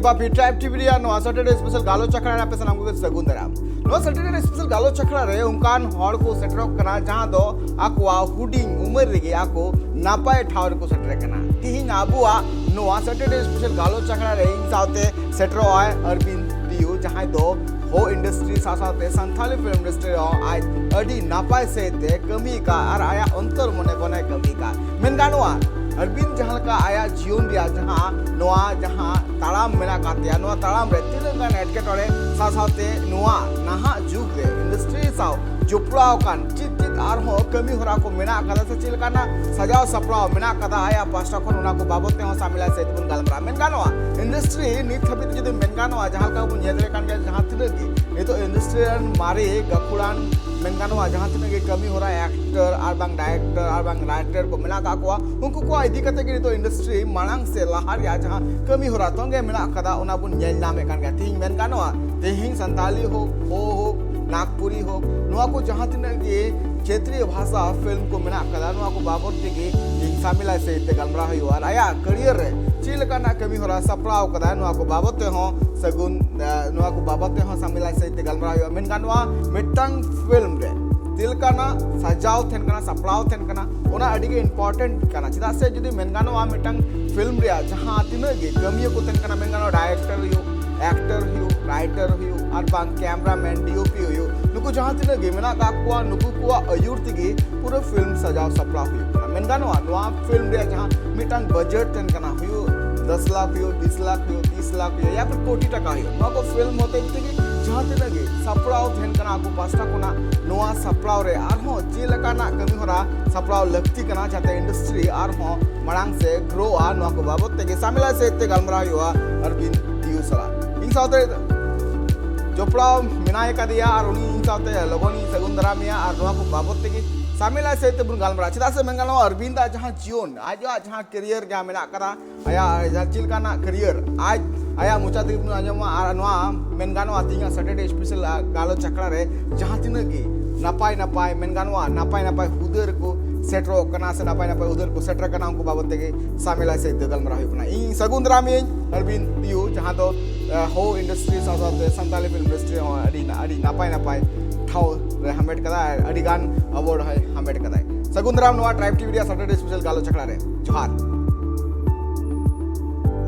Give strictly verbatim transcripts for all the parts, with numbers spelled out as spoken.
ᱯᱟᱯᱤ tribe TV ᱨᱮᱭᱟᱜ ᱱᱚᱣᱟ Saturday special ᱜᱟᱞᱚᱪ ᱟᱠᱷᱲᱟ ᱨᱮ ᱟᱯᱮ ᱥᱟᱱᱟᱢ ᱠᱚᱜᱮ ᱥᱟᱹᱜᱩᱱ ᱫᱟᱨᱟᱢ᱾ ᱱᱚᱣᱟ ᱥᱟᱴᱟᱨᱰᱮ ᱥᱯᱮᱥᱟᱞ ᱜᱟᱞᱚᱪ ᱟᱠᱷᱲᱟ ᱨᱮ ᱚᱱᱠᱟᱱ ᱦᱚᱲ ᱠᱚ ᱥᱮᱴᱮᱨᱚᱜ ᱠᱟᱱᱟ, ᱡᱟᱦᱟᱸ ᱫᱚ ᱟᱠᱚᱣᱟᱜ ᱦᱩᱰᱤᱧ ᱩᱢᱮᱨ ᱨᱮᱜᱮ ᱟᱠᱚ ᱱᱟᱯᱟᱭ ᱴᱷᱟᱶ ᱨᱮᱠᱚ ᱥᱮᱴᱮᱨ ᱠᱟᱱᱟ᱾ ᱛᱤᱦᱤᱧ ᱟᱵᱚᱣᱟᱜ ᱱᱚᱣᱟ ᱥᱟᱴᱟᱨᱰᱮ ᱥᱯᱮᱥᱟᱞ ᱜᱟᱞᱚᱪ ᱟᱠᱷᱲᱟ ᱨᱮ ᱤᱧ ᱥᱟᱶᱛᱮ ᱥᱮᱴᱮᱨᱚᱜ ᱟᱭ ᱟᱨᱵᱤᱱ ᱴᱤᱭᱩ, ᱡᱟᱦᱟᱸᱭ ᱫᱚ ᱦᱳ ᱤᱱᱰᱟᱥᱴᱨᱤ ᱥᱟᱶ ᱥᱟᱶᱛᱮ ᱥᱟᱱᱛᱷᱟᱞᱤ ᱯᱷᱤᱞᱢ ᱤᱱᱰᱟᱥᱴᱨᱤ ᱨᱮᱦᱚᱸ ᱟᱡ ᱟᱹᱰᱤ ᱱᱟᱯᱟᱭ ᱥᱮᱫ ᱛᱮ ᱠᱟᱹᱢᱤ ᱟᱠᱟᱫ ᱟᱨ ᱟᱭᱟᱜ ᱚᱱᱛᱚᱨ ᱢᱚᱱᱮ ᱠᱷᱚᱱᱮ ᱠᱟᱹᱢᱤ ᱟᱠᱟᱫ᱾ ᱢᱮᱱ ᱜᱟᱱᱚᱜᱼᱟ, ᱟᱨᱵᱤᱱ ᱡᱟᱦᱟᱸ ᱞᱮᱠᱟ ᱟᱭᱟᱜ ᱡᱤᱭᱚᱱ ᱨᱮᱭᱟᱜ ᱡᱟᱦᱟᱸ ᱱᱚᱣᱟ ᱡᱟᱦᱟᱸ ᱛᱟᱲᱟᱢ ᱢᱮᱱᱟᱜ ᱟᱠᱟᱫ ᱛᱟᱭᱟ, ᱱᱚᱣᱟ ᱛᱟᱲᱟᱢ ᱨᱮ ᱛᱤᱱᱟᱹᱜ ᱜᱟᱱ ᱮᱴᱠᱮᱴᱚᱬᱮ ᱥᱟᱶ ᱥᱟᱶᱛᱮ ᱱᱚᱣᱟ ᱱᱟᱦᱟᱜ ᱡᱩᱜᱽ ᱨᱮ ᱤᱱᱰᱟᱥᱴᱨᱤ ᱥᱟᱶ ᱡᱚᱯᱲᱟᱣ ᱟᱠᱟᱱ ᱪᱮᱫ ᱪᱮᱫ ᱟᱨᱦᱚᱸ ᱠᱟᱹᱢᱤ ᱦᱚᱨᱟ ᱠᱚ ᱢᱮᱱᱟᱜ ᱟᱠᱟᱫᱟ ᱥᱮ ᱪᱮᱫ ᱞᱮᱠᱟᱱᱟᱜ ᱥᱟᱡᱟᱣ ᱥᱟᱯᱲᱟᱣ ᱢᱮᱱᱟᱜ ᱟᱠᱟᱫᱟ ᱟᱭᱟᱜ ᱯᱟᱥᱴᱟ ᱠᱷᱚᱱ, ᱚᱱᱟ ᱠᱚ ᱵᱟᱵᱚᱫ ᱛᱮᱦᱚᱸ ᱥᱟᱢᱤᱞᱟ ᱥᱮᱫ ᱵᱚᱱ ᱜᱟᱞᱢᱟᱨᱟᱜᱼᱟ᱾ ᱢᱮᱱ ᱜᱟᱱᱚᱜᱼᱟ, ᱤᱱᱰᱟᱥᱴᱨᱤ ᱱᱤᱛ ᱦᱟᱹᱵᱤᱡ ᱡᱩᱫᱤ ᱢᱮᱱ ᱜᱟᱱᱚᱜᱼᱟ, ᱡᱟᱦᱟᱸ ᱞᱮᱠᱟ ᱵᱚᱱ ᱧᱮᱞ ᱫᱟᱲᱮᱭᱟᱜ ᱠᱟᱱ ᱜᱮᱭᱟ, ᱡᱟᱦᱟᱸ ᱛᱤᱱᱟᱹᱜ ᱜᱮ ᱱᱤᱛᱚᱜ ᱤᱱᱰᱟᱥᱴᱨᱤ ᱨᱮᱱ ᱢᱟᱨᱮ ᱜᱟᱹᱠᱷᱩᱲᱟᱱ ᱢᱮᱱ ᱜᱟᱱᱚᱜᱼᱟ, ᱡᱟᱦᱟᱸ ᱛᱤᱱᱟᱹᱜ ᱜᱮ ᱠᱟᱹᱢᱤ ᱦᱚᱨᱟ ᱮᱠᱴᱚᱨ ᱟᱨ ᱵᱟᱝ ᱰᱟᱭᱨᱮᱠᱴᱚᱨ ᱟᱨ ᱵᱟᱝ ᱨᱟᱭᱴᱟᱨ ᱠᱚ ᱢᱮᱱᱟᱜ ᱟᱠᱟᱫ ᱠᱚᱣᱟ, ᱩᱱᱠᱩ ᱠᱚᱣᱟᱜ ᱤᱫᱤ ᱠᱟᱛᱮ ᱜᱮ ᱱᱤᱛᱚᱜ ᱤᱱᱰᱟᱥᱴᱨᱤ ᱢᱟᱲᱟᱝ ᱥᱮᱫ ᱞᱟᱦᱟ ᱨᱮᱭᱟᱜ ᱡᱟᱦᱟᱸ ᱠᱟᱹᱢᱤ ᱦᱚᱨᱟ ᱛᱚᱸᱜᱮ ᱢᱮᱱᱟᱜ ᱟᱠᱟᱫᱟ, ᱚᱱᱟ ᱵᱚᱱ ᱧᱮᱞ ᱧᱟᱢᱮᱫ ᱠᱟᱱ ᱜᱮᱭᱟ᱾ ᱛᱮᱦᱮᱧ ᱢᱮᱱ ᱜᱟᱱᱚᱜᱼᱟ, ᱛᱮᱦᱮᱧ ᱥᱟᱱᱛᱟᱞᱤ ᱦᱳᱠ, ᱦᱳ ᱦᱳᱠ, ᱱᱟᱜᱽᱯᱩᱨᱤ ᱦᱳᱠ, ᱱᱚᱣᱟ ᱠᱚ ᱡᱟᱦᱟᱸ ᱛᱤᱱᱟᱹᱜ ᱜᱮ ᱠᱷᱮᱛᱨᱤᱭᱚ ᱵᱷᱟᱥᱟ ᱯᱷᱤᱞᱢ ᱠᱚ ᱢᱮᱱᱟᱜ ᱟᱠᱟᱫᱟ, ᱱᱚᱣᱟ ᱠᱚ ᱵᱟᱵᱚᱫ ᱛᱮᱜᱮ ᱤᱧ ᱥᱟᱢᱤᱞᱟᱭ ᱥᱟᱹᱦᱤᱡ ᱛᱮ ᱜᱟᱞᱢᱟᱨᱟᱣ ᱦᱩᱭᱩᱜᱼᱟ᱾ ᱟᱨ ᱟᱭᱟᱜ ᱠᱮᱨᱤᱭᱟᱨ ᱨᱮ ᱪᱮᱫ ᱞᱮᱠᱟᱱᱟᱜ ᱠᱟᱹᱢᱤ ᱦᱚᱨᱟ ᱥᱟᱯᱲᱟᱣ ᱟᱠᱟᱫᱟ, ᱱᱚᱣᱟ ᱠᱚ ᱵᱟᱵᱚᱫ ᱛᱮᱦᱚᱸ ᱥᱟᱹᱜᱩᱱ, ᱮ, ᱱᱚᱣᱟ ᱠᱚ ᱵᱟᱵᱚᱫ ᱛᱮᱦᱚᱸ ᱥᱟᱢᱤᱞᱟᱭ ᱥᱟᱹᱦᱤᱡ ᱛᱮ ᱜᱟᱞᱢᱟᱨᱟᱣ ᱦᱩᱭᱩᱜᱼᱟ᱾ ᱢᱮᱱ ᱜᱟᱱᱚᱜᱼᱟ, ᱢᱤᱫᱴᱟᱝ ᱯᱷᱤᱞᱢ ᱨᱮ ᱪᱮᱫ ᱞᱮᱠᱟᱱᱟᱜ ᱥᱟᱡᱟᱣ ᱛᱟᱦᱮᱱ ᱠᱟᱱᱟ, ᱥᱟᱯᱲᱟᱣ ᱛᱟᱦᱮᱱ ᱠᱟᱱᱟ, ᱚᱱᱟ ᱟᱹᱰᱤ ᱜᱮ ᱤᱢᱯᱚᱨᱴᱮᱱᱴ ᱠᱟᱱᱟ᱾ ᱪᱮᱫᱟᱜ ᱥᱮ ᱡᱩᱫᱤ ᱢᱮᱱ ᱜᱟᱱᱚᱜᱼᱟ, ᱢᱤᱫᱴᱟᱝ ᱯᱷᱤᱞᱢ ᱨᱮᱭᱟᱜ ᱡᱟᱦᱟᱸ ᱛᱤᱱᱟᱹᱜ ᱜᱮ ᱠᱟᱹᱢᱤᱭᱟᱹ ᱠᱚ ᱛᱟᱦᱮᱱ ᱠᱟᱱᱟ, ᱢᱮᱱ ᱜᱟᱱᱚᱜᱼᱟ, ᱰᱟᱭᱨᱮᱠᱴᱚᱨ ᱦᱩᱭᱩᱜ, ᱮᱠᱴᱚᱨ ᱦᱩᱭᱩᱜ, ᱨᱟᱭᱴᱟᱨ ᱦᱩᱭᱩᱜ, ᱟᱨ ᱵᱟᱝ ᱠᱮᱢᱨᱟᱢᱮᱱ, ᱰᱤᱳᱯᱤ ᱦᱩᱭᱩᱜ, ᱱᱩᱠᱩ ᱡᱟᱦᱟᱸ ᱛᱤᱱᱟᱹᱜ ᱜᱮ ᱢᱮᱱᱟᱜ ᱟᱠᱟᱫ ᱠᱚᱣᱟ, ᱱᱩᱠᱩ ᱠᱚᱣᱟᱜ ᱟᱹᱭᱩᱨ ᱛᱮᱜᱮ ᱯᱩᱨᱟᱹ ᱯᱷᱤᱞᱢ ᱥᱟᱡᱟᱣ ᱥᱟᱯᱲᱟᱣ ᱦᱩᱭᱩᱜ ᱠᱟᱱᱟ᱾ ᱢᱮᱱ ᱜᱟᱱᱚᱜᱼᱟ, ᱱᱚᱣᱟ ᱯᱷᱤᱞᱢ ᱨᱮᱭᱟᱜ ᱡᱟᱦᱟᱸ ᱢᱤᱫᱴᱟᱝ ᱵᱟᱡᱮᱴ ᱛᱟᱦᱮᱱ ᱠᱟᱱᱟ, ᱦᱩᱭᱩᱜ ᱫᱚᱥ ᱞᱟᱠᱷ ᱦᱩᱭᱩᱜ, ᱵᱤᱥ ᱞᱟᱠᱷ ᱦᱩᱭᱩᱜ, ᱛᱤᱥ ᱞᱟᱠᱷ ᱦᱩᱭᱩᱜ, ᱭᱟ ᱯᱷᱤᱨ ᱠᱳᱴᱤ ᱴᱟᱠᱟ ᱦᱩᱭᱩᱜ, ᱱᱚᱣᱟ ᱠᱚ ᱯᱷᱤᱞᱢ ᱦᱚᱛᱮᱡ ᱛᱮᱜᱮ ᱡᱟᱦᱟᱸ ᱛᱤᱱᱟᱹᱜ ᱜᱮ ᱥᱟᱯᱲᱟᱣ ᱛᱟᱦᱮᱱ ᱠᱟᱱᱟ ᱟᱠᱚ ᱯᱟᱥᱴᱟ ᱠᱷᱚᱱᱟᱜ, ᱱᱚᱣᱟ ᱥᱟᱯᱲᱟᱣ ᱨᱮ ᱟᱨᱦᱚᱸ ᱪᱮᱫ ᱞᱮᱠᱟᱱᱟᱜ ᱠᱟᱹᱢᱤ ᱦᱚᱨᱟ ᱥᱟᱯᱲᱟᱣ ᱞᱟᱹᱠᱛᱤ ᱠᱟᱱᱟ, ᱡᱟᱛᱮ ᱤᱱᱰᱟᱥᱴᱨᱤ ᱟᱨᱦᱚᱸ ᱢᱟᱲᱟᱝ ᱥᱮᱫ ᱜᱨᱳᱜᱼᱟ, ᱱᱚᱣᱟ ᱠᱚ ᱵᱟᱵᱚᱫ ᱛᱮᱜᱮ ᱥᱟᱢᱤᱞᱟ ᱥᱮᱫ ᱛᱮ ᱜᱟᱞᱢᱟᱨᱟᱣ ᱦᱩᱭᱩᱜᱼᱟ ᱟᱨᱵᱤᱱ ᱴᱤᱭᱩ ᱥᱟᱞᱟᱜ᱾ ᱤᱧ ᱥᱟᱶᱛᱮ ᱡᱚᱯᱲᱟᱣ ᱢᱮᱱᱟᱭ ᱠᱟᱫᱮᱭᱟ ᱟᱨ ᱩᱱᱤ ᱤᱧ ᱥᱟᱶᱛᱮ ᱞᱚᱜᱚᱱ ᱤᱧ ᱥᱟᱹᱜᱩᱱ ᱫᱟᱨᱟᱢᱮᱭᱟ ᱟᱨ ᱱᱚᱣᱟ ᱠᱚ ᱵᱟᱵᱚᱫ ᱛᱮᱜᱮ ᱥᱟᱢᱤᱞᱟ ᱥᱮᱫ ᱛᱮᱵᱚᱱ ᱜᱟᱞᱢᱟᱨᱟᱜᱼᱟ᱾ ᱪᱮᱫᱟᱜ ᱥᱮ ᱢᱮᱱ ᱜᱟᱱᱚᱜᱼᱟ, ᱟᱨᱵᱤᱱᱫᱟᱜ ᱡᱟᱦᱟᱸ ᱡᱤᱭᱚᱱ, ᱟᱡᱟᱜ ᱡᱟᱦᱟᱸ ᱠᱮᱨᱤᱭᱟᱨ ᱡᱟᱦᱟᱸ ᱢᱮᱱᱟᱜ ᱟᱠᱟᱫᱟ, ᱟᱭᱟᱜ ᱡᱟᱦᱟᱸ ᱪᱮᱫ ᱞᱮᱠᱟᱱᱟᱜ ᱠᱮᱨᱤᱭᱟᱨ, ᱟᱡ ᱟᱭᱟᱜ ᱢᱚᱪᱟ ᱛᱮᱜᱮ ᱵᱚᱱ ᱟᱸᱡᱚᱢᱟ᱾ ᱟᱨ ᱱᱚᱣᱟ ᱢᱮᱱ ᱜᱟᱱᱚᱜᱼᱟ, ᱛᱮᱦᱮᱧᱟᱜ ᱥᱟᱴᱟᱨᱰᱮ ᱥᱯᱮᱥᱟᱞ ᱜᱟᱞᱚᱪ ᱟᱠᱷᱲᱟ ᱨᱮ ᱡᱟᱦᱟᱸ ᱛᱤᱱᱟᱹᱜ ᱜᱮ ᱱᱟᱯᱟᱭ ᱱᱟᱯᱟᱭ, ᱢᱮᱱ ᱜᱟᱱᱚᱜᱼᱟ, ᱱᱟᱯᱟᱭ ᱱᱟᱯᱟᱭ ᱦᱩᱫᱟᱹ ᱨᱮᱠᱚ ᱥᱮᱴᱮᱨᱚᱜ ᱠᱟᱱᱟ ᱥᱮ ᱱᱟᱯᱟᱭ ᱱᱟᱯᱟᱭ ᱩᱫᱷᱟᱹᱨ ᱠᱚ ᱥᱮᱴᱮᱨ ᱠᱟᱱᱟ, ᱩᱱᱠᱩ ᱵᱟᱵᱚᱫ ᱛᱮᱜᱮ ᱥᱟᱢᱮᱞᱟᱭ ᱥᱟᱹᱦᱤᱡ ᱛᱮ ᱜᱟᱞᱢᱟᱨᱟᱣ ᱦᱩᱭᱩᱜ ᱠᱟᱱᱟ᱾ ᱤᱧ ᱥᱟᱹᱜᱩᱱ ᱫᱟᱨᱟᱢᱤᱭᱟᱹᱧ ᱟᱨᱵᱤᱱ ᱛᱤᱭᱩ, ᱡᱟᱦᱟᱸ ᱫᱚ ᱦᱳ ᱤᱱᱰᱟᱥᱴᱨᱤ ᱥᱟᱶ ᱥᱟᱶᱛᱮ ᱥᱟᱱᱛᱟᱞᱤ ᱯᱷᱤᱞᱢ ᱤᱱᱰᱟᱥᱴᱨᱤ ᱦᱚᱸ ᱟᱹᱰᱤ ᱟᱹᱰᱤ ᱱᱟᱯᱟᱭ ᱱᱟᱯᱟᱭ ᱴᱷᱟᱶ ᱨᱮ ᱦᱟᱢᱮᱴ ᱠᱟᱫᱟᱭ ᱟᱨ ᱟᱹᱰᱤ ᱜᱟᱱ ᱟᱣᱟᱨᱰ ᱦᱚᱸᱭ ᱦᱟᱢᱮᱴ ᱠᱟᱫᱟᱭ᱾ ᱥᱟᱹᱜᱩᱱ ᱫᱟᱨᱟᱢ ᱱᱚᱣᱟ ᱴᱨᱟᱭᱤᱵᱽ ᱴᱤᱵᱷᱤ ᱨᱮᱭᱟᱜ ᱥᱟᱴᱟᱨᱰᱮ ᱥᱯᱮᱥᱟᱞ ᱜᱟᱞᱚᱪ ᱟᱠᱷᱲᱟ ᱨᱮ᱾ ᱡᱚᱦᱟᱨ᱾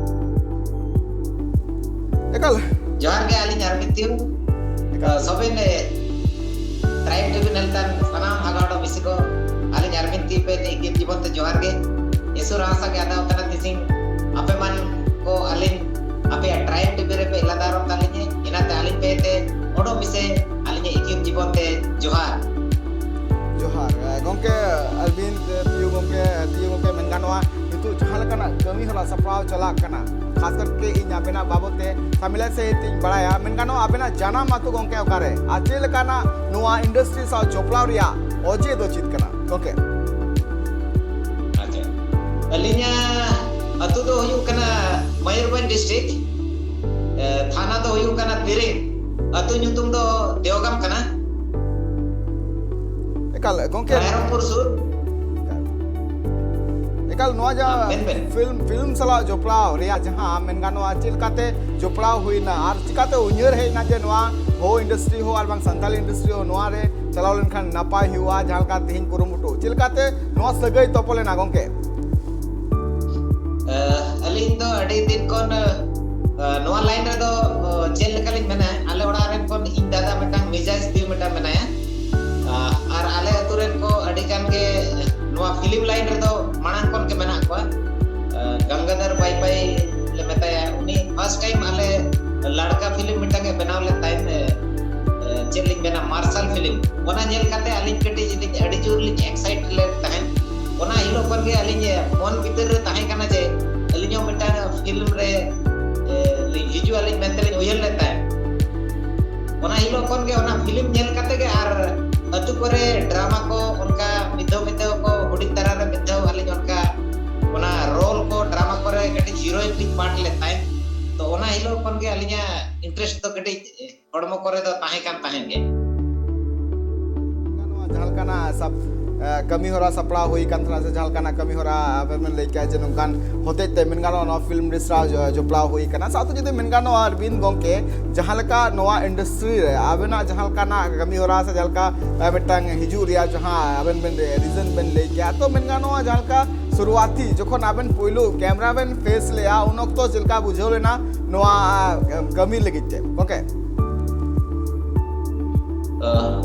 ᱮᱠᱟᱞ᱾ ᱡᱚᱦᱟᱨ ᱜᱮ, ᱟᱹᱞᱤᱧ ᱟᱨᱵᱤᱱ ᱛᱤᱭᱩ᱾ ᱮᱠᱟᱞ᱾ ᱥᱚᱵᱮᱱ ᱴᱨᱟᱭᱤᱵᱽ ᱴᱤᱵᱷᱤ ᱧᱮᱞᱛᱟᱱ ᱥᱟᱱᱟᱢ ᱟᱜᱟᱰᱚ ᱢᱤᱥᱤ ᱠᱚ, ᱟᱹᱞᱤᱧ ᱟᱨᱵᱤᱱ ᱛᱤᱭᱩ ᱯᱮ ᱤᱠᱤᱨ ᱡᱤᱵᱚᱱ ᱛᱮ ᱡᱚᱦᱟᱨ ᱜᱮ᱾ ᱤᱥᱩᱨ ᱟᱥᱟ ᱜᱮ ᱟᱫᱟᱣ ᱛᱟᱱᱟ ᱛᱤᱥᱤᱝ ᱟᱯᱮ ᱢᱟᱱ ᱠᱚ ᱟᱹᱞᱤᱧ ᱟᱯᱮᱭᱟᱜ ᱴᱨᱟᱭᱤᱵᱽ ᱴᱤᱵᱷᱤ ᱨᱮᱯᱮ ᱮᱞᱟᱫᱟᱨᱚᱜ ᱛᱟᱹᱞᱤᱧᱟ, ᱤᱱᱟᱹᱛᱮ ᱟᱹᱞᱤᱧ ᱯᱮ ᱛᱮ ᱚᱰᱚ ᱢᱤᱥᱮ ᱟᱹᱞᱤᱧᱟᱜ ᱤᱠᱤᱨ ᱡᱤᱵᱚᱱ ᱛᱮ ᱡᱚᱦᱟᱨ᱾ ᱡᱚᱦᱟᱨ᱾ ᱜᱚᱢᱠᱮ ᱟᱨᱵᱤᱱ ᱛᱤᱭᱩ ᱜᱚᱢᱠᱮ, ᱛᱤᱭᱩ ᱜᱚᱢᱠᱮ ᱢᱮᱱ ᱜᱟᱱᱚᱜᱼᱟ, ᱱᱤᱛᱚᱜ ᱡᱟᱦᱟᱸ ᱞᱮᱠᱟᱱᱟᱜ ᱠᱟᱹᱢᱤ ᱦᱚᱨᱟ ᱥᱟᱯᱲᱟᱣ ᱪᱟᱞᱟᱜ ᱠᱟᱱᱟ, ᱠᱷᱟᱥ ᱠᱟᱨᱛᱮ ᱤᱧ ᱟᱵᱮᱱᱟᱜ ᱵᱟᱵᱚᱫ ᱛᱮ ᱥᱟᱢᱤᱞᱟᱭ ᱥᱟᱹᱦᱤᱡ ᱤᱧ ᱵᱟᱲᱟᱭᱟ᱾ ᱢᱮᱱ ᱜᱟᱱᱚᱜᱼᱟ, ᱟᱵᱮᱱᱟᱜ ᱡᱟᱱᱟᱢ ᱟᱹᱛᱩ ᱜᱚᱢᱠᱮ ᱚᱠᱟᱨᱮ ᱟᱨ ᱪᱮᱫ ᱞᱮᱠᱟᱱᱟᱜ ᱱᱚᱣᱟ ᱤᱱᱰᱟᱥᱴᱨᱤ ᱥᱟᱶ ᱡᱚᱯᱲᱟᱣ ᱨᱮᱭᱟᱜ ᱚᱡᱮ ᱫᱚ ᱪᱮᱫ ᱠᱟᱱᱟ ᱜᱚᱢᱠᱮ? ᱟᱪᱪᱷᱟ, ᱟᱹᱞᱤᱧᱟᱜ ᱟᱹᱛᱩ ᱫᱚ ᱦᱩᱭᱩᱜ ᱠᱟᱱᱟ ᱢᱚᱭᱩᱨᱵᱷᱚᱸᱡᱽ ᱰᱤᱥᱴᱨᱤᱠᱴ, ᱛᱷᱟᱱᱟ ᱫᱚ ᱦᱩᱭᱩᱜ ᱠᱟᱱᱟ ᱛᱤᱨᱤᱝ, ᱟᱹᱛᱩ ᱧᱩᱛᱩᱢ ᱫᱚ ᱫᱮᱣᱜᱟᱢ ᱠᱟᱱᱟ᱾ ᱮᱠᱟᱞ ᱜᱚᱢᱠᱮ, ᱨᱟᱭᱨᱚᱝᱯᱩᱨ ᱥᱩᱨ᱾ ᱮᱠᱟᱞ ᱱᱚᱣᱟ ᱡᱟᱦᱟᱸ ᱢᱮᱱ ᱵᱮᱱ᱾ ᱯᱷᱤᱞᱢ ᱯᱷᱤᱞᱢ ᱥᱟᱞᱟᱜ ᱡᱚᱯᱲᱟᱣ ᱨᱮᱭᱟᱜ ᱡᱟᱦᱟᱸ ᱢᱮᱱ ᱜᱟᱱᱚᱜᱼᱟ, ᱪᱮᱫ ᱞᱮᱠᱟᱛᱮ ᱡᱚᱯᱲᱟᱣ ᱦᱩᱭᱱᱟ ᱟᱨ ᱪᱤᱠᱟᱛᱮ ᱩᱭᱦᱟᱹᱨ ᱦᱮᱡ ᱮᱱᱟ ᱡᱮ ᱱᱚᱣᱟ ᱦᱳ ᱤᱱᱰᱟᱥᱴᱨᱤ ᱦᱚᱸ ᱟᱨ ᱵᱟᱝ ᱥᱟᱱᱛᱟᱞᱤ ᱤᱱᱰᱟᱥᱴᱨᱤ ᱦᱚᱸ ᱱᱚᱣᱟ ᱨᱮ ᱪᱟᱞᱟᱣ ᱞᱮᱱᱠᱷᱟᱱ ᱱᱟᱯᱟᱭ ᱦᱩᱭᱩᱜᱼᱟ, ᱡᱟᱦᱟᱸ ᱞᱮᱠᱟ ᱛᱮᱦᱮᱧ ᱠᱩᱨᱩᱢᱩᱴᱩ? ᱪᱮᱫ ᱞᱮᱠᱟᱛᱮ ᱱᱚᱣᱟ ᱥᱟᱹᱜᱟᱹᱭ ᱛᱚᱯᱚᱞ ᱮᱱᱟ ᱜᱚᱢᱠᱮ? ᱟᱹᱞᱤᱧ ᱫᱚ ᱟᱹᱰᱤ ᱫᱤᱱ ᱠᱷᱚᱱ ᱱᱚᱣᱟ ᱞᱟᱭᱤᱱ ᱨᱮᱫᱚ ᱪᱮᱫ ᱞᱮᱠᱟᱞᱤᱧ ᱢᱮᱱᱟ, ᱟᱞᱮ ᱚᱲᱟᱜ ᱨᱮᱱ ᱠᱷᱚᱱ ᱤᱧ ᱫᱟᱫᱟ ᱢᱤᱫᱴᱟᱝ ᱢᱤᱡᱟᱡᱽ ᱛᱤᱭᱩ ᱢᱤᱫᱴᱟᱝ ᱢᱮᱱᱟᱭᱟ, ᱟᱨ ᱟᱞᱮ ᱟᱹᱛᱩ ᱨᱮᱱ ᱠᱚ ᱟᱹᱰᱤ ᱜᱟᱱ ᱜᱮ ᱱᱚᱣᱟ ᱯᱷᱤᱞᱢ ᱞᱟᱭᱤᱱ ᱨᱮᱫᱚ ᱢᱟᱲᱟᱝ ᱠᱷᱚᱱ ᱜᱮ ᱢᱮᱱᱟᱜ ᱠᱚᱣᱟ᱾ ᱜᱟᱝᱜᱟᱫᱷᱟᱨ ᱵᱟᱭᱯᱟᱭ ᱞᱮ ᱢᱮᱛᱟᱭᱟ, ᱩᱱᱤ ᱯᱷᱟᱥᱴ ᱴᱟᱭᱤᱢ ᱟᱞᱮ ᱞᱟᱲᱠᱟ ᱯᱷᱤᱞᱢ ᱢᱤᱫᱴᱟᱝ ᱮ ᱵᱮᱱᱟᱣ ᱞᱮᱫ ᱛᱟᱦᱮᱸᱫ, ᱪᱮᱫ ᱞᱤᱧ ᱢᱮᱱᱟ, ᱢᱟᱨᱥᱟᱞ ᱯᱷᱤᱞᱢ᱾ ᱚᱱᱟ ᱧᱮᱞ ᱠᱟᱛᱮ ᱟᱹᱞᱤᱧ ᱠᱟᱹᱴᱤᱡ ᱞᱤᱧ ᱟᱹᱰᱤ ᱡᱳᱨ ᱞᱤᱧ ᱮᱠᱥᱟᱭᱤᱴ ᱞᱮᱱ ᱛᱟᱦᱮᱸᱫ᱾ ᱚᱱᱟ ᱦᱤᱞᱳᱜ ᱠᱷᱚᱱ ᱜᱮ ᱟᱹᱞᱤᱧ ᱢᱚᱱ ᱵᱷᱤᱛᱤᱨ ᱨᱮ ᱛᱟᱦᱮᱸ ᱠᱟᱱᱟ ᱡᱮ ᱟᱹᱞᱤᱧ ᱦᱚᱸ ᱢᱤᱫᱴᱟᱝ ᱯᱷᱤᱞᱢ ᱨᱮ ᱞᱤᱧ ᱦᱤᱡᱩᱜ ᱟᱹᱞᱤᱧ ᱢᱮᱱᱛᱮ ᱞᱤᱧ ᱩᱭᱦᱟᱹᱨ ᱞᱮᱫ ᱛᱟᱦᱮᱸᱫ᱾ ᱚᱱᱟ ᱦᱤᱞᱳᱜ ᱠᱷᱚᱱ ᱜᱮ ᱚᱱᱟ ᱯᱷᱤᱞᱢ ᱧᱮᱞ ᱠᱟᱛᱮ ᱜᱮ ᱟᱨ ᱟᱹᱛᱩ ᱠᱚᱨᱮ ᱰᱨᱟᱢᱟ ᱠᱚ ᱚᱱᱠᱟ ᱢᱤᱫ ᱫᱷᱟᱣ ᱢᱤᱫ ᱫᱷᱟᱣ ᱠᱚ ᱦᱩᱰᱤᱧ ᱫᱷᱟᱨᱟ ᱨᱮ ᱢᱤᱫ ᱫᱷᱟᱣ ᱟᱹᱞᱤᱧ ᱚᱱᱠᱟ ᱚᱱᱟ ᱨᱳᱞ ᱠᱚ ᱰᱨᱟᱢᱟ ᱠᱚᱨᱮ ᱠᱟᱹᱴᱤᱡ ᱦᱤᱨᱳᱭᱤᱱ ᱞᱤᱧ ᱯᱟᱴ ᱞᱮᱫ ᱛᱟᱦᱮᱸᱫ᱾ ᱛᱚ ᱚᱱᱟ ᱦᱤᱞᱳᱜ ᱠᱷᱚᱱ ᱜᱮ ᱟᱹᱞᱤᱧᱟᱜ ᱤᱱᱴᱟᱨᱮᱥᱴ ᱫᱚ ᱠᱟᱹᱴᱤᱡ ᱦᱚᱲᱢᱚ ᱠᱚᱨᱮ ᱫᱚ ᱛᱟᱦᱮᱸ ᱠᱟᱱ ᱛᱟᱦᱮᱸᱫ ᱜᱮ᱾ ᱱᱚᱣᱟ ᱡᱟᱦᱟᱸ ᱞᱮᱠᱟᱱᱟᱜ ᱥᱟᱵ ᱠᱟᱹᱢᱤ ᱦᱚᱨᱟ ᱥᱟᱯᱲᱟᱣ ᱦᱩᱭ ᱟᱠᱟᱱ ᱛᱟᱦᱮᱱᱟ, ᱥᱮ ᱡᱟᱦᱟᱸ ᱞᱮᱠᱟᱱᱟᱜ ᱠᱟᱹᱢᱤ ᱦᱚᱨᱟ ᱟᱵᱮᱱ ᱵᱮᱱ ᱞᱟᱹᱭ ᱠᱮᱜᱼᱟ ᱡᱮ ᱱᱚᱝᱠᱟᱱ ᱦᱚᱛᱮᱡ ᱛᱮ ᱢᱮᱱ ᱜᱟᱱᱚᱜᱼᱟ ᱱᱚᱣᱟ ᱯᱷᱤᱞᱢ ᱤᱱᱰᱟᱥᱴᱨᱤ ᱥᱟᱶ ᱡᱚᱯᱲᱟᱣ ᱦᱩᱭ ᱟᱠᱟᱱᱟ᱾ ᱥᱟᱶᱛᱮ ᱡᱩᱫᱤ ᱢᱮᱱ ᱜᱟᱱᱚᱜᱼᱟ ᱟᱨᱵᱤᱱ ᱜᱚᱢᱠᱮ, ᱡᱟᱦᱟᱸ ᱞᱮᱠᱟ ᱱᱚᱣᱟ ᱤᱱᱰᱟᱥᱴᱨᱤ ᱨᱮ ᱟᱵᱮᱱᱟᱜ ᱡᱟᱦᱟᱸ ᱞᱮᱠᱟᱱᱟᱜ ᱠᱟᱹᱢᱤ ᱦᱚᱨᱟ ᱥᱮ ᱡᱟᱦᱟᱸ ᱞᱮᱠᱟ ᱢᱤᱫᱴᱟᱝ ᱦᱤᱡᱩᱜ ᱨᱮᱭᱟᱜ ᱡᱟᱦᱟᱸ ᱟᱵᱮᱱ ᱵᱮᱱ ᱨᱤᱡᱚᱱ ᱵᱮᱱ ᱞᱟᱹᱭ ᱠᱮᱜᱼᱟ, ᱛᱚ ᱢᱮᱱ ᱜᱟᱱᱚᱜᱼᱟ ᱡᱟᱦᱟᱸ ᱞᱮᱠᱟ ᱥᱩᱨᱩᱣᱟᱛᱤ ᱡᱚᱠᱷᱚᱱ ᱟᱵᱮᱱ ᱯᱳᱭᱞᱳ ᱠᱮᱢᱨᱟ ᱵᱮᱱ ᱯᱷᱮᱥ ᱞᱮᱜᱼᱟ, ᱩᱱ ᱚᱠᱛᱚ ᱪᱮᱫ ᱞᱮᱠᱟ ᱵᱩᱡᱷᱟᱹᱣ ᱞᱮᱱᱟ ᱱᱚᱣᱟ ᱠᱟᱹᱢᱤ ᱞᱟᱹᱜᱤᱫ ᱛᱮ ᱜᱚᱢᱠᱮ?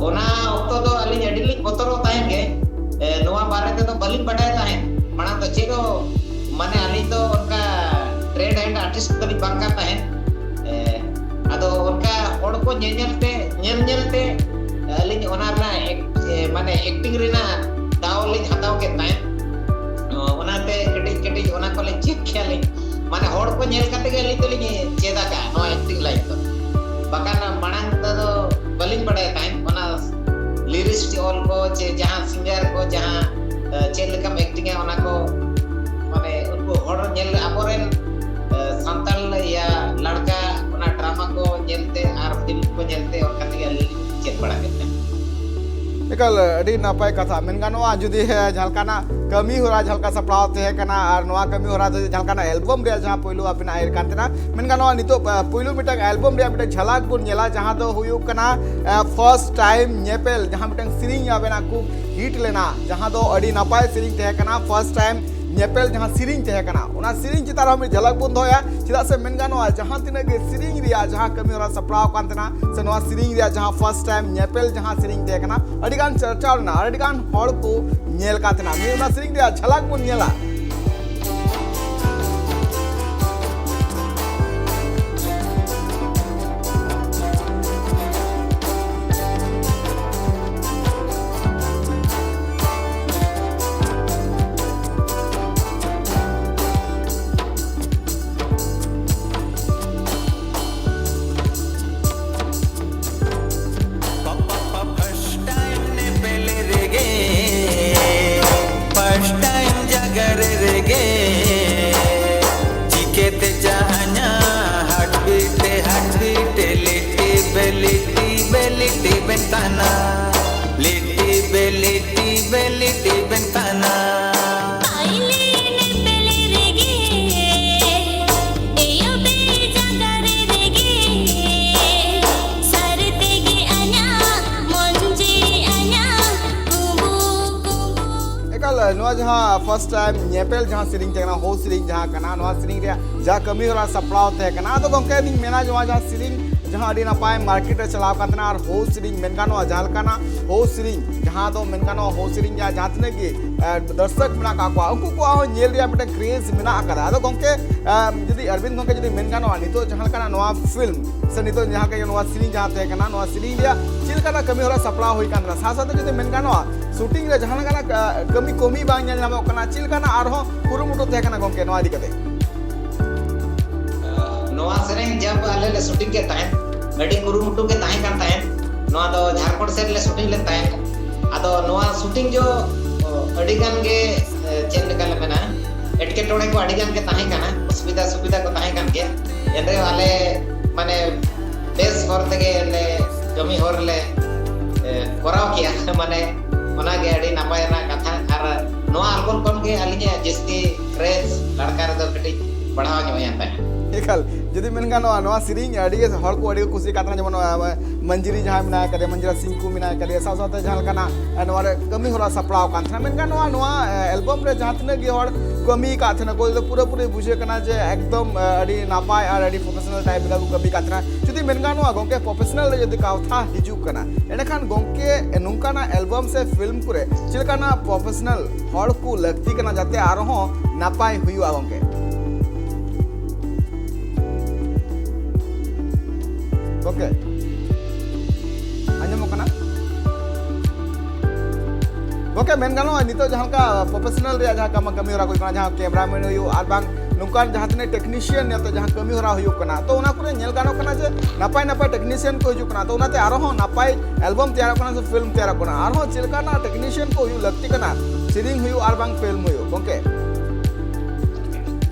ᱚᱱᱟ ᱚᱠᱛᱚ ᱫᱚ ᱟᱹᱞᱤᱧ ᱟᱹᱰᱤ ᱞᱤᱧ ᱵᱚᱛᱚᱨᱚᱜ ᱛᱟᱦᱮᱸᱫ ᱜᱮ᱾ ᱱᱚᱣᱟ ᱵᱟᱨᱮ ᱛᱮᱫᱚ ᱵᱟᱹᱞᱤᱧ ᱵᱟᱰᱟᱭ ᱛᱟᱦᱮᱸᱫ᱾ ᱢᱟᱲᱟᱝ ᱫᱚ ᱪᱮᱫ ᱦᱚᱸ, ᱢᱟᱱᱮ, ᱟᱹᱞᱤᱧ ᱫᱚ ᱚᱱᱠᱟ ᱴᱨᱮᱱᱰ ᱮᱱᱰ ᱟᱨᱴᱤᱥᱴ ᱫᱚᱞᱤᱧ ᱵᱟᱝ ᱠᱟᱱ ᱛᱟᱦᱮᱸᱫ᱾ ᱟᱫᱚ ᱚᱱᱠᱟ ᱦᱚᱲ ᱠᱚ ᱧᱮᱧᱮᱞ ᱛᱮ, ᱧᱮᱞ ᱧᱮᱞ ᱛᱮ ᱟᱹᱞᱤᱧ ᱚᱱᱟ ᱨᱮᱱᱟᱜ ᱮᱠ-, ᱮ, ᱢᱟᱱᱮ, ᱮᱠᱴᱤᱝ ᱨᱮᱱᱟᱜ ᱫᱟᱣ ᱞᱤᱧ ᱦᱟᱛᱟᱣ ᱠᱮᱫ ᱛᱟᱦᱮᱸᱫ᱾ ᱚ, ᱚᱱᱟᱛᱮ ᱠᱟᱹᱴᱤᱡ ᱠᱟᱹᱴᱤᱡ ᱚᱱᱟ ᱠᱚᱞᱤᱧ ᱪᱮᱫ ᱠᱮᱭᱟᱞᱤᱧ᱾ ᱢᱟᱱᱮ, ᱦᱚᱲ ᱠᱚ ᱧᱮᱞ ᱠᱟᱛᱮ ᱜᱮ ᱟᱹᱞᱤᱧ ᱫᱚᱞᱤᱧ ᱪᱮᱫ ᱟᱠᱟᱫᱼᱟ ᱱᱚᱣᱟ ᱮᱠᱴᱤᱝ ᱞᱟᱭᱤᱱ ᱫᱚ᱾ ᱵᱟᱠᱷᱟᱱ ᱢᱟᱲᱟᱝ ᱛᱮᱫᱚ ᱵᱟᱹᱞᱤᱧ ᱵᱟᱲᱟᱭ ᱛᱟᱦᱮᱸᱫ᱾ ᱚᱱᱟ ᱞᱤᱨᱤᱥᱴ ᱚᱞ ᱠᱚ ᱪᱮ ᱡᱟᱦᱟᱸ ᱥᱤᱝᱜᱟᱨ ᱠᱚ ᱡᱟᱦᱟᱸ, ᱮ, ᱪᱮᱫ ᱞᱮᱠᱟᱢ ᱮᱠᱴᱤᱝᱟ ᱚᱱᱟ ᱠᱚ, ᱢᱟᱱᱮ, ᱩᱱᱠᱩ ᱦᱚᱲ ᱧᱮᱞ, ᱟᱵᱚᱨᱮᱱ, ᱮ, ᱥᱟᱱᱛᱟᱲ ᱭᱟ ᱞᱟᱲᱠᱟ ᱚᱱᱟ ᱰᱨᱟᱢᱟ ᱠᱚ ᱧᱮᱞᱛᱮ ᱟᱨ ᱯᱷᱤᱞᱢ ᱠᱚ ᱧᱮᱞᱛᱮ ᱚᱱᱠᱟ ᱛᱮᱜᱮ ᱟᱹᱞᱤᱧ ᱞᱤᱧ ᱪᱮᱫ ᱵᱟᱲᱟ ᱠᱮᱫ ᱛᱟᱦᱮᱸᱫ᱾ ᱮᱠᱟᱞ ᱟᱹᱰᱤ ᱱᱟᱯᱟᱭ ᱠᱟᱛᱷᱟ᱾ ᱢᱮᱱ ᱜᱟᱱᱚᱜᱼᱟ ᱡᱩᱫᱤ, ᱦᱮᱸ, ᱡᱟᱦᱟᱸ ᱞᱮᱠᱟᱱᱟᱜ ᱠᱟᱹᱢᱤ ᱦᱚᱨᱟ ᱡᱟᱦᱟᱸ ᱞᱮᱠᱟ ᱥᱟᱯᱲᱟᱣ ᱛᱟᱦᱮᱸ ᱠᱟᱱᱟ ᱟᱨ ᱱᱚᱣᱟ ᱠᱟᱹᱢᱤ ᱦᱚᱨᱟ ᱫᱚ ᱡᱟᱦᱟᱸ ᱞᱮᱠᱟᱱᱟᱜ ᱮᱞᱵᱚᱢ ᱨᱮᱭᱟᱜ ᱡᱟᱦᱟᱸ ᱯᱳᱭᱞᱳ ᱟᱵᱤᱱᱟᱜ ᱮᱨ ᱠᱟᱱ ᱛᱟᱦᱮᱱᱟ, ᱢᱮᱱ ᱜᱟᱱᱚᱜᱼᱟ ᱱᱤᱛᱚᱜ, ᱟ, ᱯᱳᱭᱞᱳ ᱢᱤᱫᱴᱟᱝ ᱮᱞᱵᱚᱢ ᱨᱮᱭᱟᱜ ᱢᱤᱫᱴᱟᱝ ᱡᱷᱟᱞᱟᱠ ᱵᱚᱱ ᱧᱮᱞᱟ, ᱡᱟᱦᱟᱸ ᱫᱚ ᱦᱩᱭᱩᱜ ᱠᱟᱱᱟ, ᱟ, ᱯᱷᱟᱨᱥᱴ ᱴᱟᱭᱤᱢ ᱧᱮᱯᱮᱞ, ᱡᱟᱦᱟᱸ ᱢᱤᱫᱴᱟᱝ ᱥᱮᱨᱮᱧ ᱟᱵᱮᱱᱟᱜ ᱠᱷᱩᱵ ᱦᱤᱴ ᱞᱮᱱᱟ, ᱡᱟᱦᱟᱸ ᱫᱚ ᱟᱹᱰᱤ ᱱᱟᱯᱟᱭ ᱥᱮᱨᱮᱧ ᱛᱟᱦᱮᱸ ᱠᱟᱱᱟ, ᱯᱷᱟᱨᱥᱴ ᱴᱟᱭᱤᱢ ᱧᱮᱯᱮᱞ ᱡᱟᱦᱟᱸ ᱥᱮᱨᱮᱧ ᱛᱟᱦᱮᱸ ᱠᱟᱱᱟ, ᱚᱱᱟ ᱥᱮᱨᱮᱧ ᱪᱮᱛᱟᱱ ᱨᱮᱦᱚᱸ ᱢᱤᱫ ᱡᱷᱟᱞᱟᱠ ᱵᱚᱱ ᱫᱚᱦᱚᱭᱟ᱾ ᱪᱮᱫᱟᱜ ᱥᱮ ᱢᱮᱱ ᱜᱟᱱᱚᱜᱼᱟ ᱡᱟᱦᱟᱸ ᱛᱤᱱᱟᱹᱜ ᱜᱮ ᱥᱮᱨᱮᱧ ᱨᱮᱭᱟᱜ ᱡᱟᱦᱟᱸ ᱠᱟᱹᱢᱤ ᱦᱚᱨᱟ ᱥᱟᱯᱲᱟᱣ ᱟᱠᱟᱱ ᱛᱟᱦᱮᱱᱟ, ᱥᱮ ᱱᱚᱣᱟ ᱥᱮᱨᱮᱧ ᱨᱮᱭᱟᱜ ᱡᱟᱦᱟᱸ ᱯᱷᱟᱨᱥᱴ ᱴᱟᱭᱤᱢ ᱧᱮᱯᱮᱞ ᱡᱟᱦᱟᱸ ᱥᱮᱨᱮᱧ ᱛᱟᱦᱮᱸ ᱠᱟᱱᱟ, ᱟᱹᱰᱤ ᱜᱟᱱ ᱪᱟᱨᱪᱟᱣ ᱞᱮᱱᱟ, ᱟᱹᱰᱤ ᱜᱟᱱ ᱦᱚᱲ ᱠᱚ ᱧᱮᱞ ᱠᱟᱫ ᱛᱟᱦᱮᱱᱟ᱾ ᱢᱤᱫ ᱚᱱᱟ ᱥᱮᱨᱮᱧ ᱨᱮᱭᱟᱜ ᱡᱷᱟᱞᱟᱠ ᱵᱚᱱ ᱧᱮᱞᱟ᱾ ᱯᱷᱟᱥᱴ ᱴᱟᱭᱤᱢ ᱧᱮᱯᱮᱞ ᱨᱮᱜᱮ, ᱯᱷᱟᱥᱴ ᱴᱟᱭᱤᱢ ᱡᱟᱜᱟᱨ ᱨᱮᱜᱮ, ᱪᱤᱠᱟᱹᱛᱮ ᱪᱟᱦᱟᱧᱟ ᱦᱟᱴ ᱵᱤᱴ, ᱦᱟᱴ ᱵᱤᱴ, ᱞᱤᱴᱤ ᱵᱮ ᱞᱤᱴᱤ ᱵᱮ ᱞᱤᱴᱤ ᱵᱮᱱ ᱛᱟᱦᱮᱱᱟ, ᱞᱤᱴᱤ ᱵᱮ ᱞᱤᱴᱤ ᱨᱮᱞᱤ ᱴᱤᱵᱷᱤ ᱛᱟᱱᱟ᱾ ᱯᱟᱭᱞᱤ ᱱᱮᱯᱮᱞ ᱨᱮᱜᱮ, ᱮᱭᱚᱵᱮ ᱡᱟᱸᱜᱟ ᱨᱮ ᱨᱮᱜᱮ, ᱥᱟᱨ ᱛᱮᱜᱮ ᱟᱧᱟ, ᱢᱚᱱ ᱡᱤᱣᱤ ᱟᱧᱟ, ᱠᱩᱢᱵᱩ, ᱠᱩᱢᱵᱩ᱾ ᱮᱠᱟᱞ, ᱱᱚᱣᱟ ᱡᱟᱦᱟᱸ first time ᱧᱮᱯᱮᱞ ᱡᱟᱦᱟᱸ ᱥᱮᱨᱮᱧ ᱛᱟᱦᱮᱸ ᱠᱟᱱᱟ, ᱦᱳ ᱥᱮᱨᱮᱧ ᱡᱟᱦᱟᱸ ᱠᱟᱱᱟ, ᱱᱚᱣᱟ ᱥᱮᱨᱮᱧ ᱨᱮᱭᱟᱜ ᱡᱟᱦᱟᱸ ᱠᱟᱹᱢᱤ ᱦᱚᱨᱟ ᱥᱟᱯᱲᱟᱣ ᱛᱟᱦᱮᱸ ᱠᱟᱱᱟ, ᱟᱫᱚ ᱜᱚᱢᱠᱮ ᱤᱧ ᱢᱮᱱᱟ ᱡᱮ ᱱᱚᱣᱟ ᱡᱟᱦᱟᱸ ᱥᱮᱨᱮᱧ ᱡᱟᱦᱟᱸ ᱟᱹᱰᱤ ᱱᱟᱯᱟᱭ ᱢᱟᱨᱠᱮᱴ ᱨᱮ ᱪᱟᱞᱟᱣ ᱠᱟᱱ ᱛᱟᱦᱮᱱᱟ, ᱟᱨ ᱦᱳ ᱥᱮᱨᱮᱧ ᱢᱮᱱ ᱜᱟᱱᱚᱜᱼᱟ, ᱡᱟᱦᱟᱸ ᱞᱮᱠᱟᱱᱟᱜ ᱦᱳ ᱥᱮᱨᱮᱧ, ᱡᱟᱦᱟᱸ ᱫᱚ ᱢᱮᱱ ᱜᱟᱱᱚᱜᱼᱟ, ᱦᱳ ᱥᱮᱨᱮᱧ ᱨᱮᱭᱟᱜ ᱡᱟᱦᱟᱸ ᱛᱤᱱᱟᱹᱜ ᱜᱮ, ᱮ, ᱫᱚᱨᱥᱚᱠ ᱢᱮᱱᱟᱜ ᱠᱟᱜ ᱠᱚᱣᱟ, ᱩᱱᱠᱩ ᱠᱚᱣᱟᱜ ᱦᱚᱸ ᱧᱮᱞ ᱨᱮᱭᱟᱜ ᱢᱤᱫᱴᱟᱝ ᱠᱨᱮᱡᱽ ᱢᱮᱱᱟᱜ ᱟᱠᱟᱫᱟ᱾ ᱟᱫᱚ ᱜᱚᱢᱠᱮ, ᱮ, ᱡᱩᱫᱤ ᱚᱨᱵᱤᱱᱫ ᱜᱚᱢᱠᱮ ᱡᱩᱫᱤ ᱢᱮᱱ ᱜᱟᱱᱚᱜᱼᱟ, ᱱᱤᱛᱚᱜ ᱡᱟᱦᱟᱸ ᱞᱮᱠᱟᱱᱟᱜ ᱱᱚᱣᱟ ᱯᱷᱤᱞᱢ ᱥᱮ ᱱᱤᱛᱚᱜ ᱡᱟᱦᱟᱸ ᱞᱮᱠᱟ ᱱᱚᱣᱟ ᱥᱮᱨᱮᱧ ᱡᱟᱦᱟᱸ ᱛᱟᱦᱮᱸ ᱠᱟᱱᱟ, ᱱᱚᱣᱟ ᱥᱮᱨᱮᱧ ᱨᱮᱭᱟᱜ ᱪᱮᱫ ᱞᱮᱠᱟᱱᱟᱜ ᱠᱟᱹᱢᱤ ᱦᱚᱨᱟ ᱥᱟᱯᱲᱟᱣ ᱦᱩᱭ ᱠᱟᱱ ᱛᱟᱦᱮᱱᱟ, ᱥᱟᱶ ᱥᱟᱶᱛᱮ ᱡᱩᱫᱤ ᱢᱮᱱ ᱜᱟᱱᱚᱜᱼᱟ, ᱥᱩᱴᱤᱝ ᱨᱮ ᱡᱟᱦᱟᱸ ᱞᱮᱠᱟᱱᱟᱜ, ᱮ, ᱠᱟᱹᱢᱤ ᱠᱚᱢᱤ ᱵᱟᱝ ᱧᱮᱞ ᱧᱟᱢᱚᱜ ᱠᱟᱱᱟ, ᱪᱮᱫ ᱞᱮᱠᱟᱱᱟᱜ ᱟᱨᱦᱚᱸ ᱠᱩᱨᱩᱢᱩᱴᱩ ᱛᱟᱦᱮᱸ ᱠᱟᱱᱟ ᱜᱚᱢᱠᱮ ᱱᱚᱣᱟ ᱤᱫᱤ ᱠᱟᱛᱮ? ᱱᱚᱣᱟ ᱥᱮᱨᱮᱧ ᱡᱟᱵ ᱟᱞᱮ ᱞᱮ ᱥᱩᱴᱤᱝ ᱠᱮᱫ ᱛᱟᱦᱮᱸᱫ, ᱟᱹᱰᱤ ᱠᱩᱨᱩᱢᱩᱴᱩ ᱜᱮ ᱛᱟᱦᱮᱸ ᱠᱟᱱ ᱛᱟᱦᱮᱸᱫ᱾ ᱱᱚᱣᱟ ᱫᱚ ᱡᱷᱟᱲᱠᱷᱚᱸᱰ ᱥᱮᱫ ᱞᱮ ᱥᱩᱴᱤᱝ ᱞᱮᱫ ᱛᱟᱦᱮᱸᱫ᱾ ᱟᱫᱚ ᱱᱚᱣᱟ ᱥᱩᱴᱤᱝ ᱡᱚ ᱟᱹᱰᱤ ᱜᱟᱱ ᱜᱮ, ᱪᱮᱫ ᱞᱮᱠᱟ ᱞᱮ ᱢᱮᱱᱟ, ᱮᱴᱠᱮᱴᱚᱬᱮ ᱠᱚ ᱟᱹᱰᱤ ᱜᱟᱱ ᱜᱮ ᱛᱟᱦᱮᱸ ᱠᱟᱱᱟ, ᱚᱥᱩᱵᱤᱫᱷᱟ ᱥᱩᱵᱤᱫᱷᱟ ᱠᱚ ᱛᱟᱦᱮᱸ ᱠᱟᱱ ᱜᱮᱭᱟ᱾ ᱮᱱᱨᱮᱦᱚᱸ ᱟᱞᱮ ᱢᱟᱱᱮ ᱵᱮᱥ ᱦᱚᱨ ᱛᱮᱜᱮ ᱞᱮ ᱠᱟᱹᱢᱤ ᱦᱚᱨ ᱞᱮ ᱠᱚᱨᱟᱣ ᱠᱮᱭᱟ᱾ ᱢᱟᱱᱮ ᱚᱱᱟᱜᱮ ᱟᱹᱰᱤ ᱱᱟᱯᱟᱭ ᱨᱮᱱᱟᱜ ᱠᱟᱛᱷᱟ᱾ ᱟᱨ ᱱᱚᱣᱟ ᱟᱞᱵᱚᱢ ᱠᱷᱚᱱ ᱜᱮ ᱟᱹᱞᱤᱧᱟᱜ ᱡᱟᱹᱥᱛᱤ ᱠᱨᱮᱡᱽ ᱞᱟᱲᱠᱟ ᱨᱮᱫᱚ ᱠᱟᱹᱴᱤᱡ ᱵᱟᱲᱦᱟᱣ ᱧᱚᱜ ᱮᱱ ᱛᱟᱦᱮᱸᱫ᱾ ᱮᱠᱟᱞ, ᱡᱩᱫᱤ ᱢᱮᱱ ᱜᱟᱱᱚᱜᱼᱟ, ᱱᱚᱣᱟ ᱥᱮᱨᱮᱧ ᱟᱹᱰᱤ ᱜᱮ ᱦᱚᱲ ᱠᱚ ᱟᱹᱰᱤ ᱠᱚ ᱠᱩᱥᱤᱭᱟᱜ ᱠᱟᱱ ᱛᱟᱦᱮᱸᱱᱟ, ᱡᱮᱢᱚᱱ ᱟᱸ, ᱢᱚᱧᱡᱽᱨᱤ ᱡᱟᱦᱟᱸᱭ ᱢᱮᱱᱟᱭ ᱠᱟᱫᱮᱭᱟ, ᱢᱚᱧᱡᱽᱨᱟ ᱥᱤᱝᱠᱩ ᱢᱮᱱᱟᱭ ᱠᱟᱫᱮᱭᱟ, ᱥᱟᱶ ᱥᱟᱶᱛᱮ ᱡᱟᱦᱟᱸ ᱞᱮᱠᱟᱱᱟᱜ ᱟᱸ, ᱱᱚᱣᱟ ᱨᱮ ᱠᱟᱹᱢᱤ ᱦᱚᱨᱟ ᱥᱟᱯᱲᱟᱣ ᱠᱟᱱ ᱛᱟᱦᱮᱸᱱᱟ᱾ ᱢᱮᱱᱠᱷᱟᱱ ᱱᱚᱣᱟ ᱱᱚᱣᱟ ᱟᱸ, ᱮᱞᱵᱚᱢ ᱨᱮ ᱡᱟᱦᱟᱸ ᱛᱤᱱᱟᱹᱜ ᱜᱮ ᱦᱚᱲ ᱠᱟᱹᱢᱤ ᱟᱠᱟᱫ ᱛᱟᱦᱮᱸᱱᱟ ᱠᱚ, ᱯᱩᱨᱟᱹᱯᱩᱨᱤ ᱵᱩᱡᱷᱟᱹᱜ ᱠᱟᱱᱟ ᱡᱮ ᱮᱠᱫᱚᱢ ᱟᱸ, ᱟᱹᱰᱤ ᱱᱟᱯᱟᱭ ᱟᱨ ᱟᱹᱰᱤ ᱯᱨᱚᱯᱷᱮᱥᱚᱱᱟᱞ ᱴᱟᱭᱤᱯ ᱞᱮᱠᱟ ᱠᱚ ᱠᱟᱹᱢᱤ ᱟᱠᱟᱫ ᱛᱟᱦᱮᱸᱱᱟ᱾ ᱡᱩᱫᱤ ᱢᱮᱱ ᱜᱟᱱᱚᱜᱼᱟ ᱜᱚᱝᱠᱮ, ᱯᱨᱚᱯᱷᱮᱥᱚᱱᱟᱞ ᱨᱮ ᱡᱩᱫᱤ ᱠᱟᱛᱷᱟ ᱦᱤᱡᱩᱜ ᱠᱟᱱᱟ, ᱮᱸᱰᱮᱠᱷᱟᱱ ᱜᱚᱝᱠᱮ ᱱᱚᱝᱠᱟᱱᱟᱜ ᱮᱞᱵᱚᱢ ᱥᱮ ᱯᱷᱤᱞᱢ ᱠᱚᱨᱮ ᱪᱮᱫ ᱞᱮᱠᱟᱱᱟᱜ ᱯᱨᱚᱯᱷᱮᱥᱚᱱᱟᱞ ᱦᱚᱲ ᱠᱚ ᱞᱟᱹᱠᱛᱤ ᱠᱟᱱᱟ ᱡᱟᱛᱮ ᱟᱨᱦᱚᱸ ᱱᱟᱯᱟᱭ ᱦᱩᱭᱩᱜᱼᱟ ᱜᱚᱝᱠᱮ? ᱜᱚᱝᱠᱮ, ᱟᱸᱡᱚᱢᱚᱜ ᱠᱟᱱᱟ? ᱜᱚᱝᱠᱮ, ᱢᱮᱱ ᱜᱟᱱᱚᱜᱼᱟ, ᱱᱤᱛᱚᱜ ᱡᱟᱦᱟᱸ ᱞᱮᱠᱟ ᱯᱨᱚᱯᱷᱮᱥᱚᱱᱟᱞ ᱨᱮᱭᱟᱜ ᱡᱟᱦᱟᱸ ᱠᱟᱢᱟ-, ᱠᱟᱹᱢᱤ ᱦᱚᱨᱟ ᱠᱚ ᱦᱩᱭᱩᱜ ᱠᱟᱱᱟ, ᱡᱟᱦᱟᱸ ᱠᱮᱢᱨᱟᱢᱮᱱ ᱦᱩᱭᱩᱜ, ᱟᱨ ᱵᱟᱝ ᱱᱚᱝᱠᱟᱱ ᱡᱟᱦᱟᱸ ᱛᱤᱱᱟᱹᱜ ᱴᱮᱠᱱᱤᱥᱤᱭᱟᱱ ᱱᱤᱭᱟᱹᱛᱮ ᱡᱟᱦᱟᱸ ᱠᱟᱹᱢᱤ ᱦᱚᱨᱟ ᱦᱩᱭᱩᱜ ᱠᱟᱱᱟ, ᱛᱚ ᱚᱱᱟ ᱠᱚᱨᱮ ᱧᱮᱞ ᱜᱟᱱᱚᱜ ᱠᱟᱱᱟ ᱡᱮ ᱱᱟᱯᱟᱭ ᱱᱟᱯᱟᱭ ᱴᱮᱠᱱᱤᱥᱤᱭᱟᱱ ᱠᱚ ᱦᱤᱡᱩᱜ ᱠᱟᱱᱟ᱾ ᱛᱚ ᱚᱱᱟᱛᱮ ᱟᱨᱦᱚᱸ ᱱᱟᱯᱟᱭ ᱮᱞᱵᱚᱢ ᱛᱮᱭᱟᱨᱚᱜ ᱠᱟᱱᱟ ᱥᱮ ᱯᱷᱤᱞᱢ ᱛᱮᱭᱟᱨᱚᱜ ᱠᱟᱱᱟ, ᱟᱨᱦᱚᱸ ᱪᱮᱫ ᱞᱮᱠᱟᱱᱟᱜ ᱴᱮᱠᱱᱤᱥᱤᱭᱟᱱ ᱠᱚ ᱦᱩᱭᱩᱜ ᱞᱟᱹᱠᱛᱤ ᱠᱟᱱᱟ, ᱥᱮᱨᱮᱧ ᱦᱩᱭᱩᱜ ᱟᱨ ᱵᱟᱝ ᱯᱷᱤᱞᱢ ᱦᱩᱭᱩᱜ, ᱜᱚᱝᱠᱮ?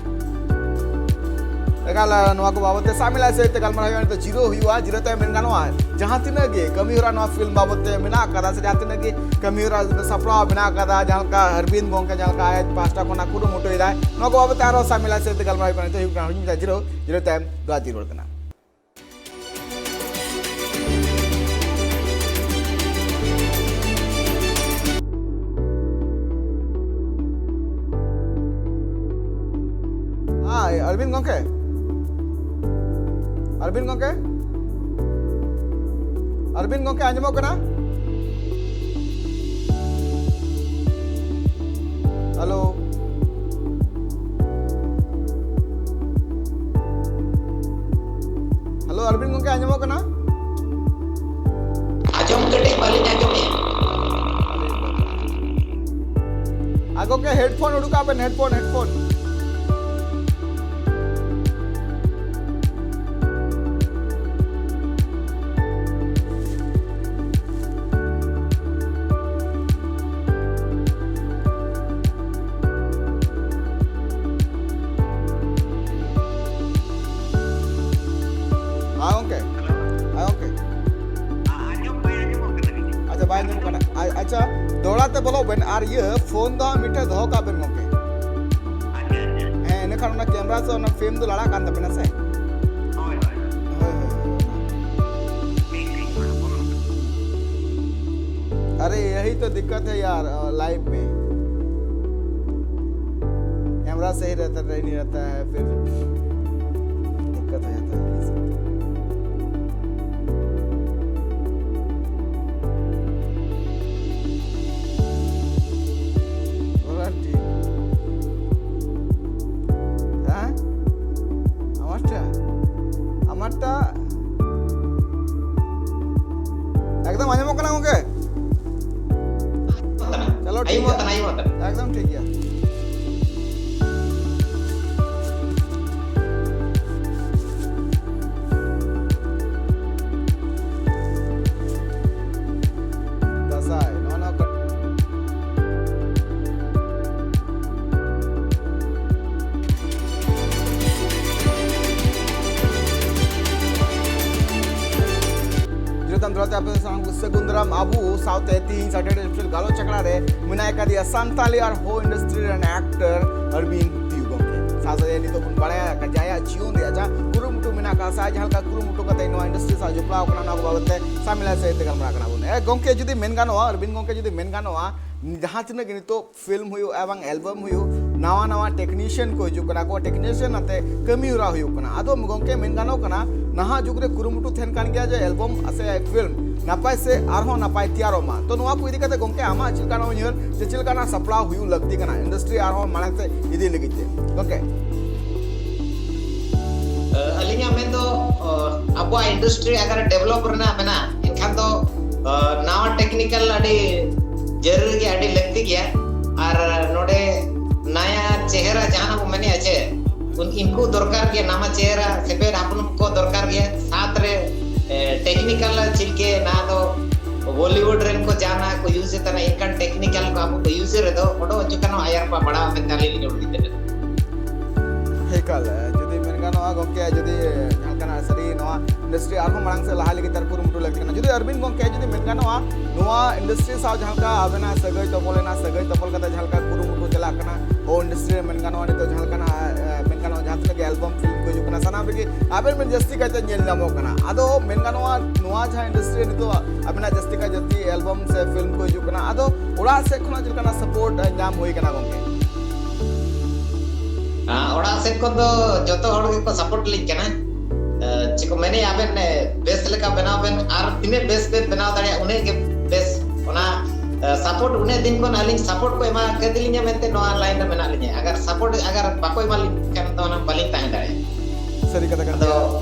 ᱮᱠᱟᱞ, ᱱᱚᱣᱟ ᱠᱚ ᱵᱟᱵᱚᱛ ᱛᱮ ᱥᱟᱢᱤᱞᱟ ᱥᱮᱫ ᱛᱮ ᱜᱟᱞᱢᱟᱨᱟᱣ ᱦᱩᱭᱩᱜᱼᱟ᱾ ᱱᱤᱛᱚᱜ ᱡᱤᱨᱟᱹᱣ ᱦᱩᱭᱩᱜᱼᱟ, ᱡᱤᱨᱟᱹᱣ ᱛᱟᱭᱚᱢ ᱢᱮᱱ ᱜᱟᱱᱚᱜᱼᱟ, ᱡᱟᱦᱟᱸ ᱛᱤᱱᱟᱹᱜ ᱜᱮ ᱠᱟᱹᱢᱤ ᱦᱚᱨᱟ ᱱᱚᱣᱟ ᱯᱷᱤᱞᱢ ᱵᱟᱵᱚᱛ ᱛᱮ ᱢᱮᱱᱟᱜ ᱟᱠᱟᱫᱟ ᱥᱮ ᱡᱟᱦᱟᱸ ᱛᱤᱱᱟᱹᱜ ᱜᱮ ᱠᱟᱹᱢᱤ ᱦᱚᱨᱟ ᱥᱟᱯᱲᱟᱣ ᱢᱮᱱᱟᱜ ᱟᱠᱟᱫᱟ, ᱡᱟᱦᱟᱸ ᱞᱮᱠᱟ ᱟᱨᱵᱤᱱ ᱜᱚᱢᱠᱮ ᱡᱟᱦᱟᱸ ᱞᱮᱠᱟ ᱟᱡ ᱯᱟᱦᱴᱟ ᱠᱷᱚᱱᱟᱜ ᱠᱩᱨᱩᱢᱩᱴᱩᱭᱮᱫᱟᱭ, ᱱᱚᱣᱟ ᱠᱚ ᱵᱟᱵᱚᱛ ᱛᱮ ᱟᱨᱦᱚᱸ ᱥᱟᱢᱤᱞᱟ ᱥᱮᱫ ᱛᱮ ᱜᱟᱞᱢᱟᱨᱟᱣ ᱦᱩᱭᱩᱜ ᱠᱟᱱᱟ᱾ ᱱᱤᱛᱚᱜ ᱦᱩᱭᱩᱜ ᱠᱟᱱᱟ ᱦᱩᱰᱤᱧ ᱢᱟᱪᱷᱟ ᱡᱤᱨᱟᱹᱣ, ᱡᱤᱨᱟᱹᱣ ᱛᱟᱭᱚᱢ ᱫᱚ ᱟᱨ ᱡᱤᱨᱟᱹᱣ ᱠᱟᱱᱟ᱾ ᱦᱟᱭ, ᱟᱨᱵᱤᱱ ᱜᱚᱢᱠᱮ? ᱟᱨᱵᱤᱱ ᱜᱚᱢᱠᱮ? ᱟᱨᱵᱤᱱ ᱜᱚᱢᱠᱮ, ᱟᱸᱡᱚᱢᱚᱜ ᱠᱟᱱᱟ? ᱦᱮᱞᱳ? ᱦᱮᱞᱳ, ᱟᱨᱵᱤᱱ ᱜᱚᱢᱠᱮ, ᱟᱸᱡᱚᱢᱚᱜ ᱠᱟᱱᱟ? ᱟᱸᱡᱚᱢ ᱠᱟᱹᱴᱤᱡ ᱵᱟᱹᱞᱤᱧ ᱟᱸᱡᱚᱢᱮᱫᱼᱟ᱾ ᱟᱨ ᱜᱚᱢᱠᱮ, ᱦᱮᱰᱯᱷᱳᱱ ᱩᱰᱩᱠᱟᱜ ᱵᱮᱱ, ᱦᱮᱰᱯᱷᱳᱱ, ᱦᱮᱰᱯᱷᱳᱱ᱾ ᱦᱮᱸ ᱜᱚᱢᱠᱮ᱾ ᱦᱮᱸ ᱜᱚᱢᱠᱮ᱾ ᱟᱪᱪᱷᱟ, ᱵᱟᱭ ᱟᱸᱡᱚᱢᱚᱜ ᱠᱟᱱᱟ᱾ ᱟ-, ᱟᱪᱪᱷᱟ, ᱫᱚᱦᱲᱟ ᱛᱮ ᱵᱚᱞᱚᱜ ᱵᱮᱱ ᱟᱨ ᱤᱭᱟᱹ ᱯᱷᱳᱱ ᱫᱚ ᱦᱟᱸᱜ ᱢᱤᱫᱴᱷᱮᱱ ᱫᱚᱦᱚ ᱠᱟᱜ ᱵᱮᱱ ᱜᱚᱢᱠᱮ᱾ ᱦᱮᱸ, ᱤᱱᱟᱹᱠᱷᱟᱱ ᱚᱱᱟ ᱠᱮᱢᱨᱟ ᱥᱮ ᱚᱱᱟ ᱯᱷᱨᱮᱢ ᱫᱚ ᱞᱟᱲᱟᱜ ᱠᱟᱱ ᱛᱟᱵᱮᱱᱟ ᱥᱮ᱾ ᱦᱳᱭ, ᱦᱳᱭ, ᱦᱳᱭ᱾ ᱦᱳᱭ, ᱦᱳᱭ, ᱦᱳᱭ᱾ ᱴᱷᱤᱠ, ᱴᱷᱤᱠ, ᱚᱱᱟ ᱯᱷᱳᱱ᱾ अरे, यही तो दिक्कत है यार, अ, लाइव में। कैमरा सही रहता, नहीं रहता है, फिर दिक्कत हो जाता है। ওরা ঠিক। হ্যাঁ? আমারটা? আমারটা একদম ᱟᱸᱡᱚᱢᱚᱜ ᱠᱟᱱᱟ ᱜᱚᱝᱠᱮ? ᱪᱚᱞᱚ, ᱴᱷᱤᱠ ᱜᱮᱭᱟ᱾ ᱮᱠᱫᱚᱢ ᱴᱷᱤᱠ ᱜᱮᱭᱟ᱾ ᱫᱟᱸᱥᱟᱭ, ᱱᱚᱜᱼᱚ ᱱᱚᱣᱟ ᱠᱚ᱾ ᱟᱯᱮ ᱥᱟᱱᱟᱢ ᱠᱚ ᱥᱟᱹᱜᱩᱱ ᱫᱟᱨᱟᱢ᱾ ᱟᱵᱚ ᱥᱟᱶᱛᱮ ᱛᱤᱦᱤᱧ ᱥᱟᱴᱟᱨᱰᱮ ᱥᱯᱮᱥᱟᱞ ᱜᱟᱞᱚᱪ ᱟᱠᱷᱲᱟ ᱨᱮ ᱢᱮᱱᱟᱭ ᱟᱠᱟᱫᱮᱭᱟ ᱥᱟᱱᱛᱟᱞᱤ ᱟᱨ ᱦᱚ ᱤᱱᱰᱟᱥᱴᱨᱤ ᱨᱮᱱ ᱮᱠᱴᱚᱨ ᱟᱨᱵᱤᱱ ᱛᱤᱭᱩ ᱜᱚᱢᱠᱮ᱾ ᱥᱟᱶᱛᱮ ᱱᱤᱛᱚᱜ ᱵᱚᱱ ᱵᱟᱲᱟᱭᱟ ᱟᱠᱟᱫ ᱡᱟᱦᱟᱸᱭᱟᱜ ᱡᱤᱭᱚᱱ ᱨᱮᱭᱟᱜ ᱡᱟᱦᱟᱸ ᱠᱩᱨᱩᱢᱩᱴᱩ ᱢᱮᱱᱟᱜ ᱟᱠᱟᱫ ᱥᱮ ᱟᱡ ᱡᱟᱦᱟᱸ ᱞᱮᱠᱟ ᱠᱩᱨᱩᱢᱩᱴᱩ ᱠᱟᱛᱮ ᱱᱚᱣᱟ ᱤᱱᱰᱟᱥᱴᱨᱤ ᱥᱟᱶ ᱡᱚᱯᱲᱟᱣ ᱠᱟᱱᱟ, ᱚᱱᱟ ᱠᱚ ᱵᱟᱵᱚᱛ ᱛᱮ ᱥᱟᱢᱮᱞᱟ ᱥᱮᱫ ᱛᱮ ᱜᱟᱞᱢᱟᱨᱟᱣ ᱠᱟᱱᱟ ᱵᱚᱱ᱾ ᱮ ᱜᱚᱢᱠᱮ, ᱡᱩᱫᱤ ᱢᱮᱱ ᱜᱟᱱᱚᱜᱼᱟ, ᱟᱨᱵᱤᱱ ᱜᱚᱢᱠᱮ, ᱡᱩᱫᱤ ᱢᱮᱱ ᱜᱟᱱᱚᱜᱼᱟ, ᱡᱟᱦᱟᱸ ᱛᱤᱱᱟᱹᱜ ᱜᱮ ᱱᱤᱛᱚᱜ ᱯᱷᱤᱞᱢ ᱦᱩᱭᱩᱜ ᱮᱵᱚᱝ ᱮᱞᱵᱟᱢ ᱦᱩᱭᱩᱜ, ᱱᱟᱣᱟ ᱱᱟᱣᱟ ᱴᱮᱠᱱᱤᱥᱤᱭᱟᱱ ᱠᱚ ᱦᱤᱡᱩᱜ ᱠᱟᱱᱟ, ᱟᱠᱚ ᱴᱮᱠᱱᱤᱥᱤᱭᱟᱱ ᱟᱛᱮ ᱠᱟᱹᱢᱤ ᱦᱚᱨᱟ ᱦᱩᱭᱩᱜ ᱠᱟᱱᱟ᱾ ᱟᱫᱚ ᱜᱚᱢᱠᱮ, ᱢᱮᱱ ᱜᱟᱱᱚᱜ ᱠᱟᱱᱟ, ᱱᱟᱦᱟᱜ ᱡᱩᱜᱽ ᱨᱮ ᱠᱩᱨᱩᱢᱩᱴᱩ ᱛᱟᱦᱮᱱ ᱠᱟᱱ ᱜᱮᱭᱟ ᱡᱮ ᱮᱞᱵᱟᱢ ᱥᱮ ᱯᱷᱤᱞᱢ ᱱᱟᱯᱟᱭ ᱥᱮ ᱟᱨᱦᱚᱸ ᱱᱟᱯᱟᱭ ᱛᱮᱭᱟᱨᱚᱜ ᱢᱟ᱾ ᱛᱚ, ᱱᱚᱣᱟ ᱠᱚ ᱤᱫᱤ ᱠᱟᱛᱮ ᱜᱚᱢᱠᱮ, ᱟᱢᱟᱜ ᱪᱮᱫ ᱞᱮᱠᱟᱱᱟᱜ ᱩᱭᱦᱟᱹᱨ ᱡᱮ ᱪᱮᱫ ᱞᱮᱠᱟᱱᱟᱜ ᱥᱟᱯᱲᱟᱣ ᱦᱩᱭᱩᱜ ᱞᱟᱹᱠᱛᱤ ᱠᱟᱱᱟ ᱤᱱᱰᱟᱥᱴᱨᱤ ᱟᱨᱦᱚᱸ ᱢᱟᱲᱟᱝ ᱥᱮᱫ ᱤᱫᱤ ᱞᱟᱹᱜᱤᱫ ᱛᱮ ᱜᱚᱢᱠᱮ? ᱟᱹᱞᱤᱧᱟᱜ ᱢᱮᱱ ᱫᱚ, ᱟᱵᱚᱣᱟᱜ ᱤᱱᱰᱟᱥᱴᱨᱤ ᱟᱜᱟᱨ ᱰᱮᱵᱷᱞᱚᱯ ᱨᱮᱱᱟᱜ ᱢᱮᱱᱟᱜᱼᱟ, ᱮᱱᱠᱷᱟᱱ ᱫᱚ ᱱᱟᱣᱟ ᱴᱮᱠᱱᱤᱠᱟᱞ ᱟᱹᱰᱤ ᱡᱟᱹᱨᱩᱨᱤ ᱜᱮᱭᱟ, ᱟᱹᱰᱤ ᱞᱟᱹᱠᱛᱤ ᱜᱮᱭᱟ᱾ ᱟᱨ ᱱᱚᱰᱮ ᱱᱟᱭᱟ ᱪᱮᱦᱨᱟ ᱡᱟᱦᱟᱸ ᱵᱚ ᱢᱮᱱᱮᱫᱼᱟ ᱪᱮ, ᱩᱱᱠᱩ ᱫᱚᱨᱠᱟᱨ ᱜᱮᱭᱟ, ᱱᱟᱣᱟ ᱪᱮᱦᱨᱟ ᱥᱮᱯᱮᱫ ᱦᱚᱯᱚᱱ ᱠᱚ ᱫᱚᱨᱠᱟᱨ ᱜᱮᱭᱟ᱾ ᱥᱟᱛ ᱨᱮ ᱴᱮᱠᱱᱤᱠᱟᱞ ᱪᱮᱫ ᱜᱮ ᱱᱟ ᱫᱚ ᱵᱚᱞᱤᱣᱩᱰ ᱨᱮᱱ ᱠᱚ ᱡᱟᱦᱟᱸ ᱠᱚ ᱤᱭᱩᱡᱽ ᱮᱫ ᱛᱟᱦᱮᱱᱟ, ᱮᱱᱠᱷᱟᱱ ᱴᱮᱠᱱᱤᱠᱟᱞ ᱠᱚ ᱟᱵᱚ ᱠᱚ ᱤᱭᱩᱡᱽ ᱨᱮᱫᱚ ᱚᱰᱚ ᱦᱚᱪᱚ ᱠᱟᱱᱟ ᱟᱭᱟᱨ ᱠᱚ ᱵᱟᱲᱟᱣ ᱢᱮᱱᱛᱮ ᱟᱹᱞᱤᱧ ᱞᱤᱧ ᱩᱰᱩᱠ ᱠᱮᱫᱟ᱾ ᱮᱠᱟᱞ, ᱡᱩᱫᱤ ᱢᱮᱱ ᱜᱟᱱᱚᱜᱼᱟ ᱜᱚᱢᱠᱮ, ᱡᱩᱫᱤ ᱡᱟᱦᱟᱸ ᱞᱮᱠᱟᱱᱟᱜ ᱥᱟᱹᱨᱤ ᱱᱚᱣᱟ ᱤᱱᱰᱟᱥᱴᱨᱤ ᱟᱨᱦᱚᱸ ᱢᱟᱲᱟᱝ ᱥᱮᱫ ᱞᱟᱦᱟ ᱞᱟᱹᱜᱤᱫ ᱛᱮ ᱠᱩᱨᱩᱢᱩᱴᱩ ᱞᱟᱹᱠᱛᱤ ᱠᱟᱱᱟ᱾ ᱡᱩᱫᱤ ᱟᱨᱵᱤᱱ ᱜᱚᱢᱠᱮ ᱡᱩᱫᱤ ᱢᱮᱱ ᱜᱟᱱᱚᱜᱼᱟ, ᱱᱚᱣᱟ ᱤᱱᱰᱟᱥᱴᱨᱤ ᱥᱟᱶ ᱡᱟᱦᱟᱸ ᱞᱮᱠᱟ ᱟᱵᱮᱱᱟᱜ ᱥᱟᱹᱜᱟᱹᱭ ᱛᱚᱯᱚᱞ ᱮᱱᱟ, ᱥᱟᱹᱜᱟᱹᱭ ᱛᱚᱯᱚᱞ ᱠᱟᱛᱮ ᱡᱟᱦᱟᱸ ᱞᱮᱠᱟ ᱠᱩᱨᱩᱢᱩᱴᱩ ᱪᱟᱞᱟᱜ ᱠᱟᱱᱟ, ᱦᱚ ᱤᱱᱰᱟᱥᱴᱨᱤ ᱨᱮ ᱢᱮᱱ ᱜᱟᱱᱚᱜᱼᱟ, ᱱᱤᱛᱚᱜ ᱡᱟᱦᱟᱸ ᱞᱮᱠᱟᱱᱟᱜ, ᱮ, ᱢᱮᱱ ᱜᱟᱱᱚᱜᱼᱟ, ᱡᱟᱦᱟᱸ ᱛᱤᱱᱟᱹᱜ ᱜᱮ ᱮᱞᱵᱟᱢ ᱯᱷᱤᱞᱢ ᱠᱚ ᱦᱤᱡᱩᱜ ᱠᱟᱱᱟ, ᱥᱟᱱᱟᱢ ᱨᱮᱜᱮ ᱟᱵᱮᱱ ᱵᱮᱱ ᱡᱟᱹᱥᱛᱤ ᱠᱟᱭᱛᱮ ᱧᱮᱞ ᱧᱟᱢᱚᱜ ᱠᱟᱱᱟ᱾ ᱟᱫᱚ ᱢᱮᱱ ᱜᱟᱱᱚᱜᱼᱟ, ᱱᱚᱣᱟ ᱡᱟᱦᱟᱸ ᱤᱱᱰᱟᱥᱴᱨᱤ ᱨᱮ ᱱᱤᱛᱚᱜ ᱟᱵᱮᱱᱟᱜ ᱡᱟᱹᱥᱛᱤ ᱠᱟᱭ ᱡᱟᱹᱥᱛᱤ ᱮᱞᱵᱟᱢ ᱥᱮ ᱯᱷᱤᱞᱢ ᱠᱚ ᱦᱤᱡᱩᱜ ᱠᱟᱱᱟ, ᱟᱫᱚ ᱚᱲᱟᱜ ᱥᱮᱫ ᱠᱷᱚᱱᱟᱜ ᱪᱮᱫ ᱞᱮᱠᱟᱱᱟᱜ ᱥᱟᱯᱳᱨᱴ ᱧᱟᱢ ᱦᱩᱭ ᱠᱟᱱᱟ ᱜᱚᱢᱠᱮ? ᱟᱸ, ᱚᱲᱟᱜ ᱥᱮᱫ ᱠᱷᱚᱱ ᱫᱚ ᱡᱚᱛᱚ ᱦᱚᱲ ᱜᱮᱠᱚ ᱥᱟᱯᱳᱨᱴ ᱞᱤᱧ ᱠᱟᱱᱟ᱾ ᱟᱸ, ᱪᱮᱫ ᱠᱚ ᱢᱮᱱᱮᱫᱼᱟ, ᱟᱵᱮᱱ, ᱮ, ᱵᱮᱥ ᱞᱮᱠᱟ ᱵᱮᱱᱟᱣ ᱵᱮᱱ, ᱟᱨ ᱛᱤᱱᱟᱹᱜ ᱵᱮᱥ ᱵᱮᱱ ᱵᱮᱱᱟᱣ ᱫᱟᱲᱮᱭᱟᱜᱼᱟ, ᱩᱱᱟᱹᱜ ᱜᱮ ᱵᱮᱥ᱾ ᱚᱱᱟ, ᱮ, ᱥᱟᱯᱳᱨᱴ ᱩᱱᱟᱹᱜ ᱫᱤᱱ ᱠᱷᱚᱱ ᱟᱹᱞᱤᱧ ᱥᱟᱯᱳᱨᱴ ᱠᱚ ᱮᱢᱟ ᱠᱟᱫᱤᱞᱤᱧᱟ ᱢᱮᱱᱛᱮ ᱱᱚᱣᱟ ᱞᱟᱭᱤᱱ ᱨᱮ ᱢᱮᱱᱟᱜ ᱞᱤᱧᱟ᱾ ᱟᱜᱟᱨ ᱥᱟᱯᱳᱨᱴ ᱟᱜᱟᱨ ᱵᱟᱠᱚ ᱮᱢᱟ ᱞᱤᱧ ᱠᱷᱟᱱ ᱫᱚ ᱚᱱᱟ ᱵᱟᱹᱞᱤᱧ ᱛᱟᱦᱮᱸ ᱫᱟᱲᱮᱭᱟᱜᱼᱟ᱾ ᱥᱟᱹᱨᱤ ᱠᱟᱛᱷᱟ ᱠᱟᱱ ᱟᱫᱚ ᱜᱮᱭᱟ᱾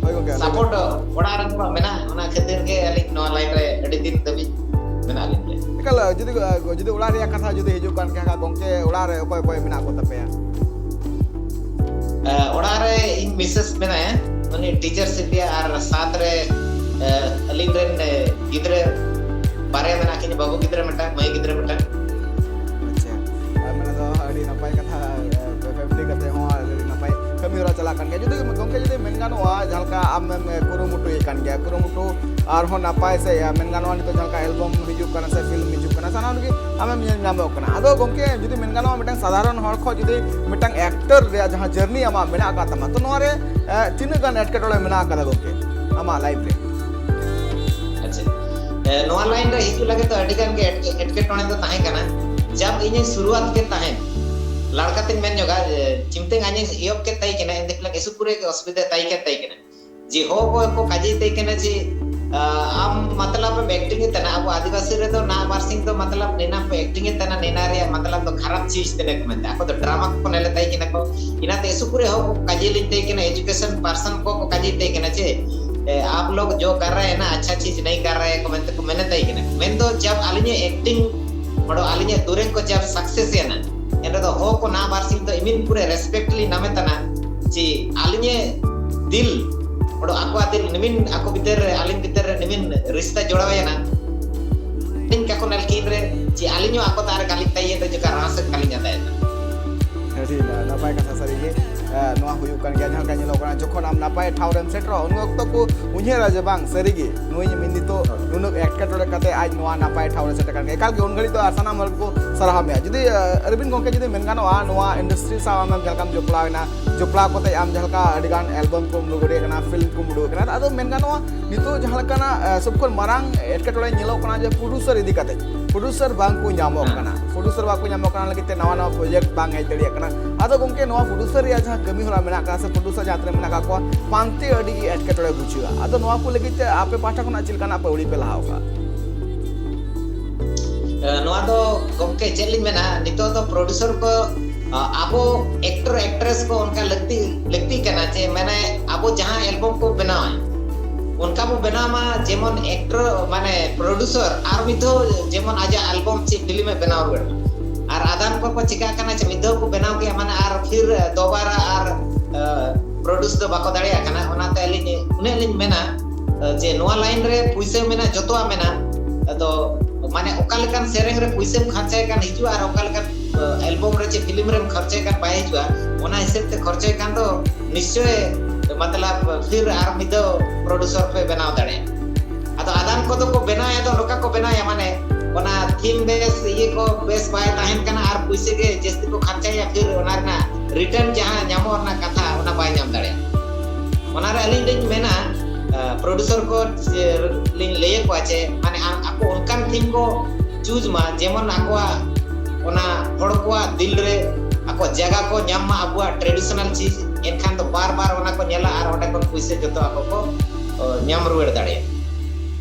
ᱦᱳᱭ ᱜᱚᱢᱠᱮ, ᱟᱫᱚ ᱥᱟᱯᱳᱨᱴ ᱚᱲᱟᱜ ᱨᱮᱱ ᱠᱚᱣᱟᱜ ᱢᱮᱱᱟᱜᱼᱟ, ᱚᱱᱟ ᱠᱷᱟᱹᱛᱤᱨ ᱜᱮ ᱟᱹᱞᱤᱧ ᱱᱚᱣᱟ ᱞᱟᱭᱤᱱ ᱨᱮ ᱟᱹᱰᱤ ᱫᱤᱱ ᱫᱷᱟᱹᱵᱤᱡ ᱢᱮᱱᱟᱜ ᱞᱤᱧ ᱜᱮᱭᱟ᱾ ᱮᱠᱟᱞ, ᱡᱩᱫᱤ, ᱡᱩᱫᱤ ᱚᱲᱟᱜ ᱨᱮᱭᱟᱜ ᱠᱟᱛᱷᱟ ᱡᱩᱫᱤ ᱦᱤᱡᱩᱜ ᱠᱟᱱ ᱠᱷᱟᱱ ᱜᱚᱢᱠᱮ, ᱚᱲᱟᱜ ᱨᱮ ᱚᱠᱚᱭ ᱚᱠᱚᱭ ᱢᱮᱱᱟᱜ ᱠᱚ ᱛᱟᱯᱮᱭᱟ? ᱮ, ᱚᱲᱟᱜ ᱨᱮ ᱤᱧ ᱢᱤᱥᱮᱥ ᱢᱮᱱᱟᱭᱟ, ᱩᱱᱤ ᱴᱤᱪᱟᱨ ᱥᱤᱯ ᱜᱮᱭᱟ, ᱟᱨ ᱥᱟᱛ ᱨᱮ, ᱮ, ᱟᱹᱞᱤᱧ ᱨᱮᱱ, ᱮ, ᱜᱤᱫᱽᱨᱟᱹ ᱵᱟᱨᱭᱟ ᱢᱮᱱᱟᱜ ᱠᱤᱱᱟ, ᱵᱟᱹᱵᱩ ᱜᱤᱫᱽᱨᱟᱹ ᱢᱤᱫᱴᱟᱝ, ᱢᱟᱹᱭ ᱜᱤᱫᱽᱨᱟᱹ ᱢᱤᱫᱴᱟᱝ᱾ ᱟᱪᱪᱷᱟ, ᱟᱨ ᱢᱟᱱᱮ ᱫᱚ ᱟᱹᱰᱤ ᱱᱟᱯᱟᱭ ᱠᱟᱛᱷᱟ, ᱮ, ᱯᱷᱮᱢᱤᱞᱤ ᱠᱟᱛᱮ ᱦᱚᱸ ᱟᱹᱰᱤ ᱱᱟᱯᱟᱭ ᱠᱟᱹᱢᱤ ᱦᱚᱨᱟ ᱪᱟᱞᱟᱜ ᱠᱟᱱ ᱜᱮᱭᱟ᱾ ᱡᱩᱫᱤ ᱜᱚᱢᱠᱮ ᱡᱩᱫᱤ ᱢᱮᱱ ᱜᱟᱱᱚᱜᱼᱟ, ᱡᱟᱦᱟᱸ ᱞᱮᱠᱟ ᱟᱢᱮᱢ ᱠᱩᱨᱩᱢᱩᱴᱩᱭᱮᱫ ᱠᱟᱱ ᱜᱮᱭᱟ, ᱠᱩᱨᱩᱢᱩᱴᱩ ᱟᱨᱦᱚᱸ ᱱᱟᱯᱟᱭ ᱥᱮ ᱢᱮᱱ ᱜᱟᱱᱚᱜᱼᱟ, ᱱᱤᱛᱚᱜ ᱡᱟᱦᱟᱸ ᱞᱮᱠᱟ ᱮᱞᱵᱟᱢ ᱦᱤᱡᱩᱜ ᱠᱟᱱᱟ ᱥᱮ ᱯᱷᱤᱞᱢ ᱦᱤᱡᱩᱜ ᱠᱟᱱᱟ, ᱥᱟᱱᱟᱢ ᱨᱮᱜᱮ ᱟᱢᱮᱢ ᱧᱮᱞ ᱧᱟᱢᱚᱜ ᱠᱟᱱᱟ᱾ ᱟᱫᱚ ᱜᱚᱢᱠᱮ, ᱡᱩᱫᱤ ᱢᱮᱱ ᱜᱟᱱᱚᱜᱼᱟ, ᱢᱤᱫᱴᱟᱝ ᱥᱟᱫᱷᱟᱨᱚᱱ ᱦᱚᱲ ᱠᱷᱚᱱ ᱡᱩᱫᱤ ᱢᱤᱫᱴᱟᱝ ᱮᱠᱴᱚᱨ ᱨᱮᱭᱟᱜ ᱡᱟᱦᱟᱸ ᱡᱟᱨᱱᱤ ᱟᱢᱟᱜ ᱢᱮᱱᱟᱜ ᱟᱠᱟᱫ ᱛᱟᱢᱟ, ᱛᱚ ᱱᱚᱣᱟ ᱨᱮ ᱛᱤᱱᱟᱹᱜ ᱜᱟᱱ ᱮᱴᱠᱮᱴᱚᱬᱮ ᱢᱮᱱᱟᱜ ᱟᱠᱟᱫᱟ ᱜᱚᱢᱠᱮ ᱟᱢᱟᱜ ᱞᱟᱭᱤᱯᱷ ᱨᱮ? ᱟᱪᱪᱷᱟ, ᱱᱚᱣᱟ ᱞᱟᱭᱤᱱ ᱨᱮ ᱦᱤᱡᱩᱜ ᱞᱟᱹᱜᱤᱫ ᱫᱚ ᱟᱹᱰᱤ ᱜᱟᱱ ᱜᱮ ᱮᱴᱠᱮᱴᱚᱬᱮ ᱫᱚ ᱛᱟᱦᱮᱸ ᱠᱟᱱᱟ᱾ ᱡᱟᱵ ᱤᱧᱤᱧ ᱥᱩᱨᱩᱣᱟᱛ ᱠᱮᱫ ᱛᱟᱦᱮᱸᱫ, ᱞᱟᱲᱠᱟᱛᱮᱧ ᱢᱮᱱ ᱧᱚᱜᱟ, ᱪᱤᱢᱛᱮ ᱟᱧᱤᱧ ᱮᱦᱚᱵ ᱠᱮᱫ ᱛᱟᱭ ᱠᱟᱱᱟ, ᱮᱱᱛᱮ ᱮᱥᱩ ᱯᱩᱨᱟᱹ ᱜᱮ ᱚᱥᱩᱵᱤᱫᱷᱟ ᱛᱟᱭ ᱠᱟᱱ ᱛᱟᱭ ᱠᱟᱱᱟ᱾ ᱡᱮ ᱦᱚ ᱠᱚ ᱠᱚ ᱠᱟᱡᱮ ᱛᱟᱭ ᱠᱟᱱᱟ ᱡᱮ ᱟᱢ ᱢᱚᱛᱞᱚᱵ ᱮᱢ ᱮᱠᱴᱤᱝ ᱮᱫ ᱛᱟᱦᱮᱱᱟ, ᱟᱵᱚ ᱟᱹᱫᱤᱵᱟᱹᱥᱤ ᱨᱮᱫᱚ ᱱᱟ ᱵᱟᱨᱥᱤᱧ ᱫᱚ ᱢᱚᱛᱞᱚᱵ ᱱᱮᱱᱟ ᱠᱚ ᱮᱠᱴᱤᱝ ᱮᱫ ᱛᱟᱦᱮᱱᱟ, ᱱᱮᱱᱟ ᱨᱮᱭᱟᱜ ᱢᱚᱛᱞᱚᱵ ᱫᱚ ᱠᱷᱟᱨᱟᱯ ᱪᱤᱡᱽ ᱛᱮᱱᱟ ᱠᱚ ᱢᱮᱱᱛᱮ, ᱟᱠᱚ ᱫᱚ ᱰᱨᱟᱢᱟ ᱠᱚ ᱧᱮᱞᱮᱫ ᱛᱟᱭ ᱠᱟᱱᱟ ᱠᱚ᱾ ᱤᱱᱟᱛᱮ ᱮᱥᱩ ᱯᱩᱨᱟᱹ ᱦᱚ ᱠᱚ ᱠᱟᱡᱮ ᱞᱤᱧ ᱛᱟᱭ ᱠᱟᱱᱟ, ᱮᱡᱩᱠᱮᱥᱚᱱ ᱯᱟᱨᱥᱚᱱ ᱠᱚ ᱠᱚ ᱠᱟᱡᱮ ᱛᱟᱭ ᱠᱟᱱᱟ ᱡᱮ ᱮ, आप लोग जो कर रहे हैं ना, अच्छा चीज नहीं कर रहे हैं ᱠᱚ ᱢᱮᱱᱛᱮ ᱠᱚ ᱢᱮᱱᱮᱛᱟᱭ ᱠᱟᱱᱟ᱾ ᱢᱮᱱᱫᱚ ᱡᱟᱵ ᱟᱹᱞᱤᱧᱟᱜ ᱮᱠᱴᱤᱝ ᱚᱰᱚ ᱟᱹᱞᱤᱧᱟᱜ ᱫᱩᱨᱮᱝ ᱠᱚ ᱡᱟᱵ ᱥᱟᱠᱥᱮᱥ ᱮᱱᱟ, ᱮᱱ ᱨᱮᱫᱚ ᱦᱚ ᱠᱚ ᱱᱟ ᱵᱟᱨᱥᱤᱧ ᱫᱚ ᱤᱢᱤᱱ ᱯᱩᱨᱟᱹ ᱨᱮᱥᱯᱮᱠᱴ ᱞᱤᱧ ᱱᱟᱢᱮ ᱛᱟᱱᱟ ᱡᱮ ᱟᱹᱞᱤᱧᱟᱜ ᱫᱤᱞ ᱚᱰᱚ ᱟᱠᱚᱣᱟᱜ ᱫᱤᱞ ᱱᱤᱢᱤᱱ ᱟᱠᱚ ᱵᱷᱤᱛᱟᱹᱨ ᱨᱮ ᱟᱹᱞᱤᱧ ᱵᱷᱤᱛᱟᱹᱨ ᱨᱮ ᱱᱤᱢᱤᱱ ᱨᱤᱥᱛᱟ ᱡᱚᱲᱟᱣ ᱮᱱᱟ᱾ ᱟᱹᱞᱤᱧ ᱠᱟᱠᱚ ᱱᱟᱞᱠᱤᱱ ᱨᱮ ᱡᱮ ᱟᱹᱞᱤᱧ ᱦᱚᱸ ᱟᱠᱚ ᱛᱟᱨᱮ ᱠᱟᱹᱞᱤᱧ ᱛᱟᱭ ᱮᱱ ᱨᱮ ᱡᱚᱠᱷᱚᱱ ᱨᱟᱥ ᱠᱟᱹᱞᱤᱧ ᱟᱫᱟᱭ᱾ ᱟᱹᱰᱤ ᱱᱟᱯᱟᱭ ᱠᱟᱛᱷᱟ ᱥᱟᱹᱨᱤᱜᱮ᱾ ᱱᱚᱣᱟ ᱦᱩᱭᱩᱜ ᱠᱟᱱ ᱜᱮᱭᱟ, ᱡᱟᱦᱟᱸ ᱞᱮᱠᱟ ᱧᱮᱞᱚᱜ ᱠᱟᱱᱟ, ᱡᱚᱠᱷᱚᱱ ᱟᱢ ᱱᱟᱯᱟᱭ ᱴᱷᱟᱶ ᱨᱮᱢ ᱥᱮᱴᱮᱨᱚᱜᱼᱟ, ᱩᱱ ᱚᱠᱛᱚ ᱠᱚ ᱩᱭᱦᱟᱹᱨᱟ ᱡᱮ ᱵᱟᱝ, ᱥᱟᱹᱨᱤᱜᱮ ᱱᱩᱭ ᱢᱤᱫ ᱱᱤᱛᱚᱜ ᱱᱩᱱᱟᱹᱜ ᱮᱴᱠᱮᱴᱚᱬᱮ ᱠᱟᱛᱮ ᱟᱡ ᱱᱚᱣᱟ ᱱᱟᱯᱟᱭ ᱴᱷᱟᱶ ᱨᱮ ᱥᱮᱴᱮᱨ ᱠᱟᱱ ᱜᱮᱭᱟ᱾ ᱮᱠᱟᱞ ᱜᱮ ᱩᱱ ᱜᱷᱟᱹᱲᱤᱡ ᱫᱚ ᱟᱨ ᱥᱟᱱᱟᱢ ᱦᱚᱲ ᱠᱚ ᱥᱟᱨᱦᱟᱣ ᱢᱮᱭᱟ᱾ ᱡᱩᱫᱤ ᱟᱨᱵᱤᱱ ᱜᱚᱢᱠᱮ ᱡᱩᱫᱤ ᱢᱮᱱ ᱜᱟᱱᱚᱜᱼᱟ, ᱱᱚᱣᱟ ᱤᱱᱰᱟᱥᱴᱨᱤ ᱥᱟᱶ ᱟᱢᱮᱢ ᱡᱟᱦᱟᱸ ᱞᱮᱠᱟᱢ ᱡᱚᱯᱲᱟᱣ ᱮᱱᱟ, ᱡᱚᱯᱲᱟᱣ ᱠᱟᱛᱮ ᱟᱢ ᱡᱟᱦᱟᱸ ᱞᱮᱠᱟ ᱟᱹᱰᱤ ᱜᱟᱱ ᱮᱞᱵᱟᱢ ᱠᱚᱢ ᱩᱰᱩᱠ ᱫᱟᱲᱮᱭᱟᱜ ᱠᱟᱱᱟ, ᱯᱷᱤᱞᱢ ᱠᱚᱢ ᱩᱰᱩᱠ ᱠᱟᱱᱟ, ᱟᱫᱚ ᱢᱮᱱ ᱜᱟᱱᱚᱜᱼᱟ ᱱᱤᱛᱚᱜ ᱡᱟᱦᱟᱸ ᱞᱮᱠᱟᱱᱟᱜ ᱥᱚᱵ ᱠᱷᱚᱱ ᱢᱟᱨᱟᱝ ᱮᱴᱠᱮᱴᱚᱬᱮ ᱧᱮᱞᱚᱜ ᱠᱟᱱᱟ ᱡᱮ ᱯᱨᱚᱰᱩᱥᱟᱨ ᱤᱫᱤ ᱠᱟᱛᱮ, ᱯᱨᱚᱰᱩᱥᱟᱨ ᱵᱟᱝ ᱠᱚ ᱧᱟᱢᱚᱜ ᱠᱟᱱᱟ᱾ ᱯᱨᱚᱰᱩᱥᱟᱨ ᱵᱟᱠᱚ ᱧᱟᱢᱚᱜ ᱠᱟᱱᱟ ᱞᱟᱹᱜᱤᱫ ᱛᱮ ᱱᱟᱣᱟ ᱱᱟᱣᱟ ᱯᱨᱚᱡᱮᱠᱴ ᱵᱟᱝ ᱦᱮᱡ ᱫᱟᱲᱮᱭᱟᱜ ᱠᱟᱱᱟ᱾ ᱟᱫᱚ ᱜᱚᱢᱠᱮ, ᱱᱚᱣᱟ ᱯᱨᱚᱰᱩᱥᱟᱨ ᱨᱮᱭᱟᱜ ᱡᱟᱦᱟᱸ ᱠᱟᱹᱢᱤ ᱦᱚᱨᱟ ᱢᱮᱱᱟᱜ ᱟᱠᱟᱫ ᱥᱮ ᱯᱨᱚᱰᱩᱥᱟᱨ ᱡᱟᱦᱟᱸ ᱛᱤᱱᱟᱹᱜ ᱢᱮᱱᱟᱜ ᱟᱠᱟᱫ ᱠᱚᱣᱟ, ᱯᱟᱱᱛᱮ ᱟᱹᱰᱤ ᱜᱮ ᱮᱴᱠᱮᱴᱚᱬᱮ ᱵᱩᱡᱷᱟᱹᱜᱼᱟ᱾ ᱟᱫᱚ ᱱᱚᱣᱟ ᱠᱚ ᱞᱟᱹᱜᱤᱫ ᱛᱮ ᱟᱯᱮ ᱯᱟᱦᱴᱟ ᱠᱷᱚᱱᱟᱜ ᱪᱮᱫ ᱞᱮᱠᱟᱱᱟᱜ ᱯᱮ ᱟᱹᱣᱲᱤ ᱯᱮ ᱞᱟᱦᱟ ᱟᱠᱟᱫᱼᱟ? ᱱᱚᱣᱟ ᱫᱚ ᱜᱚᱢᱠᱮ ᱪᱮᱫ ᱞᱤᱧ ᱢᱮᱱᱟ, ᱱᱤᱛᱚᱜ ᱫᱚ ᱯᱨᱚᱰᱩᱥᱟᱨ ᱠᱚ ᱟᱵᱚ ᱮᱠᱴᱚᱨ ᱮᱠᱴᱨᱮᱥ ᱠᱚ ᱚᱱᱠᱟ ᱞᱟᱹᱠᱛᱤ ᱞᱟᱹᱠᱛᱤ ᱠᱟᱱᱟ ᱡᱮ ᱢᱟᱱᱮ ᱟᱵᱚ ᱡᱟᱦᱟᱸ ᱮᱞᱵᱚᱢ ᱠᱚ ᱵᱮᱱᱟᱣᱟ, ᱚᱱᱠᱟ ᱵᱚ ᱵᱮᱱᱟᱣ ᱢᱟ ᱡᱮᱢᱚᱱ ᱮᱠᱴᱚᱨ ᱢᱟᱱᱮ ᱯᱨᱚᱰᱩᱥᱟᱨ ᱟᱨ ᱢᱤᱫ ᱫᱷᱟᱣ ᱡᱮᱢᱚᱱ ᱟᱡᱟᱜ ᱮᱞᱵᱚᱢ ᱪᱮ ᱯᱷᱤᱞᱢ ᱮ ᱵᱮᱱᱟᱣ ᱨᱩᱣᱟᱹᱲ᱾ ᱟᱨ ᱟᱫᱷᱟᱱ ᱠᱚᱠᱚ ᱪᱤᱠᱟᱹᱜ ᱠᱟᱱᱟ ᱪᱮ ᱢᱤᱫ ᱫᱷᱟᱣ ᱠᱚ ᱵᱮᱱᱟᱣ ᱠᱮᱜᱼᱟ, ᱢᱟᱱᱮ ᱟᱨ ᱯᱷᱤᱨ ᱫᱚᱵᱟᱨᱟ ᱟᱨ ᱯᱨᱚᱰᱩᱥ ᱫᱚ ᱵᱟᱠᱚ ᱫᱟᱲᱮᱭᱟᱜ ᱠᱟᱱᱟ᱾ ᱚᱱᱟᱛᱮ ᱟᱹᱞᱤᱧ ᱩᱱᱟᱹᱜ ᱞᱤᱧ ᱢᱮᱱᱟ ᱡᱮ ᱱᱚᱣᱟ ᱞᱟᱭᱤᱱ ᱨᱮ ᱯᱩᱭᱥᱟᱹ ᱢᱮᱱᱟᱜᱼᱟ, ᱡᱚᱛᱚᱣᱟᱜ ᱢᱮᱱᱟᱜᱼᱟ᱾ ᱟᱫᱚ ᱢᱟᱱᱮ ᱚᱠᱟ ᱞᱮᱠᱟᱱ ᱥᱮᱨᱮᱧ ᱨᱮ ᱯᱩᱭᱥᱟᱹᱢ ᱠᱷᱚᱨᱪᱟᱭ ᱠᱟᱱ ᱦᱤᱡᱩᱜᱼᱟ ᱟᱨ ᱚᱠᱟ ᱞᱮᱠᱟᱱ ᱮᱞᱵᱚᱢ ᱨᱮ ᱪᱮ ᱯᱷᱤᱞᱢ ᱨᱮᱢ ᱠᱷᱚᱨᱪᱟᱭ ᱠᱷᱟᱱ ᱵᱟᱭ ᱦᱤᱡᱩᱜᱼᱟ᱾ ᱚᱱᱟ ᱦᱤᱥᱟᱹᱵ ᱛᱮ ᱠᱷᱚᱨᱪᱟᱭ ᱠᱷᱟᱱ ᱫᱚ ᱱᱤᱥᱪᱚᱭ, ᱢᱚᱛᱞᱚᱵ, ᱯᱷᱤᱨ ᱟᱨ ᱢᱤᱫ ᱫᱷᱟᱣ ᱯᱨᱚᱰᱭᱩᱥᱚᱨ ᱯᱮ ᱵᱮᱱᱟᱣ ᱫᱟᱲᱮᱭᱟᱜᱼᱟ᱾ ᱟᱫᱚ ᱟᱫᱟᱱ ᱠᱚᱫᱚ ᱠᱚ ᱵᱮᱱᱟᱣᱮᱫ ᱫᱚ ᱱᱚᱝᱠᱟ ᱠᱚ ᱵᱮᱱᱟᱣᱮᱫᱼᱟ, ᱢᱟᱱᱮ ᱚᱱᱟ ᱛᱷᱤᱢ ᱵᱮᱥ, ᱤᱭᱟᱹ ᱠᱚ ᱵᱮᱥ ᱵᱟᱭ ᱛᱟᱦᱮᱱ ᱠᱟᱱᱟ ᱟᱨ ᱯᱩᱭᱥᱟᱹ ᱜᱮ ᱡᱟᱹᱥᱛᱤ ᱠᱚ ᱠᱷᱚᱨᱪᱟᱭᱟ, ᱯᱷᱤᱨ ᱚᱱᱟ ᱨᱮᱱᱟᱜ ᱨᱤᱴᱟᱨᱱ ᱡᱟᱦᱟᱸ ᱧᱟᱢᱚᱜ ᱨᱮᱱᱟᱜ ᱠᱟᱛᱷᱟ, ᱚᱱᱟ ᱵᱟᱭ ᱧᱟᱢ ᱫᱟᱲᱮᱭᱟᱜᱼᱟ᱾ ᱚᱱᱟᱨᱮ ᱟᱹᱞᱤᱧ ᱞᱤᱧ ᱢᱮᱱᱟ, ᱯᱨᱚᱰᱭᱩᱥᱚᱨ ᱠᱚ ᱡᱮ ᱞᱤᱧ ᱞᱟᱹᱭ ᱟᱠᱚᱣᱟ ᱡᱮ ᱢᱟᱱᱮ ᱟᱢ, ᱟᱠᱚ ᱚᱱᱠᱟᱱ ᱛᱷᱤᱢ ᱠᱚ ᱪᱩᱡᱽ ᱢᱟ, ᱡᱮᱢᱚᱱ ᱟᱠᱚᱣᱟᱜ ᱚᱱᱟ ᱦᱚᱲ ᱠᱚᱣᱟᱜ ᱫᱤᱞ ᱨᱮ ᱟᱠᱚᱣᱟᱜ ᱡᱟᱭᱜᱟ ᱠᱚ ᱧᱟᱢ ᱢᱟ, ᱟᱵᱚᱣᱟᱜ ᱴᱨᱮᱰᱤᱥᱚᱱᱟᱞ ᱪᱤᱡᱽ᱾ ᱮᱱᱠᱷᱟᱱ ᱫᱚ ᱵᱟᱨ ᱵᱟᱨ ᱚᱱᱟ ᱠᱚ ᱧᱮᱞᱟ ᱟᱨ ᱚᱸᱰᱮ ᱠᱷᱚᱱ ᱯᱩᱭᱥᱟᱹ ᱡᱚᱛᱚ ᱟᱠᱚ ᱠᱚ, ᱚ, ᱧᱟᱢ ᱨᱩᱣᱟᱹᱲ ᱫᱟᱲᱮᱭᱟᱜᱼᱟ᱾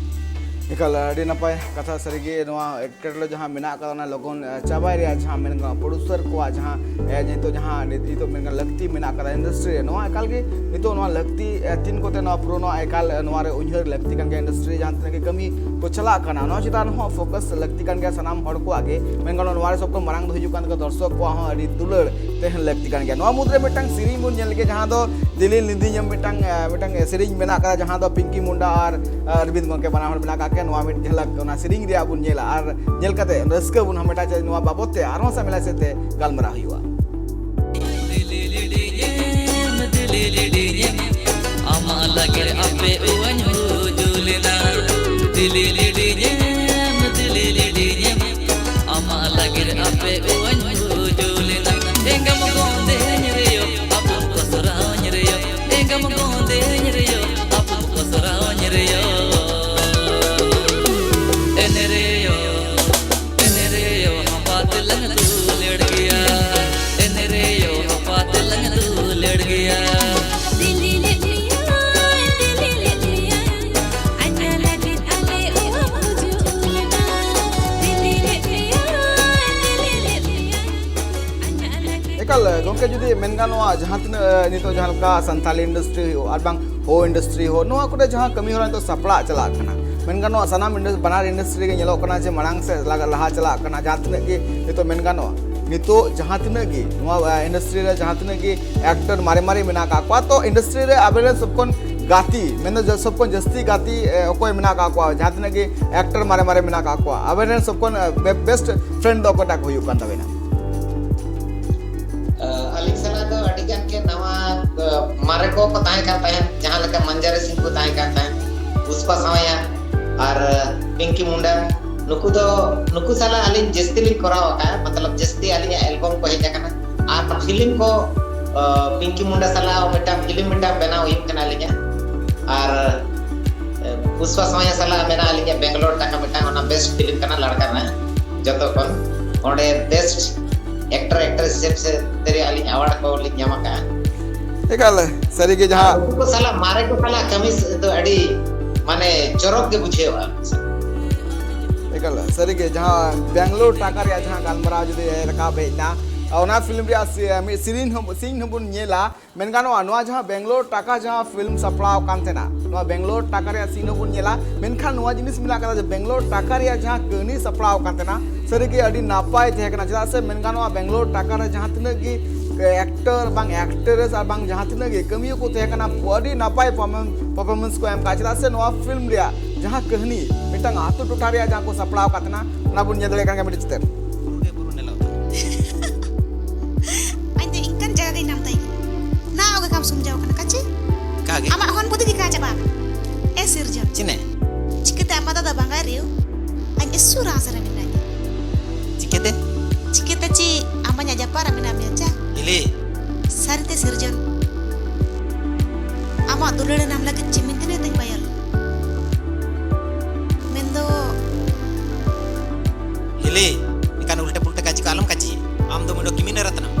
ᱮᱠᱟᱞ ᱟᱹᱰᱤ ᱱᱟᱯᱟᱭ ᱠᱟᱛᱷᱟ᱾ ᱥᱟᱹᱨᱤᱜᱮ ᱱᱚᱣᱟ ᱮᱴᱠᱮᱴᱚᱬᱮ ᱡᱟᱦᱟᱸ ᱢᱮᱱᱟᱜ ᱟᱠᱟᱫᱟ, ᱚᱱᱟ ᱞᱚᱜᱚᱱ, ᱮ, ᱪᱟᱵᱟᱭ ᱨᱮᱭᱟᱜ ᱡᱟᱦᱟᱸ ᱢᱮᱱ ᱜᱟᱱᱚᱜᱼᱟ, ᱯᱨᱚᱰᱭᱩᱥᱟᱨ ᱠᱚᱣᱟᱜ ᱡᱟᱦᱟᱸ, ᱮ, ᱱᱤᱛᱚᱜ ᱡᱟᱦᱟᱸ ᱱᱤᱛ-, ᱱᱤᱛᱚᱜ ᱢᱮᱱ ᱜᱟᱱᱚᱜᱼᱟ ᱞᱟᱹᱠᱛᱤ ᱢᱮᱱᱟᱜ ᱟᱠᱟᱫᱟ ᱤᱱᱰᱟᱥᱴᱨᱤ ᱨᱮ, ᱱᱚᱣᱟ ᱮᱠᱟᱞ ᱜᱮ ᱱᱤᱛᱚᱜ ᱱᱚᱣᱟ ᱞᱟᱹᱠᱛᱤ, ᱮ, ᱛᱤᱱ ᱠᱚᱛᱮ ᱱᱚᱣᱟ ᱯᱩᱨᱚᱱᱚᱜᱼᱟ, ᱮᱠᱟᱞ, ᱮ, ᱱᱚᱣᱟ ᱨᱮ ᱩᱭᱦᱟᱹᱨ ᱞᱟᱹᱠᱛᱤ ᱠᱟᱱ ᱜᱮᱭᱟ᱾ ᱤᱱᱰᱟᱥᱴᱨᱤ ᱨᱮ ᱡᱟᱦᱟᱸ ᱛᱤᱱᱟᱹᱜ ᱜᱮ ᱠᱟᱹᱢᱤ ᱠᱚ ᱪᱟᱞᱟᱜ ᱠᱟᱱᱟ, ᱱᱚᱣᱟ ᱪᱮᱛᱟᱱ ᱦᱚᱸ ᱯᱷᱳᱠᱟᱥ ᱞᱟᱹᱠᱛᱤ ᱠᱟᱱ ᱜᱮᱭᱟ ᱥᱟᱱᱟᱢ ᱦᱚᱲ ᱠᱚᱣᱟᱜ ᱜᱮ᱾ ᱢᱮᱱ ᱜᱟᱱᱚᱜᱼᱟ ᱱᱚᱣᱟ ᱨᱮ ᱥᱚᱵ ᱠᱷᱚᱱ ᱢᱟᱲᱟᱝ ᱫᱚ ᱦᱤᱡᱩᱜ ᱠᱟᱱ ᱛᱟᱠᱚᱣᱟ ᱫᱚᱨᱥᱚᱠ ᱠᱚᱣᱟᱜ ᱦᱚᱸ ᱟᱹᱰᱤ ᱫᱩᱞᱟᱹᱲ ᱛᱟᱦᱮᱱ ᱞᱟᱹᱠᱛᱤ ᱠᱟᱱ ᱜᱮᱭᱟ᱾ ᱱᱚᱣᱟ ᱢᱩᱫᱽᱨᱮ ᱢᱤᱫᱴᱟᱝ ᱥᱮᱨᱮᱧ ᱵᱚᱱ ᱧᱮᱞ ᱞᱮᱜᱮ, ᱡᱟᱦᱟᱸ ᱫᱚ ᱫᱤᱞᱤ ᱞᱤᱸᱫᱤᱧ ᱮᱢ ᱢᱤᱫᱴᱟᱝ, ᱮ, ᱢᱤᱫᱴᱟᱝ ᱥᱮᱨᱮᱧ ᱢᱮᱱᱟᱜ ᱟᱠᱟᱫᱟ, ᱡᱟᱦᱟᱸ ᱫᱚ ᱯᱤᱝᱠᱤ ᱢᱩᱱᱰᱟ ᱟᱨ, ᱮ, ᱚᱨᱵᱤᱱᱫ ᱜᱚᱢᱠᱮ ᱵᱟᱱᱟ ᱦᱚᱲ ᱢᱮᱱᱟᱜ ᱟᱠᱟᱫ ᱠᱤᱱᱟ᱾ ᱱᱚᱣᱟ ᱢᱤᱫ ᱡᱷᱟᱞᱟᱠ ᱚᱱᱟ ᱥᱮᱨᱮᱧ ᱨᱮᱭᱟᱜ ᱵᱚᱱ ᱧᱮᱞᱟ ᱟᱨ ᱧᱮᱞ ᱠᱟᱛᱮ ᱨᱟᱹᱥᱠᱟᱹ ᱵᱚᱱ ᱦᱟᱢᱮᱴᱟ᱾ ᱪᱮ ᱱᱚᱣᱟ ᱵᱟᱵᱚᱛ ᱛᱮ ᱟᱨᱦᱚᱸ ᱥᱟᱢᱮᱞᱟᱭ ᱥᱮᱫ ᱛᱮ ᱜᱟᱞᱢᱟᱨᱟᱣ ᱦᱩᱭᱩᱜᱼᱟ᱾ ᱟᱢᱟᱜ ᱞᱟᱹᱜᱤᱫ ᱟᱯᱮ ᱩᱣᱟᱹᱧ ᱦᱩᱡᱩᱞᱮᱱᱟ᱾ ᱫᱤᱞᱤ ᱞᱤᱰᱤᱧᱮᱢ, ᱫᱤᱞᱤ ᱞᱤᱰᱤᱧᱮᱢ, ᱟᱢᱟᱜ ᱞᱟᱹᱜᱤᱫ ᱟᱯᱮ ᱩᱣᱟᱹᱧ ᱦᱩᱡᱩᱞᱮᱱᱟ᱾ ᱮᱸᱜᱟᱢ ᱜᱚᱸᱫᱮᱧ ᱨᱮᱭᱚ, ᱟᱯᱩᱢ ᱠᱚᱥᱨᱟᱣᱧ ᱨᱮᱭᱚ᱾ ᱮᱸᱜᱟᱢ ᱜᱚᱸᱫᱮᱧ ᱨᱮᱭᱚ, ᱟᱯᱩᱢ ᱠᱚᱥᱨᱟᱣᱧ ᱨᱮᱭᱚ᱾ ᱮᱱ ᱨᱮᱭᱚ, ᱮᱱ ᱨᱮᱭᱚ, ᱦᱟᱯᱟᱛ ᱞᱟᱝ ᱫᱩᱞᱟᱹᱲ ᱜᱮᱭᱟ᱾ ᱮᱱ ᱨᱮᱭᱚ, ᱦᱟᱯᱟᱛ ᱞᱟᱝ ᱫᱩᱞᱟᱹᱲ ᱜᱮᱭᱟ᱾ ᱫᱤᱞᱤ ᱞᱮᱫ ᱢᱮᱭᱟᱭ, ᱫᱤᱞᱤ ᱞᱮᱫ ᱢᱮᱭᱟᱭ, ᱟᱧᱟ ᱞᱟᱹᱜᱤᱫ ᱟᱞᱮ ᱩᱣᱟᱹ ᱦᱩᱡᱩᱜ ᱞᱮᱱᱟ᱾ ᱫᱤᱞᱤ ᱞᱮᱫ ᱢᱮᱭᱟᱭ, ᱫᱤᱞᱤ ᱞᱮᱫ ᱢᱮᱭᱟᱭ, ᱟᱧᱟ ᱞᱟᱹᱜᱤᱫ ᱮᱠᱟᱞ ᱜᱚᱢᱠᱮ, ᱡᱩᱫᱤ ᱢᱮᱱ ᱜᱟᱱᱚᱜᱼᱟ, ᱡᱟᱦᱟᱸ ᱛᱤᱱᱟᱹᱜ, ᱮ, ᱱᱤᱛᱚᱜ ᱡᱟᱦᱟᱸ ᱞᱮᱠᱟ ᱥᱟᱱᱛᱟᱞᱤ ᱤᱱᱰᱟᱥᱴᱨᱤ ᱦᱩᱭᱩᱜ ᱟᱨ ᱵᱟᱝ ᱦᱳ ᱤᱱᱰᱟᱥᱴᱨᱤ ᱦᱳ, ᱱᱚᱣᱟ ᱠᱚᱨᱮ ᱡᱟᱦᱟᱸ ᱠᱟᱹᱢᱤ ᱦᱚᱨᱟ ᱱᱤᱛᱚᱜ ᱥᱟᱯᱲᱟᱜ ᱪᱟᱞᱟᱜ ᱠᱟᱱᱟ, ᱢᱮᱱ ᱜᱟᱱᱚᱜᱼᱟ ᱥᱟᱱᱟᱢ ᱤᱱᱰᱟᱥ-, ᱵᱟᱱᱟᱨ ᱤᱱᱰᱟᱥᱴᱨᱤ ᱜᱮ ᱧᱮᱞᱚᱜ ᱠᱟᱱᱟ ᱡᱮ ᱢᱟᱲᱟᱝ ᱥᱮᱫ ᱞᱟᱜᱟ-, ᱞᱟᱦᱟ ᱪᱟᱞᱟᱜ ᱠᱟᱱᱟ᱾ ᱡᱟᱦᱟᱸ ᱛᱤᱱᱟᱹᱜ ᱜᱮ ᱱᱤᱛᱚᱜ ᱢᱮᱱ ᱜᱟᱱᱚᱜᱼᱟ, ᱱᱤᱛᱚᱜ ᱡᱟᱦᱟᱸ ᱛᱤᱱᱟᱹᱜ ᱜᱮ ᱱᱚᱣᱟ, ᱮ, ᱤᱱᱰᱟᱥᱴᱨᱤ ᱨᱮ ᱡᱟᱦᱟᱸ ᱛᱤᱱᱟᱹᱜ ᱜᱮ ᱮᱠᱴᱚᱨ ᱢᱟᱨᱮ ᱢᱟᱨᱮ ᱢᱮᱱᱟᱜ ᱟᱠᱟᱫ ᱠᱚᱣᱟ, ᱛᱚ ᱤᱱᱰᱟᱥᱴᱨᱤ ᱨᱮ ᱟᱵᱮᱱ ᱨᱮᱱ ᱥᱚᱵ ᱠᱷᱚᱱ ᱜᱟᱛᱮ, ᱢᱮᱱᱫᱚ ᱡᱟ-, ᱥᱚᱵ ᱠᱷᱚᱱ ᱡᱟᱹᱥᱛᱤ ᱜᱟᱛᱮ, ᱮ, ᱚᱠᱚᱭ ᱢᱮᱱᱟᱜ ᱟᱠᱟᱫ ᱠᱚᱣᱟ, ᱡᱟᱦᱟᱸ ᱛᱤᱱᱟᱹᱜ ᱜᱮ ᱮᱠᱴᱚᱨ ᱢᱟᱨᱮ ᱢᱟᱨᱮ ᱢᱮᱱᱟᱜ ᱟᱠᱟᱫ ᱠᱚᱣᱟ, ᱟᱵᱮᱱ ᱨᱮᱱ ᱥᱚᱵ ᱠᱷᱚᱱ, ᱮ, ᱵᱮ-, ᱵᱮᱥᱴ ᱯᱷᱨᱮᱱᱰ ᱫᱚ ᱚᱠᱚᱭᱴᱟᱜ ᱠᱚ ᱦᱩᱭᱩᱜ ᱠᱟᱱ ᱛᱟᱵᱮᱱᱟ? ᱢᱟᱨᱮ ᱠᱚ ᱠᱚ ᱛᱟᱦᱮᱸ ᱠᱟᱱ ᱛᱟᱦᱮᱸᱫ, ᱡᱟᱦᱟᱸ ᱞᱮᱠᱟ ᱢᱟᱱᱡᱟᱨᱤ ᱥᱤᱝ ᱠᱚ ᱛᱟᱦᱮᱸ ᱠᱟᱱ ᱛᱟᱦᱮᱸᱫ, ᱯᱩᱥᱯᱟ ᱥᱟᱶᱭᱟ ᱟᱨ ᱯᱤᱝᱠᱤ ᱢᱩᱱᱰᱟ, ᱱᱩᱠᱩ ᱫᱚ, ᱱᱩᱠᱩ ᱥᱟᱞᱟᱜ ᱟᱹᱞᱤᱧ ᱡᱟᱹᱥᱛᱤ ᱞᱤᱧ ᱠᱚᱨᱟᱣ ᱟᱠᱟᱫᱼᱟ, ᱢᱚᱛᱞᱚᱵ ᱡᱟᱹᱥᱛᱤ ᱟᱹᱞᱤᱧᱟᱜ ᱮᱞᱵᱚᱢ ᱠᱚ ᱦᱮᱡ ᱟᱠᱟᱱᱟ᱾ ᱟᱨ ᱯᱷᱤᱞᱢ ᱠᱚ, ᱟ, ᱯᱤᱝᱠᱤ ᱢᱩᱱᱰᱟ ᱥᱟᱞᱟᱜ ᱢᱤᱫᱴᱟᱝ ᱯᱷᱤᱞᱢ ᱢᱤᱫᱴᱟᱝ ᱵᱮᱱᱟᱣ ᱦᱩᱭᱩᱜ ᱠᱟᱱᱟ ᱟᱹᱞᱤᱧᱟᱜ, ᱟᱨ, ᱮ, ᱯᱩᱥᱯᱟ ᱥᱟᱶᱭᱟ ᱥᱟᱞᱟᱜ ᱢᱮᱱᱟᱜᱼᱟ ᱟᱹᱞᱤᱧᱟᱜ ᱵᱮᱝᱜᱟᱞᱳᱨ ᱴᱟᱠᱟ ᱢᱤᱫᱴᱟᱝ, ᱚᱱᱟ ᱵᱮᱥᱴ ᱯᱷᱤᱞᱢ ᱠᱟᱱᱟ ᱞᱟᱲᱠᱟ ᱨᱮᱱᱟᱜ ᱡᱚᱛᱚ ᱠᱷᱚᱱ᱾ ᱚᱸᱰᱮ ᱵᱮᱥᱴ ᱮᱠᱴᱚᱨ ᱮᱠᱴᱨᱮᱥ ᱦᱤᱥᱟᱹᱵ ᱛᱮ ᱟᱹᱞᱤᱧ ᱟᱣᱟᱨᱰ ᱠᱚ ᱞᱤᱧ ᱧᱟᱢ ᱟᱠᱟᱫᱼᱟ᱾ ᱮᱠᱟᱞ ᱥᱟᱹᱨᱤᱜᱮ ᱡᱟᱦᱟᱸ ᱩᱱᱠᱩ ᱥᱟᱞᱟᱜ, ᱢᱟᱨᱮ ᱠᱚ ᱥᱟᱞᱟᱜ ᱠᱟᱹᱢᱤ ᱫᱚ ᱟᱹᱰᱤ ᱢᱟᱱᱮ ᱪᱚᱨᱚᱠ ᱜᱮ ᱵᱩᱡᱷᱟᱹᱣᱟ᱾ ᱮᱠᱟᱞ ᱥᱟᱹᱨᱤᱜᱮ ᱡᱟᱦᱟᱸ ᱵᱮᱝᱜᱟᱞᱳᱨ ᱴᱟᱠᱟ ᱨᱮᱭᱟᱜ ᱡᱟᱦᱟᱸ ᱜᱟᱞᱢᱟᱨᱟᱣ ᱡᱩᱫᱤ ᱨᱟᱠᱟᱵ ᱦᱮᱡ ᱮᱱᱟ, ᱚᱱᱟ ᱯᱷᱤᱞᱢ ᱨᱮᱭᱟᱜ ᱥᱤ- ᱢᱤᱫ ᱥᱤᱨᱤᱧ ᱦᱚᱸ, ᱥᱤᱱ ᱦᱚᱸᱵᱚᱱ ᱧᱮᱞᱟ᱾ ᱢᱮᱱ ᱜᱟᱱᱚᱜᱼᱟ, ᱱᱚᱣᱟ ᱡᱟᱦᱟᱸ ᱵᱮᱝᱜᱟᱞᱳᱨ ᱴᱟᱠᱟ ᱡᱟᱦᱟᱸ ᱯᱷᱤᱞᱢ ᱥᱟᱯᱲᱟᱣ ᱟᱠᱟᱱ ᱛᱟᱦᱮᱱᱟ, ᱱᱚᱣᱟ ᱵᱮᱝᱜᱟᱞᱳᱨ ᱴᱟᱠᱟ ᱨᱮᱭᱟᱜ ᱥᱤᱱ ᱦᱚᱸᱵᱚᱱ ᱧᱮᱞᱟ, ᱢᱮᱱᱠᱷᱟᱱ ᱱᱚᱣᱟ ᱡᱤᱱᱤᱥ ᱢᱮᱱᱟᱜ ᱠᱟᱫᱟ ᱡᱮ ᱵᱮᱝᱜᱟᱞᱳᱨ ᱴᱟᱠᱟ ᱨᱮᱭᱟᱜ ᱡᱟᱦᱟᱸ ᱠᱟᱹᱦᱱᱤ ᱥᱟᱯᱲᱟᱣ ᱟᱠᱟᱱ ᱛᱟᱦᱮᱱᱟ, ᱥᱟᱹᱨᱤᱜᱮ ᱟᱹᱰᱤ ᱱᱟᱯᱟᱭ ᱛᱟᱦᱮᱸ ᱠᱟᱱᱟ᱾ ᱪᱮᱫᱟᱜ ᱥᱮ ᱢᱮᱱ ᱜᱟᱱᱚᱜᱼᱟ, ᱵᱮᱝᱜᱟᱞᱳᱨ ᱴᱟᱠᱟ ᱨᱮ ᱡᱟᱦᱟᱸ ᱛᱤᱱᱟᱹᱜ ᱜᱮ ᱮᱠᱴᱚᱨ ᱵᱟᱝ ᱮᱠᱴᱨᱮᱥ ᱟᱨ ᱵᱟᱝ ᱡᱟᱦᱟᱸ ᱛᱤᱱᱟᱹᱜ ᱜᱮ ᱠᱟᱹᱢᱤᱭᱟᱹ ᱠᱚ ᱛᱟᱦᱮᱸ ᱠᱟᱱᱟ, ᱟᱹᱰᱤ ᱱᱟᱯᱟᱭ ᱯᱟᱨᱯᱷᱚᱨᱢᱮᱱᱥ ᱠᱚ ᱮᱢ ᱠᱟᱜᱼᱟ᱾ ᱪᱮᱫᱟᱜ ᱥᱮ ᱱᱚᱣᱟ ᱯᱷᱤᱞᱢ ᱨᱮᱭᱟᱜ ᱡᱟᱦᱟᱸ ᱠᱟᱹᱦᱱᱤ, ᱢᱤᱫᱴᱟᱝ ᱟᱛᱳ ᱴᱚᱴᱷᱟ ᱨᱮᱭᱟᱜ ᱡᱟᱦᱟᱸ ᱠᱚ ᱥᱟᱯᱲᱟᱣ ᱟᱠᱟᱫ ᱛᱟᱦᱮᱱᱟ, ᱚᱱᱟ ᱵᱚᱱ ᱧᱮᱞ ᱫᱟᱲᱮᱭᱟᱜ ᱠᱟᱱ ᱜᱮᱭᱟ ᱢᱤᱫᱴᱮᱱ ᱪᱤᱛᱟᱹᱨ᱾ ᱟᱡ ᱫᱚ ᱤᱱᱠᱟᱱ ᱡᱟᱭᱜᱟ ᱜᱮ ᱧᱟᱢ ᱛᱟᱭ ᱜᱮ᱾ ᱱᱟ ᱚᱜᱮ ᱠᱟᱢ ᱥᱩᱢᱡᱟᱣ ᱠᱟᱱᱟ ᱠᱟᱪᱮ? ᱠᱟᱜᱮ ᱟᱢᱟᱜ ᱦᱚᱱ ᱵᱩᱫᱷᱤ ᱜᱮ ᱠᱟ ᱪᱟᱵᱟ ᱟᱠᱟᱱᱟ᱾ ᱮ ᱥᱤᱨᱡᱚᱱ, ᱪᱤᱱᱮ ᱪᱤᱠᱟᱹᱛᱮ ᱟᱢᱟᱜ ᱫᱟᱫᱟ ᱵᱟᱝᱜᱟᱭ ᱨᱮᱣ ᱟᱡ ᱮᱥᱩᱨ ᱟᱥᱨᱮ ᱢᱮᱱᱟᱭ? ᱪᱤᱠᱟᱹᱛᱮ? ᱪᱤᱠᱟᱹᱛᱮ ᱪᱤ ᱟᱢᱟᱜ ᱧᱟᱡᱟ ᱯᱟᱨᱟ ᱢᱮᱱᱟ ᱢᱮᱭᱟ ᱪᱟ? ᱦᱤᱞᱤ ᱥᱟᱹᱨᱤᱛᱮ ᱥᱤᱨᱡᱚᱱ, ᱟᱢᱟᱜ ᱫᱩᱞᱟᱹᱲ ᱱᱟᱢ ᱞᱟᱹᱜᱤᱫ ᱪᱤᱢᱤᱱ ᱛᱤᱱᱟᱹᱜ ᱛᱤᱧ ᱵᱟᱭᱟᱞ? ᱢᱮᱱᱫᱚ ᱦᱤᱞᱤ ᱮᱠᱟᱱ ᱩᱞᱴᱟ ᱯᱩᱞᱴᱟ ᱠᱟᱡᱤ ᱠᱚ ᱟᱞᱚᱢ ᱠᱟᱡᱤ᱾ ᱟᱢ ᱫᱚ ᱢᱤᱫ ᱠᱤᱢᱤᱱ ᱨᱟᱛᱱᱟᱢ᱾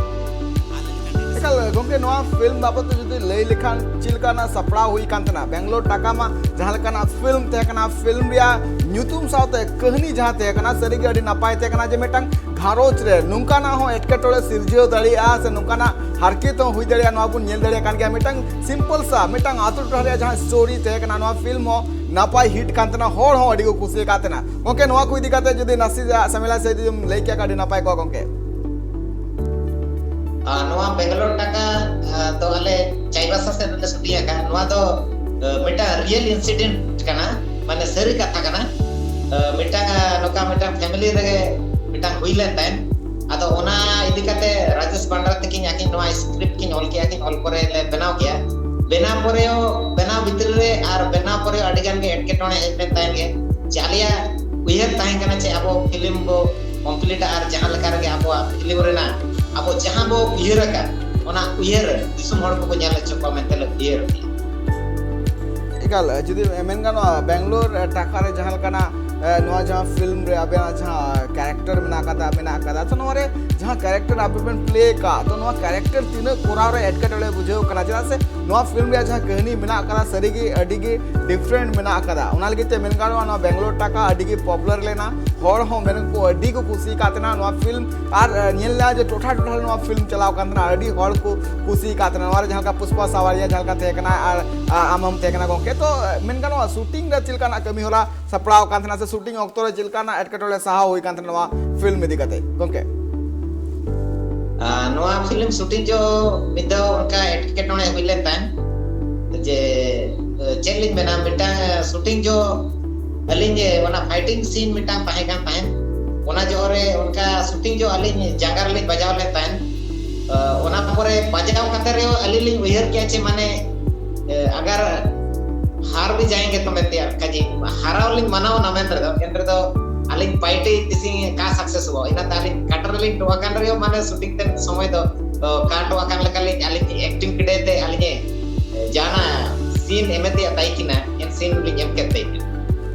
ᱮᱠᱟᱞ ᱜᱚᱢᱠᱮ, ᱱᱚᱣᱟ ᱯᱷᱤᱞᱢ ᱵᱟᱵᱚᱫ ᱛᱮ ᱡᱩᱫᱤ ᱞᱟᱹᱭ ᱞᱮᱠᱷᱟᱱ ᱪᱮᱫ ᱞᱮᱠᱟᱱᱟᱜ ᱥᱟᱯᱲᱟᱣ ᱦᱩᱭ ᱟᱠᱟᱱ ᱛᱟᱦᱮᱱᱟ, ᱵᱮᱝᱜᱟᱞᱳᱨ ᱴᱟᱠᱟ ᱢᱟ ᱡᱟᱦᱟᱸ ᱞᱮᱠᱟᱱᱟᱜ ᱯᱷᱤᱞᱢ ᱛᱟᱦᱮᱸ ᱠᱟᱱᱟ, ᱯᱷᱤᱞᱢ ᱨᱮᱭᱟᱜ ᱧᱩᱛᱩᱢ ᱥᱟᱶᱛᱮ ᱠᱟᱹᱦᱱᱤ ᱡᱟᱦᱟᱸ ᱛᱟᱦᱮᱸ ᱠᱟᱱᱟ, ᱥᱟᱹᱨᱤᱜᱮ ᱟᱹᱰᱤ ᱱᱟᱯᱟᱭ ᱛᱟᱦᱮᱸ ᱠᱟᱱᱟ᱾ ᱡᱮ ᱢᱤᱫᱴᱟᱝ ᱜᱷᱟᱨᱚᱸᱡᱽ ᱨᱮ ᱱᱚᱝᱠᱟᱱᱟᱜ ᱦᱚᱸ ᱮᱴᱠᱮᱴᱚᱬᱮ ᱥᱤᱨᱡᱟᱹᱣ ᱫᱟᱲᱮᱭᱟᱜᱼᱟ ᱥᱮ ᱱᱚᱝᱠᱟᱱᱟᱜ ᱦᱟᱨᱠᱮᱛ ᱦᱚᱸ ᱦᱩᱭ ᱫᱟᱲᱮᱭᱟᱜᱼᱟ, ᱱᱚᱣᱟ ᱵᱚᱱ ᱧᱮᱞ ᱫᱟᱲᱮᱭᱟᱜ ᱠᱟᱱ ᱜᱮᱭᱟ᱾ ᱢᱤᱫᱴᱟᱝ ᱥᱤᱢᱯᱚᱞ ᱥᱟ ᱢᱤᱫᱴᱟᱝ ᱟᱛᱳ ᱴᱚᱴᱷᱟ ᱨᱮᱭᱟᱜ ᱡᱟᱦᱟᱸ ᱥᱴᱳᱨᱤ ᱛᱟᱦᱮᱸ ᱠᱟᱱᱟ, ᱱᱚᱣᱟ ᱯᱷᱤᱞᱢ ᱦᱚᱸ ᱱᱟᱯᱟᱭ ᱦᱤᱴ ᱠᱟᱱ ᱛᱟᱦᱮᱱᱟ, ᱦᱚᱲ ᱦᱚᱸ ᱟᱹᱰᱤ ᱠᱚ ᱠᱩᱥᱤᱭᱟᱠᱟᱫ ᱛᱟᱦᱮᱱᱟ᱾ ᱜᱚᱢᱠᱮ, ᱱᱚᱣᱟ ᱠᱚ ᱤᱫᱤ ᱠᱟᱛᱮ ᱡᱩᱫᱤ ᱱᱟᱥᱮᱭᱟᱜ ᱥᱟᱢᱮᱞᱟ ᱥᱮ ᱡᱩᱫᱤᱢ ᱞᱟᱹᱭ ᱠᱮᱭᱟ, ᱟᱹᱰᱤ ᱱᱟᱯᱟᱭ ᱠᱚᱜᱼᱟ ᱜᱚᱢᱠᱮ᱾ ᱟᱨ ᱱᱚᱣᱟ ᱵᱮᱝᱜᱟᱞᱳᱨ ᱴᱟᱠᱟ, ᱟ, ᱫᱚ ᱟᱞᱮ ᱪᱟᱭᱵᱟᱥᱟ ᱥᱮᱫ ᱨᱮᱞᱮ ᱥᱩᱴᱤᱝ ᱟᱠᱟᱫ᱾ ᱱᱚᱣᱟ ᱫᱚ, ᱟ, ᱢᱤᱫᱴᱟᱝ ᱨᱤᱭᱮᱞ ᱤᱱᱥᱤᱰᱮᱱᱴ ᱠᱟᱱᱟ, ᱢᱟᱱᱮ ᱥᱟᱹᱨᱤ ᱠᱟᱛᱷᱟ ᱠᱟᱱᱟ᱾ ᱟ, ᱢᱤᱫᱴᱟᱝ, ᱟ, ᱱᱚᱝᱠᱟ ᱢᱤᱫᱴᱟᱝ ᱯᱷᱮᱢᱤᱞᱤ ᱨᱮᱜᱮ ᱢᱤᱫᱴᱟᱝ ᱦᱩᱭ ᱞᱮᱱ ᱛᱟᱦᱮᱸᱫ᱾ ᱟᱫᱚ ᱚᱱᱟ ᱤᱫᱤ ᱠᱟᱛᱮ ᱨᱟᱡᱮᱥ ᱵᱟᱱᱰᱟᱨ ᱛᱟᱹᱠᱤᱱ ᱟᱹᱠᱤᱱ ᱱᱚᱣᱟ ᱥᱠᱨᱤᱯᱴ ᱠᱤᱱ ᱚᱞ ᱠᱮᱜᱼᱟ, ᱠᱤᱱ ᱚᱞ ᱯᱚᱨᱮ ᱞᱮ ᱵᱮᱱᱟᱣ ᱠᱮᱜᱼᱟ᱾ ᱵᱮᱱᱟᱣ ᱯᱚᱨᱮ ᱦᱚᱸ, ᱵᱮᱱᱟᱣ ᱵᱷᱤᱛᱨᱤ ᱨᱮ ᱟᱨ ᱵᱮᱱᱟᱣ ᱯᱚᱨᱮ ᱦᱚᱸ ᱟᱹᱰᱤ ᱜᱟᱱ ᱜᱮ ᱮᱴᱠᱮᱴᱚᱬᱮ ᱦᱮᱡ ᱞᱮᱱ ᱛᱟᱦᱮᱸ ᱜᱮ, ᱡᱮ ᱟᱞᱮᱭᱟᱜ ᱩᱭᱦᱟᱹᱨ ᱛᱟᱦᱮᱸ ᱠᱟᱱᱟ ᱡᱮ ᱟᱵᱚ ᱯᱷᱤᱞᱢ ᱵᱚ ᱠᱚᱢᱯᱞᱤᱴᱟ ᱟᱨ ᱡᱟᱦᱟᱸ ᱞᱮᱠᱟ ᱨᱮᱜᱮ ᱟᱵᱚᱣᱟᱜ ᱯᱷᱤᱞᱢ ᱨᱮᱱᱟᱜ ᱟᱵᱚ ᱡᱟᱦᱟᱸ ᱵᱚ ᱩᱭᱦᱟᱹᱨ ᱟᱠᱟᱫ, ᱚᱱᱟ ᱩᱭᱦᱟᱹᱨ ᱫᱤᱥᱚᱢ ᱦᱚᱲ ᱠᱚᱠᱚ ᱧᱮᱞ ᱦᱚᱪᱚ ᱠᱚᱣᱟ ᱢᱮᱱᱛᱮ ᱞᱮ ᱩᱭᱦᱟᱹᱨ ᱠᱮᱜᱼᱟ᱾ ᱮᱠᱟᱞ, ᱡᱩᱫᱤ ᱢᱮᱱ ᱜᱟᱱᱚᱜᱼᱟ, ᱵᱮᱝᱜᱟᱞᱳᱨ ᱴᱟᱠᱟ ᱨᱮ ᱡᱟᱦᱟᱸ ᱞᱮᱠᱟᱱᱟᱜ ᱮ, ᱱᱚᱣᱟ ᱡᱟᱦᱟᱸ ᱯᱷᱤᱞᱢ ᱨᱮ ᱟᱵᱮᱱᱟᱜ ᱡᱟᱦᱟᱸ ᱠᱮᱨᱮᱠᱴᱟᱨ ᱢᱮᱱᱟᱜ ᱟᱠᱟᱫᱟ, ᱢᱮᱱᱟᱜ ᱟᱠᱟᱫᱟ, ᱛᱚ ᱱᱚᱣᱟ ᱨᱮ ᱡᱟᱦᱟᱸ ᱠᱮᱨᱮᱠᱴᱟᱨ ᱟᱵᱮᱱ ᱵᱮᱱ ᱯᱞᱮ ᱟᱠᱟᱫ, ᱛᱚ ᱱᱚᱣᱟ ᱠᱮᱨᱮᱠᱴᱟᱨ ᱛᱤᱱᱟᱹᱜ ᱠᱚᱨᱟᱣ ᱨᱮ ᱮᱴᱠᱮᱴᱚᱬᱮ ᱵᱩᱡᱷᱟᱹᱣ ᱠᱟᱱᱟ? ᱪᱮᱫᱟᱜ ᱥᱮ ᱱᱚᱣᱟ ᱯᱷᱤᱞᱢ ᱨᱮᱭᱟᱜ ᱡᱟᱦᱟᱸ ᱠᱟᱹᱦᱱᱤ ᱢᱮᱱᱟᱜ ᱟᱠᱟᱫᱟ, ᱥᱟᱹᱨᱤᱜᱮ ᱟᱹᱰᱤ ᱜᱮ ᱰᱤᱯᱷᱟᱨᱮᱱᱴ ᱢᱮᱱᱟᱜ ᱟᱠᱟᱫᱟ᱾ ᱚᱱᱟ ᱞᱟᱹᱜᱤᱫ ᱛᱮ ᱢᱮᱱ ᱜᱟᱱᱚᱜᱼᱟ, ᱱᱚᱣᱟ ᱵᱮᱝᱜᱟᱞᱳᱨ ᱴᱟᱠᱟ ᱟᱹᱰᱤ ᱜᱮ ᱯᱚᱯᱩᱞᱟᱨ ᱞᱮᱱᱟ, ᱦᱚᱲ ᱦᱚᱸ ᱢᱮᱱ ᱠᱚ ᱟᱹᱰᱤ ᱠᱚ ᱠᱩᱥᱤ ᱟᱠᱟᱫ ᱛᱟᱦᱮᱱᱟ ᱱᱚᱣᱟ ᱯᱷᱤᱞᱢ᱾ ᱟᱨ ᱮ, ᱧᱮᱞ ᱞᱮᱱᱟ ᱡᱮ ᱴᱚᱴᱷᱟ ᱴᱚᱴᱷᱟ ᱨᱮ ᱱᱚᱣᱟ ᱯᱷᱤᱞᱢ ᱪᱟᱞᱟᱣ ᱠᱟᱱ ᱛᱟᱦᱮᱱᱟ, ᱟᱹᱰᱤ ᱦᱚᱲ ᱠᱚ ᱠᱩᱥᱤ ᱟᱠᱟᱫ ᱛᱟᱦᱮᱱᱟ᱾ ᱱᱚᱣᱟ ᱨᱮ ᱡᱟᱦᱟᱸ ᱞᱮᱠᱟ ᱯᱩᱥᱯᱟ ᱥᱟᱣᱟᱨᱤᱭᱟ ᱡᱟᱦᱟᱸ ᱞᱮᱠᱟ ᱛᱟᱦᱮᱸ ᱠᱟᱱᱟ ᱟᱨ ᱟ, ᱟᱢ ᱦᱚᱸᱢ ᱛᱟᱦᱮᱸ ᱠᱟᱱᱟ ᱜᱚᱢᱠᱮ, ᱛᱚ ᱮ, ᱢᱮᱱ ᱜᱟᱱᱚᱜᱼᱟ, ᱥᱩᱴᱤᱝ ᱨᱮ ᱪᱮᱫ ᱞᱮᱠᱟᱱᱟᱜ ᱠᱟᱹᱢᱤ ᱦᱚᱨᱟ ᱥᱟᱯᱲᱟᱣ ᱠᱟᱱ ᱛᱟᱦᱮᱱᱟ ᱥᱮ ᱥᱩᱴᱤᱝ ᱚᱠᱛᱚ ᱨᱮ ᱪᱮᱫ ᱞᱮᱠᱟᱱᱟᱜ ᱮᱴᱠᱮᱴᱚᱬᱮ ᱥᱟᱦᱟᱣ ᱦᱩᱭ ᱠᱟᱱ ᱛᱟᱦᱮᱱᱟ ᱱᱚᱣᱟ ᱯᱷᱤᱞᱢ ᱤᱫᱤ ᱠᱟᱛᱮ, ᱜᱚᱢᱠᱮ? ᱟᱨ ᱱᱚᱣᱟ ᱯᱷᱤᱞᱢ ᱥᱩᱴᱤᱝ ᱡᱚ ᱢᱤᱫ ᱫᱷᱟᱣ ᱚᱱᱠᱟ ᱮᱴᱠᱮᱴᱚᱬᱮ ᱦᱩᱭ ᱞᱮᱱ ᱛᱟᱦᱮᱸᱫ ᱡᱮ, ᱮ, ᱪᱮᱫ ᱞᱤᱧ ᱢᱮᱱᱟ, ᱢᱤᱫᱴᱟᱝ, ᱮ, ᱥᱩᱴᱤᱝ ᱡᱚ ᱟᱹᱞᱤᱧ, ᱮ, ᱚᱱᱟ ᱯᱷᱟᱭᱴᱤᱝ ᱥᱤᱱ ᱢᱤᱫᱴᱟᱝ ᱛᱟᱦᱮᱸ ᱠᱟᱱ ᱛᱟᱦᱮᱸᱫ᱾ ᱚᱱᱟ ᱡᱚᱦᱚᱜ ᱨᱮ ᱚᱱᱠᱟ ᱥᱩᱴᱤᱝ ᱡᱚ ᱟᱹᱞᱤᱧ ᱡᱟᱸᱜᱟ ᱨᱮᱞᱤᱧ ᱵᱟᱡᱟᱣ ᱞᱮᱱ ᱛᱟᱦᱮᱸᱫ᱾ ᱮ, ᱚᱱᱟ ᱯᱚᱨᱮ ᱵᱟᱡᱟᱣ ᱠᱟᱛᱮ ᱨᱮᱦᱚᱸ ᱟᱹᱞᱤᱧ ᱞᱤᱧ ᱩᱭᱦᱟᱹᱨ ᱠᱮᱜᱼᱟ ᱪᱮ ᱢᱟᱱᱮ, ᱮ, ᱟᱜᱟᱨ ᱦᱟᱨ ᱵᱷᱤ ᱡᱟᱭᱮᱸᱜᱮ ᱛᱚ ᱢᱮᱱᱛᱮ ᱠᱟᱡᱮ ᱦᱟᱨᱟᱣ ᱞᱤᱧ ᱢᱟᱱᱟᱣ ᱚᱱᱟ ᱢᱮᱱ ᱨᱮᱫᱚ, ᱮᱱ ᱨᱮᱫᱚ ᱟᱹᱞᱤᱧ ᱯᱷᱟᱭᱴᱤᱝ ᱥᱤᱱ ᱠᱟ ᱥᱟᱠᱥᱮᱥ ᱦᱩᱭᱩᱜᱼᱟ, ᱤᱱᱟᱹᱛᱮ ᱟᱹᱞᱤᱧ ᱠᱟᱴ ᱨᱮᱞᱤᱧ ᱴᱚ ᱟᱠᱟᱱ ᱨᱮᱦᱚᱸ ᱢᱟᱱᱮ ᱥᱩᱴᱤᱝ ᱛᱮ ᱥᱚᱢᱚᱭ ᱫᱚ, ᱛᱚ, ᱠᱟᱴ ᱟᱠᱟᱱ ᱞᱮᱠᱟᱞᱤᱧ ᱟᱹᱞᱤᱧ ᱮᱠᱴᱤᱝ ᱠᱮᱫᱟᱭ ᱛᱮ ᱟᱹᱞᱤᱧ, ᱮ, ᱡᱟᱦᱟᱱᱟᱜ ᱥᱤᱱ ᱮᱢᱮ ᱛᱮᱭᱟᱜ ᱛᱟᱭ ᱠᱤᱱᱟ, ᱮᱱ ᱥᱤᱱ ᱞᱤᱧ ᱮᱢ ᱠᱮᱫ ᱛᱟᱭ ᱠᱤᱱᱟ᱾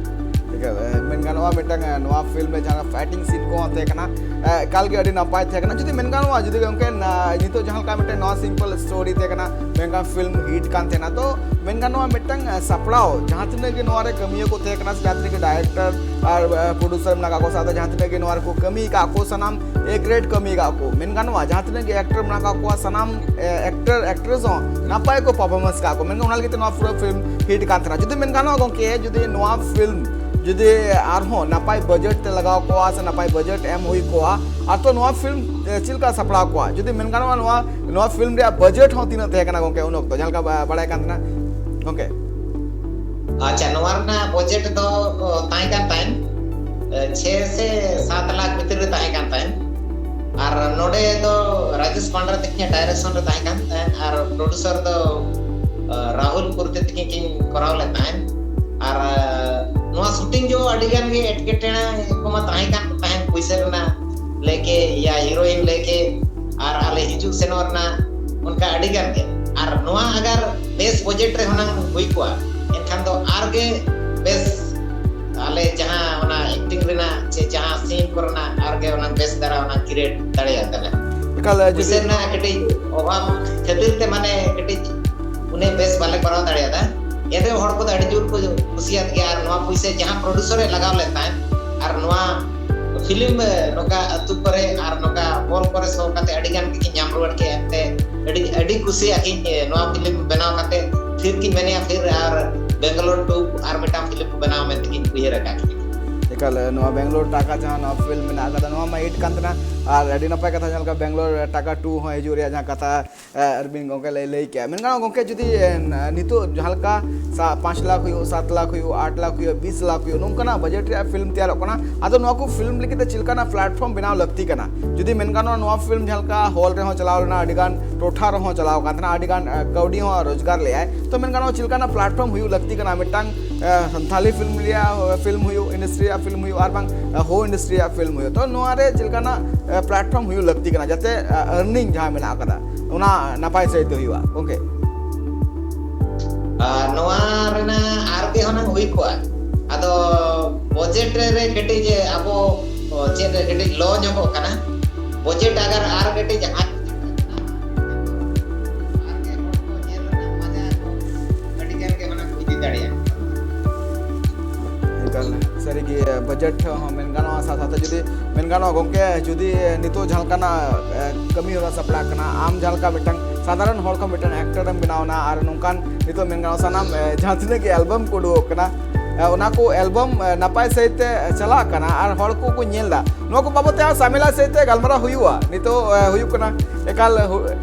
ᱴᱷᱤᱠ ᱜᱮᱭᱟ, ᱮ, ᱢᱮᱱ ᱜᱟᱱᱚᱜᱼᱟ ᱢᱤᱫᱴᱟᱝ, ᱮ, ᱱᱚᱣᱟ ᱯᱷᱤᱞᱢ ᱨᱮ ᱡᱟᱦᱟᱸ ᱯᱷᱟᱭᱴᱤᱝ ᱥᱤᱱ ᱠᱚᱦᱚᱸ ᱛᱟᱦᱮᱸ ᱠᱟᱱᱟ, ᱮ, ᱮᱠᱟᱞ ᱜᱮ ᱟᱹᱰᱤ ᱱᱟᱯᱟᱭ ᱛᱟᱦᱮᱸ ᱠᱟᱱᱟ᱾ ᱡᱩᱫᱤ ᱢᱮᱱ ᱜᱟᱱᱚᱜᱼᱟ, ᱡᱩᱫᱤ ᱜᱚᱢᱠᱮ ᱱᱟ-, ᱱᱤᱛᱚᱜ ᱡᱟᱦᱟᱸ ᱞᱮᱠᱟ ᱢᱤᱫᱴᱮᱱ ᱱᱚᱣᱟ ᱥᱤᱢᱯᱚᱞ ᱥᱴᱳᱨᱤ ᱛᱟᱦᱮᱸ ᱠᱟᱱᱟ, ᱢᱮᱱᱠᱷᱟᱱ ᱯᱷᱤᱞᱢ ᱦᱤᱴ ᱠᱟᱱ ᱛᱟᱦᱮᱱᱟ, ᱛᱚ ᱢᱮᱱ ᱜᱟᱱᱚᱜᱼᱟ ᱢᱤᱫᱴᱟᱝ, ᱮ, ᱥᱟᱯᱲᱟᱣ ᱡᱟᱦᱟᱸ ᱛᱤᱱᱟᱹᱜ ᱜᱮ ᱱᱚᱣᱟ ᱨᱮ ᱠᱟᱹᱢᱤᱭᱟᱹ ᱠᱚ ᱛᱟᱦᱮᱸ ᱠᱟᱱᱟ ᱥᱮ ᱡᱟᱦᱟᱸ ᱛᱤᱱᱟᱹᱜ ᱜᱮ ᱰᱟᱭᱨᱮᱠᱴᱚᱨ ᱟᱨ, ᱮ, ᱯᱨᱚᱰᱭᱩᱥᱟᱨ ᱢᱮᱱᱟᱜ ᱠᱟᱜ ᱠᱚᱣᱟ, ᱥᱟᱶᱛᱮ ᱡᱟᱦᱟᱸ ᱛᱤᱱᱟᱹᱜ ᱜᱮ ᱱᱚᱣᱟ ᱨᱮᱠᱚ ᱠᱟᱹᱢᱤ ᱟᱠᱟᱫ ᱠᱚ, ᱥᱟᱱᱟᱢ ᱮ ᱜᱨᱮᱰ ᱠᱟᱹᱢᱤ ᱟᱠᱟᱫ ᱠᱚ᱾ ᱢᱮᱱ ᱜᱟᱱᱚᱜᱼᱟ ᱡᱟᱦᱟᱸ ᱛᱤᱱᱟᱹᱜ ᱜᱮ ᱮᱠᱴᱚᱨ ᱢᱮᱱᱟᱜ ᱠᱟᱜ ᱠᱚᱣᱟ, ᱥᱟᱱᱟᱢ, ᱮ, ᱮᱠᱴᱚᱨ ᱮᱠᱴᱨᱮᱥ ᱦᱚᱸ ᱱᱟᱯᱟᱭ ᱠᱚ ᱯᱟᱨᱯᱷᱚᱨᱢᱮᱱᱥ ᱟᱠᱟᱫ ᱠᱚ᱾ ᱢᱮᱱᱠᱷᱟᱱ ᱚᱱᱟ ᱞᱟᱹᱜᱤᱫ ᱛᱮ ᱱᱚᱣᱟ ᱯᱩᱨᱟᱹ ᱯᱷᱤᱞᱢ ᱦᱤᱴ ᱠᱟᱱ ᱛᱟᱦᱮᱱᱟ᱾ ᱡᱩᱫᱤ ᱢᱮᱱ ᱜᱟᱱᱚᱜᱼᱟ ᱜᱚᱢᱠᱮ, ᱡᱩᱫᱤ ᱱᱚᱣᱟ ᱯᱷᱤᱞᱢ ᱡᱩᱫᱤ ᱟᱨᱦᱚᱸ ᱱᱟᱯᱟᱭ ᱵᱟᱡᱮᱴ ᱛᱮ ᱞᱟᱜᱟᱣ ᱠᱚᱜᱼᱟ ᱥᱮ ᱱᱟᱯᱟᱭ ᱵᱟᱡᱮᱴ ᱮᱢ ᱦᱩᱭ ᱠᱚᱜᱼᱟ, ᱟᱨ ᱛᱚ ᱱᱚᱣᱟ ᱯᱷᱤᱞᱢ, ᱮ, ᱪᱮᱫ ᱞᱮᱠᱟ ᱥᱟᱯᱲᱟᱣ ᱠᱚᱜᱼᱟ? ᱡᱩᱫᱤ ᱢᱮᱱ ᱜᱟᱱᱚᱜᱼᱟ, ᱱᱚᱣᱟ, ᱱᱚᱣᱟ ᱯᱷᱤᱞᱢ ᱨᱮᱭᱟᱜ ᱵᱟᱡᱮᱴ ᱦᱚᱸ ᱛᱤᱱᱟᱹᱜ ᱛᱟᱦᱮᱸ ᱠᱟᱱᱟ ᱜᱚᱢᱠᱮ ᱩᱱ ᱚᱠᱛᱚ, ᱡᱟᱦᱟᱸ ᱞᱮᱠᱟ ᱵᱟ-, ᱵᱟᱲᱟᱭ ᱠᱟᱱ ᱛᱟᱦᱮᱱᱟ ᱜᱚᱢᱠᱮ? ᱟᱪᱪᱷᱟ, ᱱᱚᱣᱟ ᱨᱮᱱᱟᱜ ᱵᱟᱡᱮᱴ ᱫᱚ, ᱚ, ᱛᱟᱦᱮᱸ ᱠᱟᱱ ᱛᱟᱦᱮᱸᱫ, ᱮ, ᱪᱷᱮ ᱥᱮ ᱥᱟᱛ ᱞᱟᱠᱷ ᱵᱷᱤᱛᱤᱨ ᱨᱮ ᱛᱟᱦᱮᱸ ᱠᱟᱱ ᱛᱟᱦᱮᱸᱫ᱾ ᱟᱨ ᱱᱚᱰᱮ ᱫᱚ ᱨᱟᱡᱮᱥ ᱯᱟᱱᱰᱟ ᱛᱟᱹᱠᱤᱱᱟᱜ ᱰᱟᱭᱨᱮᱠᱥᱚᱱ ᱨᱮ ᱛᱟᱦᱮᱸ ᱠᱟᱱ ᱛᱟᱦᱮᱸᱫ ᱟᱨ ᱯᱨᱚᱰᱭᱩᱥᱟᱨ ᱫᱚ ᱨᱟᱦᱩᱞ ᱠᱩᱨᱛᱮ ᱛᱟᱹᱠᱤᱱ ᱠᱤᱱ ᱠᱚᱨᱟᱣ ᱞᱮᱫ ᱛᱟᱦᱮᱸᱫ᱾ ᱟᱨ ᱱᱚᱣᱟ ᱥᱩᱴᱤᱝ ᱡᱚ ᱟᱹᱰᱤ ᱜᱟᱱ ᱜᱮ ᱮᱴᱠᱮᱴᱚᱬᱮ ᱠᱚᱢᱟ ᱛᱟᱦᱮᱸ ᱠᱟᱱ ᱛᱟᱦᱮᱸᱫ, ᱯᱩᱭᱥᱟᱹ ᱨᱮᱱᱟᱜ ᱞᱮᱠᱮ ᱭᱟ ᱦᱤᱨᱳᱭᱤᱱ ᱞᱮᱠᱮ ᱟᱨ ᱟᱞᱮ ᱦᱤᱡᱩᱜ ᱥᱮᱱᱚᱜ ᱨᱮᱱᱟᱜ ᱚᱱᱠᱟ ᱟᱹᱰᱤ ᱜᱟᱱ ᱜᱮ᱾ ᱟᱨ ᱱᱚᱣᱟ ᱟᱜᱟᱨ ᱵᱮᱥ ᱵᱟᱡᱮᱴ ᱨᱮ ᱦᱩᱱᱟᱹᱝ ᱦᱩᱭ ᱠᱚᱜᱼᱟ, ᱮᱱᱠᱷᱟᱱ ᱫᱚ ᱟᱨ ᱜᱮ ᱵᱮᱥ ᱟᱞᱮ ᱡᱟᱦᱟᱸ ᱚᱱᱟ ᱮᱠᱴᱤᱝ ᱨᱮᱱᱟᱜ ᱥᱮ ᱡᱟᱦᱟᱸ ᱥᱤᱱ ᱠᱚᱨᱮᱱᱟᱜ ᱟᱨ ᱜᱮ ᱚᱱᱟ ᱵᱮᱥ ᱫᱷᱟᱨᱟ ᱚᱱᱟ ᱠᱨᱤᱭᱮᱴ ᱫᱟᱲᱮᱭᱟᱜ ᱛᱟᱞᱮ᱾ ᱮᱠᱟᱞ ᱡᱩᱫᱤ ᱯᱩᱭᱥᱟᱹ ᱨᱮᱱᱟᱜ ᱠᱟᱹᱴᱤᱡ ᱚᱵᱷᱟᱵ ᱠᱷᱟᱹᱛᱤᱨ ᱛᱮ ᱢᱟᱱᱮ ᱠᱟᱹᱴᱤᱡ ᱩᱱᱟᱹᱜ ᱵᱮᱥ ᱵᱟᱞᱮ ᱠᱚᱨᱟᱣ ᱫᱟᱲᱮᱭᱟᱫᱟ᱾ ᱮᱱᱨᱮᱦᱚᱸ ᱦᱚᱲ ᱠᱚᱫᱚ ᱟᱹᱰᱤ ᱡᱳᱨ ᱠᱚ ᱠᱩᱥᱤᱭᱟᱫ ᱜᱮᱭᱟ᱾ ᱟᱨ ᱱᱚᱣᱟ ᱯᱩᱭᱥᱟᱹ ᱡᱟᱦᱟᱸ ᱯᱨᱚᱰᱭᱩᱥᱚᱨ ᱮ ᱞᱟᱜᱟᱣ ᱞᱮᱫ ᱛᱟᱦᱮᱸᱫ ᱟᱨ ᱱᱚᱣᱟ ᱯᱷᱤᱞᱢ ᱱᱚᱝᱠᱟ ᱟᱹᱛᱩ ᱠᱚᱨᱮ ᱟᱨ ᱱᱚᱝᱠᱟ ᱦᱚᱞ ᱠᱚᱨᱮ ᱥᱳ ᱠᱟᱛᱮ ᱟᱹᱰᱤ ᱜᱟᱱ ᱜᱮᱠᱤᱱ ᱧᱟᱢ ᱨᱩᱣᱟᱹᱲ ᱠᱮᱫᱼᱟ᱾ ᱮᱱᱛᱮ ᱟᱹᱰᱤ ᱟᱹᱰᱤ ᱠᱩᱥᱤ ᱟᱹᱠᱤᱱ ᱱᱚᱣᱟ ᱯᱷᱤᱞᱢ ᱵᱮᱱᱟᱣ ᱠᱟᱛᱮ ᱯᱷᱤᱨ ᱠᱤᱱ ᱢᱮᱱᱮᱜᱼᱟ ᱯᱷᱤᱨ ᱟᱨ ᱵᱮᱝᱜᱟᱞᱳᱨ ᱴᱩ ᱟᱨ ᱢᱤᱫᱴᱟᱝ ᱯᱷᱤᱞᱢ ᱠᱚ ᱵᱮᱱᱟᱣ ᱢᱮᱱᱛᱮ ᱠᱤᱱ ᱩᱭᱦᱟᱹᱨ ᱟᱠᱟᱫ ᱠᱤᱱᱟ᱾ ᱮᱠᱟᱞ ᱱᱚᱣᱟ ᱵᱮᱝᱜᱟᱞᱳᱨ ᱴᱟᱠᱟ ᱡᱟᱦᱟᱸ ᱱᱚᱣᱟ ᱯᱷᱤᱞᱢ ᱢᱮᱱᱟᱜ ᱟᱠᱟᱫᱟ, ᱱᱚᱣᱟ ᱢᱟ ᱦᱤᱴ ᱠᱟᱱ ᱛᱟᱦᱮᱱᱟ᱾ ᱟᱨ ᱟᱹᱰᱤ ᱱᱟᱯᱟᱭ ᱠᱟᱛᱷᱟ, ᱡᱟᱦᱟᱸ ᱞᱮᱠᱟ ᱵᱮᱝᱜᱟᱞᱳᱨ ᱴᱟᱠᱟ ᱴᱩ ᱦᱚᱸ ᱦᱤᱡᱩᱜ ᱨᱮᱭᱟᱜ ᱡᱟᱦᱟᱸ ᱠᱟᱛᱷᱟ ᱟᱨᱵᱤᱱ ᱜᱚᱢᱠᱮ ᱞᱟᱹᱭ ᱞᱟᱹᱭ ᱠᱮᱜᱼᱟ᱾ ᱢᱮᱱᱠᱷᱟᱱ ᱜᱚᱢᱠᱮ ᱡᱩᱫᱤ ᱱᱤᱛᱚᱜ ᱡᱟᱦᱟᱸ ᱞᱮᱠᱟ ᱯᱟᱸᱪ ᱞᱟᱠᱷ ᱦᱩᱭᱩᱜ, ᱥᱟᱛ ᱞᱟᱠᱷ ᱦᱩᱭᱩᱜ, ᱟᱴ ᱞᱟᱠᱷ ᱦᱩᱭᱩᱜ, ᱵᱤᱥ ᱞᱟᱠᱷ ᱦᱩᱭᱩᱜ, ᱱᱚᱝᱠᱟᱱᱟᱜ ᱵᱟᱡᱮᱴ ᱨᱮᱭᱟᱜ ᱯᱷᱤᱞᱢ ᱛᱮᱭᱟᱨᱚᱜ ᱠᱟᱱᱟ᱾ ᱟᱫᱚ ᱱᱚᱣᱟ ᱠᱚ ᱯᱷᱤᱞᱢ ᱞᱟᱹᱜᱤᱫ ᱛᱮ ᱪᱮᱫ ᱞᱮᱠᱟᱱᱟᱜ ᱯᱞᱟᱴᱯᱷᱚᱨᱢ ᱵᱮᱱᱟᱣ ᱞᱟᱹᱠᱛᱤ ᱠᱟᱱᱟ? ᱡᱩᱫᱤ ᱢᱮᱱ ᱜᱟᱱᱚᱜᱼᱟ, ᱱᱚᱣᱟ ᱯᱷᱤᱞᱢ ᱡᱟᱦᱟᱸ ᱞᱮᱠᱟ ᱦᱚᱞ ᱨᱮᱦᱚᱸ ᱪᱟᱞᱟᱣ ᱞᱮᱱᱟ, ᱟᱹᱰᱤ ᱜᱟᱱ ᱴᱚᱴᱷᱟ ᱨᱮᱦᱚᱸ ᱪᱟᱞᱟᱣ ᱠᱟᱱ ᱛᱟᱦᱮᱱᱟ, ᱟᱹᱰᱤ ᱜᱟᱱ ᱠᱟᱹᱣᱰᱤ ᱦᱚᱸ ᱨᱳᱡᱽᱜᱟᱨ ᱞᱮᱜᱼᱟᱭ, ᱛᱚ ᱢᱮᱱ ᱜᱟᱱᱚᱜᱼᱟ ᱪᱮᱫ ᱞᱮᱠᱟᱱᱟᱜ ᱯᱞᱟᱴᱯᱷᱚᱨᱢ ᱦᱩᱭᱩᱜ ᱞᱟᱹᱠᱛᱤ ᱠᱟᱱᱟ ᱢᱤᱫᱴᱟᱝ ᱥᱟᱱᱛᱷᱟᱞᱤ ᱯᱷᱤᱞᱢ ᱨᱮᱭᱟᱜ ᱯᱷᱤᱞᱢ ᱦᱩᱭᱩᱜ, ᱤᱱᱰᱟᱥᱴᱨᱤ ᱨᱮᱭᱟᱜ ᱯᱷᱤᱞᱢ ᱦᱩᱭᱩᱜ, ᱟᱨ ᱵᱟᱝ ᱦᱳ ᱤᱱᱰᱟᱥᱴᱨᱤ ᱨᱮᱭᱟᱜ ᱯᱷᱤᱞᱢ ᱦᱩᱭᱩᱜ? ᱛᱚ ᱱᱚᱣᱟ ᱨᱮ ᱪᱮᱫ ᱞᱮᱠᱟᱱᱟᱜ ᱯᱞᱟᱴᱯᱷᱚᱨᱢ ᱦᱩᱭᱩᱜ ᱞᱟᱹᱠᱛᱤ ᱠᱟᱱᱟ, ᱡᱟᱛᱮ ᱟᱨᱱᱤᱝ ᱡᱟᱦᱟᱸ ᱢᱮᱱᱟᱜ ᱟᱠᱟᱫᱟ ᱚᱱᱟ ᱱᱟᱯᱟᱭ ᱥᱟᱹᱦᱤᱡ ᱛᱮ ᱦᱩᱭᱩᱜᱼᱟ ᱜᱚᱢᱠᱮ? ᱟᱨ ᱱᱚᱣᱟ ᱨᱮᱱᱟᱜ ᱟᱨ ᱜᱮ ᱦᱩᱱᱟᱹᱝ ᱦᱩᱭ ᱠᱚᱜᱼᱟ᱾ ᱟᱫᱚ ᱵᱟᱡᱮᱴ ᱨᱮ ᱠᱟᱹᱴᱤᱡ ᱟᱵᱚ ᱪᱮᱫ ᱨᱮ ᱠᱟᱹᱴᱤᱡ ᱞᱚ ᱧᱚᱜᱚᱜ ᱠᱟᱱᱟ᱾ ᱵᱟᱡᱮᱴ ᱟᱜᱟᱨ ᱟᱨ ᱠᱟᱹᱴᱤᱡ ᱦᱟᱭ ᱟᱨ ᱜᱮ ᱦᱚᱲ ᱠᱚ ᱧᱮᱞ ᱨᱮᱱᱟᱜ ᱢᱟᱡᱟ ᱠᱚ ᱟᱹᱰᱤ ᱜᱟᱱ ᱜᱮ ᱦᱩᱱᱟᱹᱝ ᱠᱚ ᱤᱫᱤ ᱫᱟᱲᱮᱭᱟᱜᱼᱟ᱾ ᱮᱠᱟᱞ ᱥᱟᱹᱨᱤᱜᱮ ᱵᱟᱡᱮᱴ ᱦᱚᱸ ᱢᱮᱱ ᱜᱟᱱᱚᱜᱼᱟ᱾ ᱥᱟᱶ ᱥᱟᱶᱛᱮ ᱡᱩᱫᱤ ᱢᱮᱱ ᱜᱟᱱᱚᱜᱼᱟ ᱜᱚᱢᱠᱮ, ᱡᱩᱫᱤ ᱱᱤᱛᱚᱜ ᱡᱟᱦᱟᱸ ᱞᱮᱠᱟᱱᱟᱜ ᱠᱟᱹᱢᱤ ᱦᱚᱨᱟ ᱥᱟᱯᱲᱟᱜ ᱠᱟᱱᱟ, ᱟᱢ ᱡᱟᱦᱟᱸ ᱞᱮᱠᱟ ᱢᱤᱫᱴᱟᱝ ᱥᱟᱫᱷᱟᱨᱚᱱ ᱦᱚᱲ ᱠᱷᱚᱱ ᱢᱤᱫᱴᱟᱝ ᱮᱠᱴᱚᱨ ᱮᱢ ᱵᱮᱱᱟᱣ ᱮᱱᱟ, ᱟᱨ ᱱᱚᱝᱠᱟᱱ ᱱᱤᱛᱚᱜ ᱢᱮᱱ ᱜᱟᱱᱚᱜᱼᱟ ᱥᱟᱱᱟᱢ ᱡᱟᱦᱟᱸ ᱛᱤᱱᱟᱹᱜ ᱜᱮ ᱮᱞᱵᱟᱢ ᱠᱚ ᱩᱰᱩᱠᱚᱜ ᱠᱟᱱᱟ, ᱚᱱᱟ ᱠᱚ ᱮᱞᱵᱟᱢ ᱱᱟᱯᱟᱭ ᱥᱟᱹᱦᱤᱡ ᱛᱮ ᱪᱟᱞᱟᱜ ᱠᱟᱱᱟ ᱟᱨ ᱦᱚᱲ ᱠᱚᱠᱚ ᱧᱮᱞ ᱮᱫᱟ, ᱱᱚᱣᱟ ᱠᱚ ᱵᱟᱵᱚᱫ ᱛᱮ ᱟᱨ ᱥᱟᱢᱮᱞᱟ ᱥᱟᱹᱦᱤᱡ ᱛᱮ ᱜᱟᱞᱢᱟᱨᱟᱣ ᱦᱩᱭᱩᱜᱼᱟ᱾ ᱱᱤᱛᱚᱜ ᱦᱩᱭᱩᱜ ᱠᱟᱱᱟ ᱮᱠᱟᱞ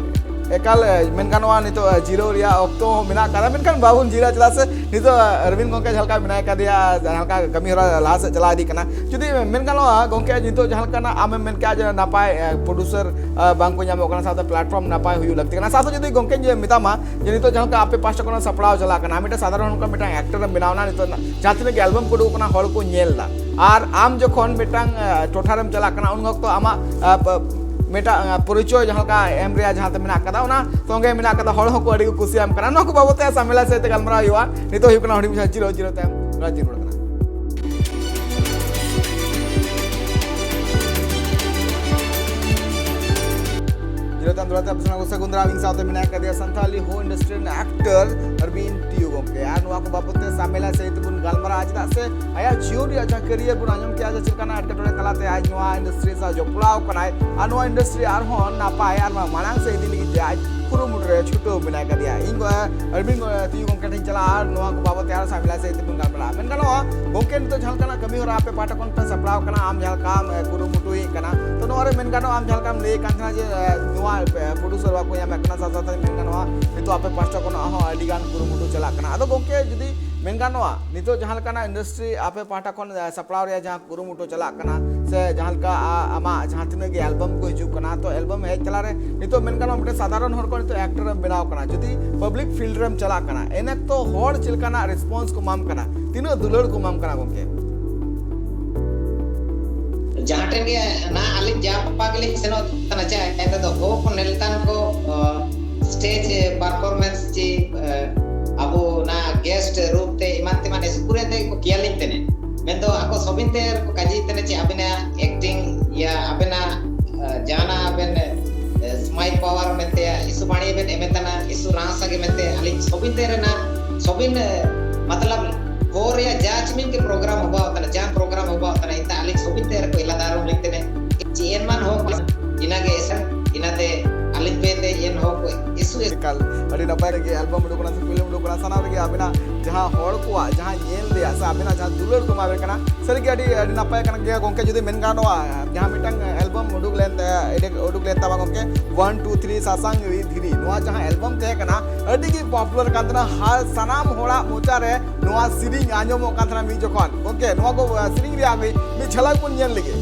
ᱮᱠᱟᱞ, ᱮ, ᱢᱮᱱ ᱜᱟᱱᱚᱜᱼᱟ, ᱱᱤᱛᱚᱜ, ᱮ, ᱡᱤᱨᱟᱹᱣ ᱨᱮᱭᱟᱜ ᱚᱠᱛᱚ ᱦᱚᱸ ᱢᱮᱱᱟᱜ ᱟᱠᱟᱫᱟ, ᱢᱮᱱᱠᱷᱟᱱ ᱵᱟᱵᱚᱱ ᱡᱤᱨᱟᱹᱜᱼᱟ᱾ ᱪᱮᱫᱟᱜ ᱥᱮ ᱱᱤᱛᱚᱜ, ᱮ, ᱨᱚᱵᱤᱱ ᱜᱚᱢᱠᱮ ᱡᱟᱦᱟᱸ ᱞᱮᱠᱟ ᱢᱮᱱᱟᱭ ᱠᱟᱫᱮᱭᱟ, ᱡᱟᱦᱟᱸ ᱞᱮᱠᱟ ᱠᱟᱹᱢᱤ ᱦᱚᱨᱟ ᱞᱟᱦᱟ ᱥᱮᱫ ᱪᱟᱞᱟᱣ ᱤᱫᱤᱜ ᱠᱟᱱᱟ᱾ ᱡᱩᱫᱤ ᱢᱮᱱ ᱜᱟᱱᱚᱜᱼᱟ, ᱜᱚᱢᱠᱮ, ᱱᱤᱛᱚᱜ ᱡᱟᱦᱟᱸ ᱞᱮᱠᱟᱱᱟᱜ ᱟᱢᱮᱢ ᱢᱮᱱ ᱠᱮᱜᱼᱟ ᱡᱮ ᱱᱟᱯᱟᱭ, ᱮ, producer, ᱮ, ᱵᱟᱝ ᱠᱚ ᱧᱟᱢᱚᱜ ᱠᱟᱱᱟ, ᱥᱟᱶᱛᱮ platform ᱱᱟᱯᱟᱭ ᱦᱩᱭᱩᱜ ᱞᱟᱹᱠᱛᱤ ᱠᱟᱱᱟ, ᱥᱟᱶᱛᱮ ᱡᱩᱫᱤ ᱜᱚᱢᱠᱮᱧ ᱢᱮᱛᱟᱢᱟ ᱡᱮ ᱱᱤᱛᱚᱜ ᱡᱟᱦᱟᱸ ᱞᱮᱠᱟ ᱟᱯᱮ ᱯᱟᱦᱴᱟ ᱠᱷᱚᱱ ᱥᱟᱯᱲᱟᱣ ᱪᱟᱞᱟᱜ ᱠᱟᱱᱟ, ᱢᱤᱫᱴᱮᱱ ᱥᱟᱫᱷᱟᱨᱚᱱ ᱦᱚᱲ ᱠᱷᱚᱱ ᱢᱤᱫᱴᱟᱝ actor ᱮᱢ ᱵᱮᱱᱟᱣ ᱮᱱᱟ, ᱱᱤᱛᱚᱜ ᱡᱟᱦᱟᱸ ᱛᱤᱱᱟᱹᱜ ᱜᱮ album ᱠᱚ ᱩᱰᱩᱠᱚᱜ ᱠᱟᱱᱟ, ᱦᱚᱲ ᱠᱚ ᱧᱮᱞ ᱮᱫᱟ᱾ ᱟᱨ ᱟᱢ ᱡᱚᱠᱷᱚᱱ ᱢᱤᱫᱴᱟᱝ, ᱮ, ᱴᱚᱴᱷᱟ ᱨᱮᱢ ᱪᱟᱞᱟᱜ ᱠᱟᱱᱟ, ᱩᱱ ᱚᱠᱛᱚ ᱟᱢᱟᱜ, ᱮ, ᱯ-, ᱢᱤᱫᱴᱟᱝ, ᱮ, ᱯᱚᱨᱤᱪᱚᱭ ᱡᱟᱦᱟᱸ ᱞᱮᱠᱟ ᱮᱢ ᱨᱮᱭᱟᱜ ᱡᱟᱦᱟᱸ ᱛᱮ ᱢᱮᱱᱟᱜ ᱠᱟᱫᱟ, ᱚᱱᱟ ᱥᱚᱸᱜᱮ ᱢᱮᱱᱟᱜ ᱠᱟᱫᱟ, ᱦᱚᱲ ᱦᱚᱸᱠᱚ ᱟᱹᱰᱤ ᱠᱚ ᱠᱩᱥᱤᱭᱟᱢ ᱠᱟᱱᱟ᱾ ᱱᱚᱣᱟ ᱠᱚ ᱵᱟᱵᱚᱛ ᱛᱮ ᱥᱟᱢᱮᱞᱟ ᱥᱟᱹᱭ ᱛᱮ ᱜᱟᱞᱢᱟᱨᱟᱣ ᱦᱩᱭᱩᱜᱼᱟ᱾ ᱱᱤᱛᱚᱜ ᱦᱩᱭᱩᱜ ᱠᱟᱱᱟ ᱦᱩᱰᱤᱧ ᱢᱟᱪᱷᱟ ᱡᱤᱨᱟᱹᱣ, ᱡᱤᱨᱟᱹᱣ ᱛᱟᱭᱚᱢ ᱨᱟᱡᱽ ᱨᱩᱣᱟᱹᱲ ᱠᱟᱱᱟ᱾ ᱡᱤᱨᱟᱹᱣ ᱛᱟᱭᱚᱢ ᱫᱚᱲᱦᱟ ᱛᱮ ᱟᱯᱮ ᱥᱟᱱᱟᱢ ᱠᱚ ᱥᱟᱹᱜᱩᱱ ᱫᱟᱨᱟᱢ᱾ ᱤᱧ ᱥᱟᱶᱛᱮ ᱢᱮᱱᱟᱭ ᱠᱟᱫᱮᱭᱟ ᱥᱟᱱᱛᱟᱞᱤ ᱦᱚᱸ industry ᱨᱮᱱ actor ᱟᱨᱵᱤᱱ ᱴᱤᱭᱩ ᱜᱚᱢᱠᱮ᱾ ᱟᱨ ᱱᱚᱣᱟ ᱠᱚ ᱵᱟᱵᱚᱛ ᱛᱮ ᱥᱟᱢᱮᱞᱟ ᱥᱟᱹᱭ ᱛᱮᱵᱚᱱ ᱜᱟᱞᱢᱟᱨᱟᱜᱼᱟ, ᱪᱮᱫᱟᱜ ᱥᱮ ᱟᱭᱟᱜ ᱡᱤᱭᱚᱱ ᱨᱮᱭᱟᱜ ᱡᱟᱦᱟᱸ career ᱵᱚᱱ ᱟᱸᱡᱚᱢ ᱠᱮᱜᱼᱟ, ᱡᱮ ᱪᱮᱫ ᱞᱮᱠᱟᱱᱟᱜ ᱮᱴᱠᱮᱴᱚᱬᱮ ᱛᱟᱞᱟᱛᱮ ᱟᱡ ᱱᱚᱣᱟ industry ᱥᱟᱶ ᱡᱚᱯᱲᱟᱣ ᱠᱟᱱᱟᱭ, ᱟᱨ ᱱᱚᱣᱟ industry ᱟᱨᱦᱚᱸ ᱱᱟᱯᱟᱭ ᱟᱨ ᱢᱟᱲᱟᱝ ᱥᱮᱫ ᱤᱫᱤ ᱞᱟᱹᱜᱤᱫ ᱛᱮ ᱟᱡ ᱠᱩᱨᱩᱢᱩᱴᱩ ᱨᱮ ᱪᱷᱩᱴᱟᱹᱣ ᱢᱮᱱᱟᱭ ᱠᱟᱫᱮᱭᱟ᱾ ᱤᱧ ᱜᱚ-, ᱟᱨᱵᱤᱱ ᱜᱚ-, ᱛᱤᱭᱩ ᱜᱚᱢᱠᱮ ᱴᱷᱮᱱ ᱪᱟᱞᱟᱜᱼᱟ ᱟᱨ ᱱᱚᱣᱟ ᱠᱚ ᱵᱟᱵᱚᱛ ᱛᱮ ᱟᱨ ᱥᱟᱢᱮᱞᱟ ᱥᱟᱹᱭ ᱛᱮᱵᱚᱱ ᱜᱟᱞᱢᱟᱨᱟᱜᱼᱟ᱾ ᱢᱮᱱ ᱜᱟᱱᱚᱜᱼᱟ, ᱜᱚᱢᱠᱮ, ᱱᱤᱛᱚᱜ ᱡᱟᱦᱟᱸ ᱞᱮᱠᱟᱱᱟᱜ ᱠᱟᱹᱢᱤ ᱦᱚᱨᱟ ᱟᱯᱮ ᱯᱟᱦᱴᱟ ᱠᱷᱚᱱ ᱯᱮ ᱥᱟᱯᱲᱟᱣ ᱠᱟᱱᱟ, ᱟᱢ ᱡᱟᱦᱟᱸ ᱞᱮᱠᱟᱢ, ᱮ, ᱠᱩᱨᱩᱢᱩᱴᱩᱭᱮᱫ ᱠᱟᱱᱟ, ᱛᱚ ᱱᱚᱣᱟ ᱨᱮ ᱢᱮᱱ ᱜᱟᱱᱚᱜᱼᱟ, ᱟᱢ ᱡᱟᱦᱟᱸ ᱞᱮᱠᱟᱢ ᱞᱟᱹᱭᱮᱫ ᱠᱟᱱ ᱛᱟᱦᱮᱱᱟ ᱡᱮ, ᱮ, ᱱᱚᱣᱟ, ᱮ, producer ᱵᱟᱠᱚ ᱧᱟᱢᱮᱫ ᱠᱟᱱᱟ, ᱥᱟᱶ ᱥᱟᱶᱛᱮ ᱢᱮᱱ ᱜᱟᱱᱚᱜᱼᱟ, ᱱᱤᱛᱚᱜ ᱟᱯᱮ ᱯᱟᱦᱴᱟ ᱠᱷᱚᱱᱟᱜ ᱦᱚᱸ ᱟᱹᱰᱤ ᱜᱟᱱ ᱠᱩᱨᱩᱢᱩᱴᱩ ᱪᱟᱞᱟᱜ ᱠᱟᱱᱟ᱾ ᱟᱫᱚ ᱜᱚᱢᱠᱮ, ᱡᱩᱫᱤ ᱢᱮᱱ ᱜᱟᱱᱚᱜᱼᱟ, ᱱᱤᱛᱚᱜ ᱡᱟᱦᱟᱸ ᱞᱮᱠᱟᱱᱟᱜ industry ᱟᱯᱮ ᱯᱟᱦᱴᱟ ᱠᱷᱚᱱ, ᱮ, ᱥᱟᱯᱲᱟᱣ ᱨᱮᱭᱟᱜ ᱡᱟᱦᱟᱸ ᱠᱩᱨᱩᱢᱩᱴᱩ ᱪᱟᱞᱟᱜ ᱠᱟᱱᱟ, ᱥᱮ ᱡᱟᱦᱟᱸ ᱞᱮᱠᱟ, ᱟ-, ᱟᱢᱟᱜ ᱡᱟᱦᱟᱸ ᱛᱤᱱᱟᱹᱜ ᱜᱮ album ᱠᱚ ᱦᱤᱡᱩᱜ ᱠᱟᱱᱟ, ᱛᱚ album ᱦᱮᱡ ᱛᱟᱞᱟᱨᱮ ᱱᱤᱛᱚᱜ ᱢᱮᱱ ᱜᱟᱱᱚᱜᱼᱟ, ᱢᱤᱫᱴᱮᱱ ᱥᱟᱫᱷᱟᱨᱚᱱ ᱦᱚᱲ ᱠᱷᱚᱱ ᱱᱤᱛᱚᱜ actor ᱮᱢ ᱵᱮᱱᱟᱣ ᱠᱟᱱᱟ, ᱡᱩᱫᱤ public field ᱨᱮᱢ ᱪᱟᱞᱟᱜ ᱠᱟᱱᱟ, ᱮᱱ ᱚᱠᱛᱚ ᱦᱚᱲ ᱪᱮᱫ ᱞᱮᱠᱟᱱᱟᱜ response ᱠᱚ ᱮᱢᱟᱢ ᱠᱟᱱᱟ, ᱛᱤᱱᱟᱹᱜ ᱫᱩᱞᱟᱹᱲ ᱠᱚ ᱮᱢᱟᱢ ᱠᱟᱱᱟ ᱜᱚᱢᱠᱮ? ᱡᱟᱦᱟᱸ ᱴᱷᱮᱱ ᱜᱮ ᱱᱟ ᱟᱹᱞᱤᱧ ᱡᱟ ᱯᱟᱯᱟ ᱜᱮᱞᱤᱧ ᱥᱮᱱᱚᱜ ᱛᱟᱦᱮᱱᱟ, ᱪᱮ ᱮᱱᱛᱮ ᱫᱚ ᱜᱚ ᱠᱚ ᱱᱮᱞᱛᱟᱱ ᱠᱚ, ᱚ, stage performance ᱪᱮ, ᱮ, ᱟᱵᱚ ᱚᱱᱟ guest ᱨᱩᱯ ᱛᱮ ᱮᱢᱟᱱ ᱛᱮᱢᱟᱱ ᱥᱠᱩᱞ ᱨᱮ ᱠᱚ ᱠᱮᱭᱟᱞᱤᱧ ᱛᱟᱦᱮᱱᱟ᱾ ᱢᱮᱱᱫᱚ ᱟᱠᱚ ᱥᱚᱵᱤᱱ ᱛᱮ ᱠᱚ ᱠᱟᱡᱤ ᱛᱟᱦᱮᱱᱟ ᱪᱮ ᱟᱵᱮᱱᱟᱜ acting ᱭᱟ ᱟᱵᱮᱱᱟᱜ, ᱮ, ᱡᱟᱦᱟᱱᱟᱜ ᱟᱵᱮᱱ, ᱮ, smile power ᱢᱮᱱᱛᱮ ᱤᱥᱩ ᱵᱟᱹᱲᱤ ᱵᱮᱱ ᱮᱢᱮ ᱛᱟᱦᱮᱱᱟ, ᱤᱥᱩ ᱨᱟᱦᱟ ᱥᱟᱜᱮ ᱢᱮᱱᱛᱮ ᱟᱹᱞᱤᱧ ᱥᱚᱵᱤᱱ ᱛᱮ ᱨᱮᱱᱟᱜ ᱥᱚᱵᱤᱱ, ᱮ, ᱢᱚᱛᱞᱚᱵ ᱦᱚᱨ ᱨᱮᱭᱟᱜ ᱡᱟ ᱪᱤᱢᱤᱱ ᱜᱮ program ᱦᱚᱵᱟᱣ ᱛᱟᱦᱮᱱᱟ, ᱡᱟ program ᱦᱚᱵᱟᱣ ᱛᱟᱦᱮᱱᱟ, ᱤᱱᱛᱟ ᱟᱹᱞᱤᱧ ᱥᱚᱵᱤᱱ ᱛᱮ ᱨᱮ ᱠᱚ ᱮᱞᱟ ᱫᱟᱨᱩᱢ ᱞᱤᱧ ᱛᱟᱦᱮᱱᱟ᱾ ᱪᱮ ᱮᱱ ᱢᱟᱱ ᱦᱚᱸ ᱤᱱᱟᱹᱜᱮ ᱮᱥᱮᱱ, ᱤᱱᱟᱹᱛᱮ ᱟᱹᱞᱤᱧ ᱯᱮ ᱛᱮ ᱮᱱ ᱦᱚᱸ ᱠᱚ ᱤᱥᱩ ᱮᱥ ᱮᱠᱟᱞ, ᱟᱹᱰᱤ ᱱᱟᱯᱟᱭ ᱨᱮᱜᱮ album ᱩᱰᱩᱠ ᱠᱟᱱᱟ ᱥᱮ film ᱩᱰᱩᱠ ᱠᱟᱱᱟ, ᱥᱟᱱᱟᱢ ᱨᱮᱜᱮ ᱟᱵᱮᱱᱟᱜ ᱡᱟᱦᱟᱸ ᱦᱚᱲ ᱠᱚᱣᱟᱜ ᱡᱟᱦᱟᱸ ᱧᱮᱞ ᱨᱮᱭᱟᱜ ᱥᱮ ᱟᱵᱮᱱᱟᱜ ᱡᱟᱦᱟᱸ ᱫᱩᱞᱟᱹᱲ ᱠᱚ ᱮᱢᱟ ᱵᱮᱱ ᱠᱟᱱᱟ, ᱥᱟᱹᱨᱤᱜᱮ ᱟᱹᱰᱤ, ᱟᱹᱰᱤ ᱱᱟᱯᱟᱭ ᱠᱟᱱ ᱜᱮᱭᱟ ᱜᱚᱢᱠᱮ᱾ ᱡᱩᱫᱤ ᱢᱮᱱ ᱜᱟᱱᱚᱜᱼᱟ, ᱡᱟᱦᱟᱸ ᱢᱤᱫᱴᱟᱝ ᱮᱞᱵᱟᱢ ᱩᱰᱩᱠ ᱞᱮᱱ ᱛᱟᱭᱟ, ᱮᱰᱮ-, ᱩᱰᱩᱠ ᱞᱮᱱ ᱛᱟᱵᱚᱱ ᱜᱚᱢᱠᱮ, ᱚᱣᱟᱱ ᱴᱩ ᱛᱷᱨᱤ ᱥᱟᱥᱟᱝ ᱨᱤ ᱫᱷᱤᱨᱤ, ᱱᱚᱣᱟ ᱡᱟᱦᱟᱸ ᱮᱞᱵᱟᱢ ᱛᱟᱦᱮᱸ ᱠᱟᱱᱟ, ᱟᱹᱰᱤ ᱜᱮ ᱯᱚᱯᱩᱞᱟᱨ ᱠᱟᱱ ᱛᱟᱦᱮᱱᱟ᱾ ᱦᱟᱨ ᱥᱟᱱᱟᱢ ᱦᱚᱲᱟᱜ ᱢᱚᱪᱟ ᱨᱮ ᱱᱚᱣᱟ ᱥᱮᱨᱮᱧ ᱟᱸᱡᱚᱢᱚᱜ ᱠᱟᱱ ᱛᱟᱦᱮᱱᱟ ᱢᱤᱫ ᱡᱚᱠᱷᱚᱱ᱾ ᱜᱚᱢᱠᱮ, ᱱᱚᱣᱟ ᱠᱚ, ᱟ, ᱥᱮᱨᱮᱧ ᱨᱮᱭᱟᱜ ᱢᱤᱫ, ᱢᱤᱫ ᱡᱷᱟᱞᱟᱠ ᱵᱚᱱ ᱧᱮᱞ ᱞᱮᱜᱮ᱾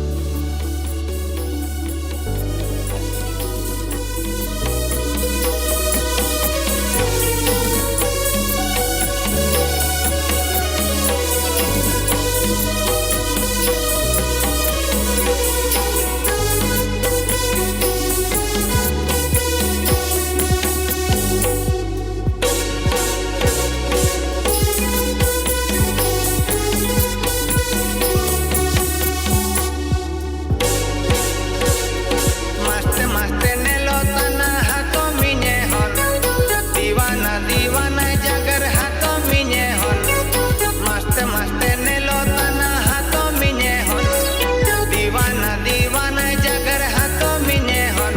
ᱢᱟᱥᱛᱮ ᱢᱟᱥᱛᱮ ᱱᱮᱞᱚ ᱛᱟᱱᱟ ᱦᱟᱛᱚᱢᱤᱧᱮ ᱦᱚᱱ, ᱫᱤᱣᱟᱱᱟ ᱫᱤᱣᱟᱱᱟ ᱡᱟᱜᱟᱨ ᱦᱟᱛᱚᱢᱤᱧᱮ ᱦᱚᱱ, ᱢᱟᱥᱛᱮ ᱢᱟᱥᱛᱮ ᱱᱮᱞᱚ ᱛᱟᱱᱟ ᱦᱟᱛᱚᱢᱤᱧᱮ ᱦᱚᱱ, ᱫᱤᱣᱟᱱᱟ ᱫᱤᱣᱟᱱᱟ ᱡᱟᱜᱟᱨ ᱦᱟᱛᱚᱢᱤᱧᱮ ᱦᱚᱱ,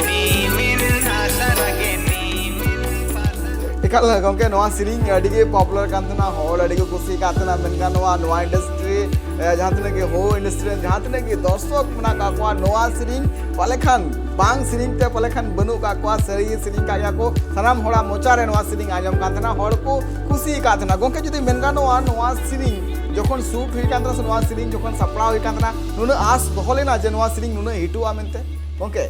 ᱱᱤᱢᱤᱱ ᱟᱥᱟ ᱨᱟᱜᱮ ᱱᱤᱢᱤᱱ ᱯᱟᱥᱟ᱾ ᱮᱠᱟᱞ ᱜᱚᱢᱠᱮ, ᱱᱚᱣᱟ ᱥᱮᱨᱮᱧ ᱟᱹᱰᱤ ᱜᱮ ᱯᱚᱯᱩᱞᱟᱨ ᱠᱟᱱ ᱛᱟᱦᱮᱱᱟ, ᱦᱚᱲ ᱟᱹᱰᱤ ᱠᱚ ᱠᱩᱥᱤᱭᱟᱜ ᱠᱟᱱ ᱛᱟᱦᱮᱱᱟ᱾ ᱢᱮᱱᱠᱷᱟᱱ ᱱᱚᱣᱟ, ᱱᱚᱣᱟ ᱤᱱᱰᱟᱥᱴᱨᱤ, ᱮ, ᱡᱟᱦᱟᱸ ᱛᱤᱱᱟᱹᱜ ᱜᱮ ᱦᱳ ᱤᱱᱰᱟᱥᱴᱨᱤ ᱨᱮᱱ ᱡᱟᱦᱟᱸ ᱛᱤᱱᱟᱹᱜ ᱜᱮ ᱫᱚᱨᱥᱚᱠ ᱢᱮᱱᱟᱜ ᱠᱟᱜ ᱠᱚᱣᱟ, ᱱᱚᱣᱟ ᱥᱮᱨᱮᱧ ᱯᱟᱞᱮ ᱠᱷᱟᱱ ᱵᱟᱝ ᱥᱮᱨᱮᱧ ᱛᱮ ᱯᱟᱞᱮ ᱠᱷᱟᱱ ᱵᱟᱹᱱᱩᱜ ᱠᱟᱜ ᱠᱚᱣᱟ᱾ ᱥᱟᱹᱨᱤ ᱜᱮ ᱥᱮᱨᱮᱧ ᱠᱟᱜ ᱜᱮᱭᱟ ᱠᱚ, ᱥᱟᱱᱟᱢ ᱦᱚᱲᱟᱜ ᱢᱚᱪᱟ ᱨᱮ ᱱᱚᱣᱟ ᱥᱮᱨᱮᱧ ᱟᱸᱡᱚᱢ ᱠᱟᱱ ᱛᱟᱦᱮᱱᱟ, ᱦᱚᱲ ᱠᱚ ᱠᱩᱥᱤᱭᱟᱜ ᱠᱟᱱ ᱛᱟᱦᱮᱱᱟ᱾ ᱜᱚᱢᱠᱮ, ᱡᱩᱫᱤ ᱢᱮᱱ ᱜᱟᱱᱚᱜᱼᱟ, ᱱᱚᱣᱟ ᱥᱮᱨᱮᱧ ᱡᱚᱠᱷᱚᱱ ᱥᱩᱴ ᱦᱩᱭ ᱠᱟᱱ ᱛᱟᱦᱮᱱᱟ ᱥᱮ ᱱᱚᱣᱟ ᱥᱮᱨᱮᱧ ᱡᱚᱠᱷᱚᱱ ᱥᱟᱯᱲᱟᱣ ᱦᱩᱭ ᱠᱟᱱ ᱛᱟᱦᱮᱱᱟ, ᱱᱩᱱᱟᱹᱜ ᱟᱸᱥ ᱫᱚᱦᱚ ᱞᱮᱱᱟ ᱡᱮ ᱱᱚᱣᱟ ᱥᱮᱨᱮᱧ ᱱᱩᱱᱟᱹᱜ ᱦᱤᱴᱚᱜᱼᱟ ᱢᱮᱱᱛᱮ? ᱜᱚᱢᱠᱮ᱾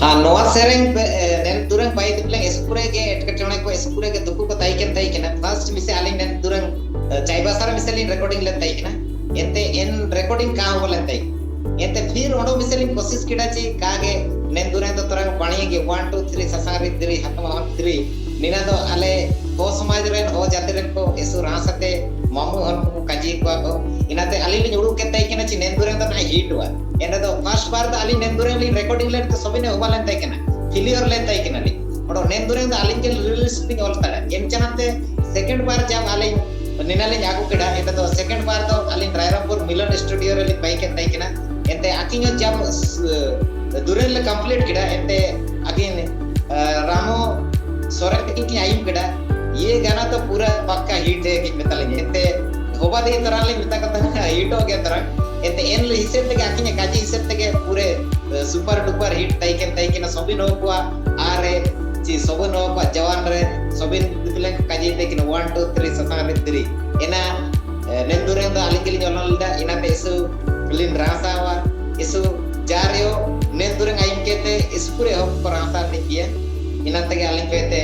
ᱦᱮᱸ, ᱱᱚᱣᱟ ᱥᱮᱨᱮᱧ ᱯᱮ, ᱮ, ᱱᱮᱱ ᱫᱩᱨᱟᱹᱝ ᱵᱟᱭ ᱫᱩᱯᱞᱟᱹᱝ ᱮᱥᱠᱩᱨᱮ ᱜᱮ ᱮᱴᱠᱮᱴᱚᱬᱮ ᱠᱚ, ᱮᱥᱠᱩᱨᱮ ᱜᱮ ᱫᱩᱠᱩ ᱠᱚ ᱛᱟᱦᱮᱸ ᱠᱟᱱ ᱛᱟᱦᱮᱸ ᱠᱟᱱᱟ᱾ ᱯᱷᱟᱥᱴ ᱢᱤᱥᱮ ᱟᱹᱞᱤᱧ ᱱᱮᱱ ᱫᱩᱨᱟᱹᱝ, ᱮ, ᱪᱟᱭᱵᱟᱥᱟ ᱨᱮ ᱢᱤᱥᱮ ᱞᱤᱧ ᱨᱮᱠᱚᱨᱰᱤᱝ ᱞᱮᱫ ᱛᱟᱦᱮᱸ ᱠᱟᱱᱟ᱾ ᱮᱱᱛᱮ ᱮᱱ ᱨᱮᱠᱚᱨᱰᱤᱝ ᱠᱟ ᱦᱚᱸ ᱵᱚᱞᱮᱱ ᱛᱟᱦᱮᱸ ᱠᱟᱱᱟ᱾ ᱮᱱᱛᱮ ᱯᱷᱤᱨ ᱚᱸᱰᱮ ᱢᱤᱥᱮ ᱞᱤᱧ ᱠᱳᱥᱤᱥ ᱠᱮᱫᱟ ᱪᱮ ᱠᱟ ᱜᱮ ᱱᱮᱱ ᱫᱩᱨᱟᱹᱝ ᱫᱚ ᱛᱚᱨᱟ ᱵᱟᱹᱲᱤ ᱜᱮ ᱚᱣᱟᱱ ᱴᱩ ᱛᱷᱨᱤ ᱥᱟᱥᱟᱝ ᱨᱤ ᱫᱤᱨᱤ ᱦᱟᱛᱢᱟ ᱦᱚᱸ ᱛᱷᱨᱤ᱾ ᱱᱤᱱᱟ ᱫᱚ ᱟᱞᱮ ᱦᱚ ᱥᱚᱢᱟᱡᱽ ᱨᱮᱱ ᱦᱚ ᱡᱟᱹᱛᱤ ᱨᱮᱱ ᱠᱚ ᱮᱥᱩ ᱨᱟᱥ ᱟᱛᱮ ᱢᱟᱢᱩ ᱦᱚᱱ ᱠᱚ ᱠᱟᱡᱤ ᱠᱚᱣᱟ ᱠᱚ᱾ ᱤᱱᱟᱛᱮ ᱟᱹᱞᱤᱧ ᱞᱤᱧ ᱩᱰᱩᱠ ᱠᱮᱫ ᱛᱟᱦᱮᱸ ᱠᱟᱱᱟ ᱪᱮ ᱱᱮᱱ ᱫᱩᱨᱟᱹᱝ ᱫᱚ ᱱᱟᱦᱟᱜ ᱦᱤᱴᱚᱜᱼᱟ᱾ ᱮᱱ ᱨᱮᱫᱚ ᱯᱷᱟᱥᱴ ᱵᱟᱨ ᱫᱚ ᱟᱹᱞᱤᱧ ᱱᱮᱱ ᱫᱩᱨᱟᱹᱝ ᱞᱤᱧ ᱨᱮᱠᱚᱨᱰᱤᱝ ᱞᱮᱫ ᱛᱮ ᱥᱚᱵᱤᱱᱮ ᱦᱚᱵᱟ ᱞᱮᱱ ᱛᱟᱦᱮᱸ ᱠᱟᱱᱟ, ᱯᱷᱮᱞᱤᱭᱚᱨ ᱞᱮᱱ ᱛᱟᱦᱮᱸ ᱠᱟᱱᱟ ᱞᱤᱧ᱾ ᱚᱸᱰᱮ ᱱᱮᱱ ᱫᱩᱨᱟᱹᱝ ᱫᱚ ᱟᱹᱞᱤᱧ ᱜᱮ ᱞᱤᱨᱤᱠᱥ ᱞᱤᱧ ᱚᱞ ᱛᱟᱲᱟ᱾ ᱮᱱ ᱪᱟᱱᱟᱢ ᱛᱮ ᱥᱮᱠᱮᱱᱰ ᱵᱟᱨ ᱡᱟᱵ ᱟᱹᱞᱤᱧ ᱱᱤᱱᱟ ᱞᱤᱧ ᱟᱹᱜᱩ ᱠᱮᱫᱟ, ᱮᱱ ᱨᱮᱫᱚ ᱥᱮᱠᱮᱱᱰ ᱵᱟᱨ ᱫᱚ ᱟᱹᱞᱤᱧ ᱨᱟᱭᱨᱚᱝᱯᱩᱨ ᱢᱤᱞᱚᱱ ᱥᱴᱩᱰᱤᱭᱳ ᱨᱮᱞᱤᱧ ᱵᱟᱭ ᱠᱮᱫ ᱛᱟᱦᱮᱸ ᱠᱟᱱᱟ᱾ ᱮᱱᱛᱮ ᱟᱹᱠᱤᱱ ᱦᱚᱸ ᱡᱟᱵ ᱫᱩᱨᱟᱹᱝ ᱞᱮ ᱠᱚᱢᱯᱞᱤᱴ ᱠᱮᱫᱟ, ᱮᱱᱛᱮ ᱟᱹᱠᱤᱱ ᱨᱟᱢᱚ ᱥᱚᱨᱮᱱ ᱛᱟᱹᱠᱤᱱ ᱠᱤᱱ ᱟᱹᱭᱩᱨ ᱠᱮᱫᱟ, ᱤᱭᱟᱹ ᱜᱟᱱᱟ ᱛᱚ ᱯᱩᱨᱟᱹ ᱯᱟᱠᱠᱟ ᱦᱤᱴ ᱨᱮ ᱠᱤᱱ ᱢᱮᱛᱟ ᱞᱤᱧᱟ᱾ ᱮᱱᱛᱮ ᱦᱚᱵᱟ ᱫᱤᱭᱮ ᱛᱚᱨᱟ ᱞᱤᱧ ᱢᱮᱛᱟ ᱠᱚ ᱛᱟᱦᱮᱱᱟ, ᱦᱤᱴᱚᱜ ᱜᱮᱭᱟ ᱛᱚᱨᱟ᱾ ᱮᱱᱛᱮ ᱮᱱ ᱦᱤᱥᱟᱹᱵ ᱛᱮᱜᱮ, ᱟᱹᱠᱤᱱᱟᱜ ᱠᱟᱡᱮ ᱦᱤᱥᱟᱹᱵ ᱛᱮᱜᱮ ᱯᱩᱨᱟᱹ ᱥᱩᱯᱟᱨ ᱰᱩᱯᱟᱨ ᱦᱤᱴ ᱛᱟᱭ ᱠᱟᱱ ᱛᱟᱭ ᱠᱟᱱᱟ᱾ ᱥᱚᱵᱤᱱ ᱦᱚᱸ ᱠᱚᱣᱟ ᱟᱨ ᱮ, ᱪᱮ ᱥᱚᱵᱤᱱ ᱦᱚᱸ ᱠᱚᱣᱟ ᱡᱟᱣᱟᱱ ᱨᱮ ᱥᱚᱵᱤᱱ ᱫᱤᱯᱤᱞᱮᱱ ᱠᱚ ᱠᱟᱡᱮ ᱛᱟᱭ ᱠᱟᱱᱟ, ᱚᱣᱟᱱ ᱴᱩ ᱛᱷᱨᱤ ᱥᱟᱥᱟᱝ ᱨᱮ ᱛᱤᱨᱤ᱾ ᱮᱱᱟ ᱱᱮᱱ ᱫᱩᱨᱮᱱ ᱫᱚ ᱟᱹᱞᱤᱧ ᱜᱮᱞᱤᱧ ᱚᱞ ᱞᱮᱫᱟ, ᱤᱱᱟᱹᱛᱮ ᱤᱥᱩ ᱞᱤᱧ ᱨᱟᱥᱟᱣᱟ᱾ ᱤᱥᱩ ᱡᱟᱨᱮᱭᱚ ᱱᱮᱱ ᱫᱩᱨᱮᱱ ᱟᱭᱩᱢ ᱠᱮᱛᱮ ᱤᱥᱠᱩᱨᱮ ᱦᱚᱸ ᱠᱚ ᱨᱟᱥᱟ ᱞᱤᱧ ᱜᱮᱭᱟ᱾ ᱤᱱᱟᱹ ᱛᱮᱜᱮ ᱟᱹᱞᱤᱧ ᱠᱚ ᱮᱛᱮ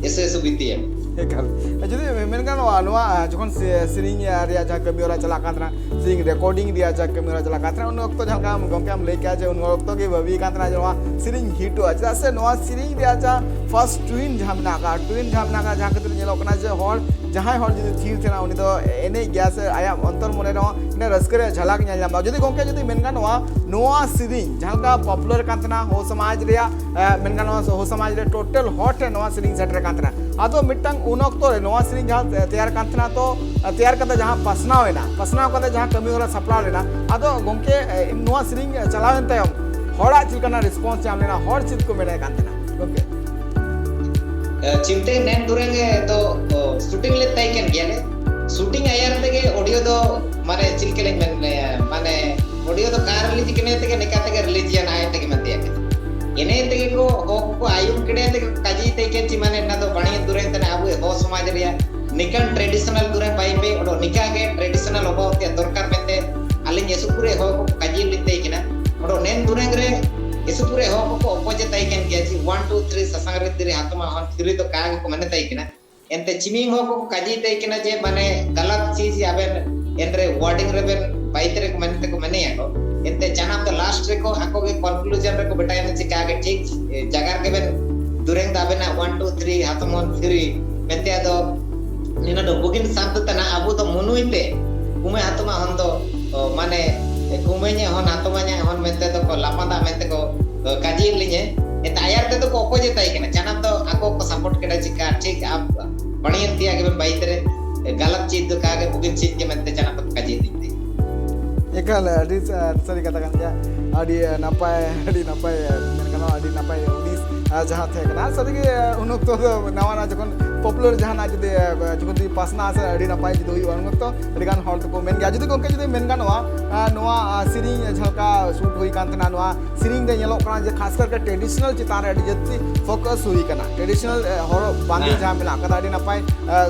ᱤᱥᱩ ᱤᱥᱩ ᱵᱤᱛᱤᱭᱟ᱾ ᱮᱠᱟᱞ᱾ ᱡᱩᱫᱤ ᱢᱮᱱ ᱜᱟᱱᱚᱜᱼᱟ, ᱱᱚᱣᱟ ᱡᱚᱠᱷᱚᱱ ᱥᱮ-, ᱥᱮᱨᱮᱧ ᱨᱮᱭᱟᱜ ᱡᱟᱦᱟᱸ ᱠᱟᱹᱢᱤ ᱦᱚᱨᱟ ᱪᱟᱞᱟᱜ ᱠᱟᱱ ᱛᱟᱦᱮᱱᱟ, ᱥᱮᱨᱮᱧ ᱨᱮᱠᱚᱨᱰᱤᱝ ᱨᱮᱭᱟᱜ ᱡᱟᱦᱟᱸ ᱠᱟᱹᱢᱤ ᱦᱚᱨᱟ ᱪᱟᱞᱟᱜ ᱠᱟᱱ ᱛᱟᱦᱮᱱᱟ, ᱩᱱ ᱚᱠᱛᱚ ᱡᱟᱦᱟᱸ ᱞᱮᱠᱟ ᱜᱚᱢᱠᱮᱢ ᱞᱟᱹᱭ ᱠᱮᱜᱼᱟ ᱡᱮ ᱩᱱ ᱚᱠᱛᱚ ᱜᱮ ᱵᱷᱟᱹᱵᱤ ᱠᱟᱱ ᱛᱟᱦᱮᱱᱟ ᱡᱮ ᱱᱚᱣᱟ ᱥᱮᱨᱮᱧ ᱦᱤᱴᱚᱜᱼᱟ, ᱪᱮᱫᱟᱜ ᱥᱮ ᱱᱚᱣᱟ ᱥᱮᱨᱮᱧ ᱨᱮᱭᱟᱜ ᱡᱟᱦᱟᱸ ᱯᱷᱟᱥᱴ ᱴᱩᱭᱤᱱ ᱡᱟᱦᱟᱸ ᱢᱮᱱᱟᱜ ᱟᱠᱟᱫ, ᱴᱩᱭᱤᱱ ᱡᱟᱦᱟᱸ ᱢᱮᱱᱟᱜ ᱟᱠᱟᱫ, ᱡᱟᱦᱟᱸ ᱠᱷᱟᱹᱛᱤᱨ ᱧᱮᱞᱚᱜ ᱠᱟᱱᱟ ᱡᱮ ᱦᱚᱲ, ᱡᱟᱦᱟᱸᱭ ᱦᱚᱲ ᱡᱩᱫᱤ ᱛᱷᱤᱨ ᱛᱟᱦᱮᱱᱟ, ᱩᱱᱤ ᱫᱚ ᱮᱱᱮᱡ ᱜᱮᱭᱟ ᱥᱮ ᱟᱭᱟᱜ ᱚᱱᱛᱚᱨ ᱢᱚᱱᱮ ᱨᱮᱦᱚᱸ ᱢᱤᱫᱴᱮᱱ ᱨᱟᱹᱥᱠᱟᱹ ᱨᱮᱭᱟᱜ ᱡᱷᱟᱞᱟᱠ ᱧᱮᱞ ᱧᱟᱢᱚᱜᱼᱟ᱾ ᱡᱩᱫᱤ ᱜᱚᱢᱠᱮ ᱡᱩᱫᱤ ᱢᱮᱱ ᱜᱟᱱᱚᱜᱼᱟ, ᱱᱚᱣᱟ ᱥᱮᱨᱮᱧ ᱡᱟᱦᱟᱸ ᱞᱮᱠᱟ ᱯᱚᱯᱩᱞᱟᱨ ᱠᱟᱱ ᱛᱟᱦᱮᱱᱟ ᱦᱚ ᱥᱚᱢᱟᱡᱽ ᱨᱮᱭᱟᱜ, ᱮ, ᱢᱮᱱ ᱜᱟᱱᱚᱜᱼᱟ, ᱦᱚ ᱥᱚᱢᱟᱡᱽ ᱨᱮ ᱴᱳᱴᱟᱞ ᱦᱚᱲ ᱴᱷᱮᱱ ᱱᱚᱣᱟ ᱥᱮᱨᱮᱧ ᱥᱮᱴᱮᱨ ᱠᱟᱱ ᱛᱟᱦᱮᱱᱟ᱾ ᱟᱫᱚ ᱢᱤᱫᱴᱟᱝ ᱩᱱ ᱚᱠᱛᱚ ᱨᱮ ᱱᱚᱣᱟ ᱥᱮᱨᱮᱧ ᱡᱟᱦᱟᱸ ᱛᱮᱭᱟᱨ ᱠᱟᱱ ᱛᱟᱦᱮᱱᱟ, ᱛᱚ, ᱛᱮᱭᱟᱨ ᱠᱟᱛᱮ ᱡᱟᱦᱟᱸ ᱯᱟᱥᱱᱟᱣ ᱮᱱᱟ, ᱯᱟᱥᱱᱟᱣ ᱠᱟᱛᱮ ᱡᱟᱦᱟᱸ ᱠᱟᱹᱢᱤ ᱦᱚᱨᱟ ᱥᱟᱯᱲᱟᱣ ᱞᱮᱱᱟ, ᱟᱫᱚ ᱜᱚᱢᱠᱮ, ᱮ, ᱱᱚᱣᱟ ᱥᱮᱨᱮᱧ ᱪᱟᱞᱟᱣᱮᱱ ᱛᱟᱭᱚᱢ ᱦᱚᱲᱟᱜ ᱪᱮᱫ ᱞᱮᱠᱟᱱᱟᱜ ᱨᱮᱥᱯᱚᱱᱥ ᱧᱟᱢ ᱞᱮᱱᱟ, ᱦᱚᱲ ᱪᱮᱫ ᱠᱚ ᱢᱮᱱᱮᱫ ᱠᱟᱱ ᱛᱟᱦᱮᱱᱟ ᱜᱚᱢᱠᱮ? ᱮ, ᱪᱤᱱᱛᱟᱹᱭ ᱱᱮᱱ ᱫᱩᱨᱮᱝ ᱫᱚ, ᱚ, ᱥᱩᱴᱤᱝ ᱞᱮᱫ ᱛᱟᱭ ᱠᱟᱱ ᱜᱮᱭᱟᱞᱮ᱾ ᱥᱩᱴᱤᱝ ᱟᱭᱟᱨ ᱛᱮᱜᱮ ᱚᱰᱤᱭᱳ ᱫᱚ, ᱢᱟᱱᱮ, ᱪᱮᱫ ᱞᱮᱠᱟ ᱞᱤᱧ ᱢᱮᱱ ᱞᱮᱭᱟ, ᱢᱟᱱᱮ, ᱚᱰᱤᱭᱳ ᱫᱚ ᱠᱟᱨ ᱨᱤᱞᱤᱡᱽ ᱠᱟᱱᱟ ᱛᱮᱜᱮ, ᱱᱤᱠᱟ ᱛᱮᱜᱮ ᱨᱤᱞᱤᱡᱽ ᱜᱮᱭᱟ, ᱱᱟᱭ ᱛᱮᱜᱮ ᱢᱮᱱ ᱛᱮᱭᱟ᱾ ᱮᱱᱮ ᱛᱮᱜᱮ ᱠᱚ ᱦᱚᱲ ᱠᱚ ᱟᱭᱩᱨ ᱠᱮᱫᱮ ᱛᱮᱜᱮ ᱠᱟᱡᱤ ᱛᱮ ᱠᱮ ᱪᱤ, ᱢᱟᱱᱮ, ᱚᱱᱟ ᱫᱚ ᱵᱟᱹᱲᱤᱡ ᱫᱩᱨᱮᱝ ᱛᱮ ᱟᱵᱚ ᱦᱚᱲ ᱥᱚᱢᱟᱡᱽ ᱨᱮᱭᱟᱜ ᱱᱤᱠᱟᱱ ᱴᱨᱮᱰᱤᱥᱚᱱᱟᱞ ᱫᱩᱨᱮᱝ ᱵᱟᱭ ᱯᱮ, ᱚᱰᱚ ᱱᱤᱠᱟ ᱜᱮ ᱴᱨᱮᱰᱤᱥᱚᱱᱟᱞ ᱦᱚᱵᱚ ᱛᱮ ᱫᱚᱨᱠᱟᱨ ᱢᱮᱱᱛᱮ ᱟᱹᱞᱤᱧ ᱮᱥᱩᱯᱩᱨᱮ ᱦᱚᱲ ᱠᱚ ᱠᱟᱡᱤ ᱞᱤᱧ ᱛᱮ ᱠᱟᱱᱟ᱾ ᱚᱰᱚ ᱱᱮᱱ ᱫᱩᱨᱮᱝ ᱨᱮ ᱮᱥᱩᱯᱩᱨᱮ ᱦᱚᱲ ᱠᱚ ᱚᱯᱚᱡᱮ ᱛᱟᱭ ᱠᱟᱱ ᱜᱮᱭᱟ ᱡᱮ ᱚᱣᱟᱱ ᱴᱩ ᱛᱷᱨᱤ ᱥᱟᱥᱟᱝ ᱨᱮ ᱛᱤᱨᱮ ᱦᱟᱛᱚᱢᱟ ᱦᱚᱱ ᱛᱷᱨᱤ ᱫᱚ ᱠᱟ ᱜᱮ ᱠᱚ ᱢᱮᱱᱮ ᱛᱟᱭ ᱠᱟᱱᱟ᱾ ᱮᱱᱛᱮ ᱪᱤᱢᱤ ᱦᱚᱸ ᱠᱚ ᱠᱟᱡᱤ ᱛᱟᱭ ᱠᱟᱱᱟ ᱡᱮ ᱢᱟᱱᱮ ᱜᱟᱞᱟᱛ ᱪᱤᱡᱽ ᱟᱵᱮᱱ ᱮᱱᱨᱮ ᱣᱟᱨᱰᱤᱝ ᱨᱮᱵᱮᱱ ᱵᱟᱭᱤᱛ ᱨᱮ ᱢᱮᱱ ᱛᱮᱠᱚ ᱢᱮᱱᱮᱭᱟ ᱠᱚ᱾ ᱮᱱᱛᱮ ᱪᱟᱱᱟᱢ ᱫᱚ ᱞᱟᱥᱴ ᱨᱮᱠᱚ ᱟᱠᱚ ᱜᱮ ᱠᱚᱱᱠᱞᱩᱡᱚᱱ ᱨᱮᱠᱚ ᱵᱮᱴᱟᱭᱮᱱᱟ ᱪᱤᱠᱟ ᱜᱮ ᱴᱷᱤᱠ, ᱮ, ᱡᱟᱜᱟ ᱨᱮᱜᱮ ᱵᱮᱱ ᱫᱩᱨᱮᱝ ᱫᱟ ᱟᱵᱮᱱᱟᱜ ᱚᱣᱟᱱ ᱴᱩ ᱛᱷᱨᱤ ᱦᱟᱛᱚᱢ ᱦᱚᱱ ᱛᱷᱨᱤ ᱢᱮᱱᱛᱮ ᱟᱫᱚ ᱱᱤᱱᱟ ᱫᱚ ᱵᱩᱜᱤᱱ ᱥᱟᱱᱛ ᱛᱟᱱᱟ ᱟᱵᱚ ᱫᱚ ᱢᱩᱱᱩᱭ ᱛᱮ ᱠᱩᱢᱮ ᱦᱟᱛᱚᱢᱟ ᱦᱚᱱ ᱫᱚ, ᱚ, ᱢᱟᱱᱮ ᱠᱩᱢᱮᱧᱮ ᱦᱚᱱ ᱦᱟᱛᱚᱢᱟᱧᱟ ᱦᱚᱱ ᱢᱮᱱᱛᱮ ᱫᱚ ᱠᱚ ᱞᱟᱯᱟᱸᱫᱟ ᱢᱮᱱᱛᱮ ᱠᱚ ᱠᱟᱡᱤ ᱞᱤᱧᱮ᱾ ᱮᱱᱛᱮ ᱟᱭᱟᱨ ᱛᱮᱫᱚ ᱠᱚ ᱚᱠᱚᱭ ᱡᱮ ᱛᱟᱭ ᱠᱟᱱᱟ, ᱪᱟᱱᱟᱢ ᱫᱚ ᱟᱠᱚ ᱠᱚ ᱥᱟᱯᱳᱨᱴ ᱠᱮᱫᱟ ᱪᱤᱠᱟ ᱴᱷᱤᱠ ᱟᱯ ᱵᱟᱹᱲᱤᱭᱟᱹ ᱛᱮᱭᱟᱜ ᱜᱮᱵᱮᱱ ᱵᱟᱭᱤᱛ ᱨᱮ ᱜᱟᱞᱟᱛ ᱪᱤᱡᱽ ᱫᱚ ᱠᱟᱜᱮ ᱵᱩᱜᱤᱱ ᱪᱤᱡᱽ ᱜᱮ ᱢᱮᱱᱛᱮ ᱪᱟᱱᱟᱢ ᱫᱚ ᱠᱟᱡᱤ ᱞᱤᱧ ᱛᱮ᱾ ᱮᱠᱟᱞ ᱟᱹᱰᱤ ᱥᱟ-, ᱥᱟᱹᱨᱤ ᱠᱟᱛᱷᱟ ᱠᱟᱱ ᱜᱮᱭᱟ᱾ ᱟᱹᱰᱤ ᱱᱟᱯᱟᱭ, ᱟᱹᱰᱤ ᱱᱟᱯᱟᱭ ᱢᱮᱱ ᱜᱟᱱᱚᱜᱼᱟ, ᱟᱹᱰᱤ ᱱᱟᱯᱟᱭ ᱦᱩᱫᱤᱥ ᱟᱨ ᱡᱟᱦᱟᱸ ᱛᱟᱦᱮᱸ ᱠᱟᱱᱟ, ᱥᱟᱹᱨᱤᱜᱮ ᱩᱱ ᱚᱠᱛᱚ ᱫᱚ ᱱᱟᱣᱟ ᱱᱟᱣᱟ ᱡᱚᱠᱷᱚᱱ ᱯᱚᱯᱩᱞᱟᱨ ᱡᱟᱦᱟᱱᱟᱜ ᱡᱩᱫᱤ ᱡᱚᱠᱷᱚᱱ ᱡᱩᱫᱤ ᱯᱟᱥᱱᱟᱜᱼᱟ ᱥᱮ ᱟᱹᱰᱤ ᱱᱟᱯᱟᱭ ᱡᱩᱫᱤ ᱦᱩᱭᱩᱜᱼᱟ, ᱩᱱ ᱚᱠᱛᱚ ᱟᱹᱰᱤ ᱜᱟᱱ ᱦᱚᱲ ᱫᱚᱠᱚ ᱢᱮᱱ ᱜᱮᱭᱟ᱾ ᱡᱩᱫᱤ ᱜᱚᱢᱠᱮ ᱡᱩᱫᱤ ᱢᱮᱱ ᱜᱟᱱᱚᱜᱼᱟ, ᱱᱚᱣᱟ ᱥᱮᱨᱮᱧ ᱡᱟᱦᱟᱸ ᱞᱮᱠᱟ ᱥᱩᱴ ᱦᱩᱭ ᱠᱟᱱ ᱛᱟᱦᱮᱱᱟ, ᱱᱚᱣᱟ ᱥᱮᱨᱮᱧ ᱨᱮ ᱧᱮᱞᱚᱜ ᱠᱟᱱᱟ ᱡᱮ ᱠᱷᱟᱥ ᱠᱟᱨᱛᱮ ᱴᱨᱮᱰᱤᱥᱚᱱᱟᱞ ᱪᱮᱛᱟᱱ ᱨᱮ ᱟᱹᱰᱤ ᱡᱟᱹᱥᱛᱤ ᱯᱷᱳᱠᱟᱥ ᱦᱩᱭ ᱠᱟᱱᱟ᱾ ᱴᱨᱮᱰᱤᱥᱚᱱᱟᱞ ᱦᱚᱨᱚᱜ ᱵᱟᱸᱫᱮ ᱡᱟᱦᱟᱸ ᱢᱮᱱᱟᱜ ᱠᱟᱫᱟ, ᱟᱹᱰᱤ ᱱᱟᱯᱟᱭ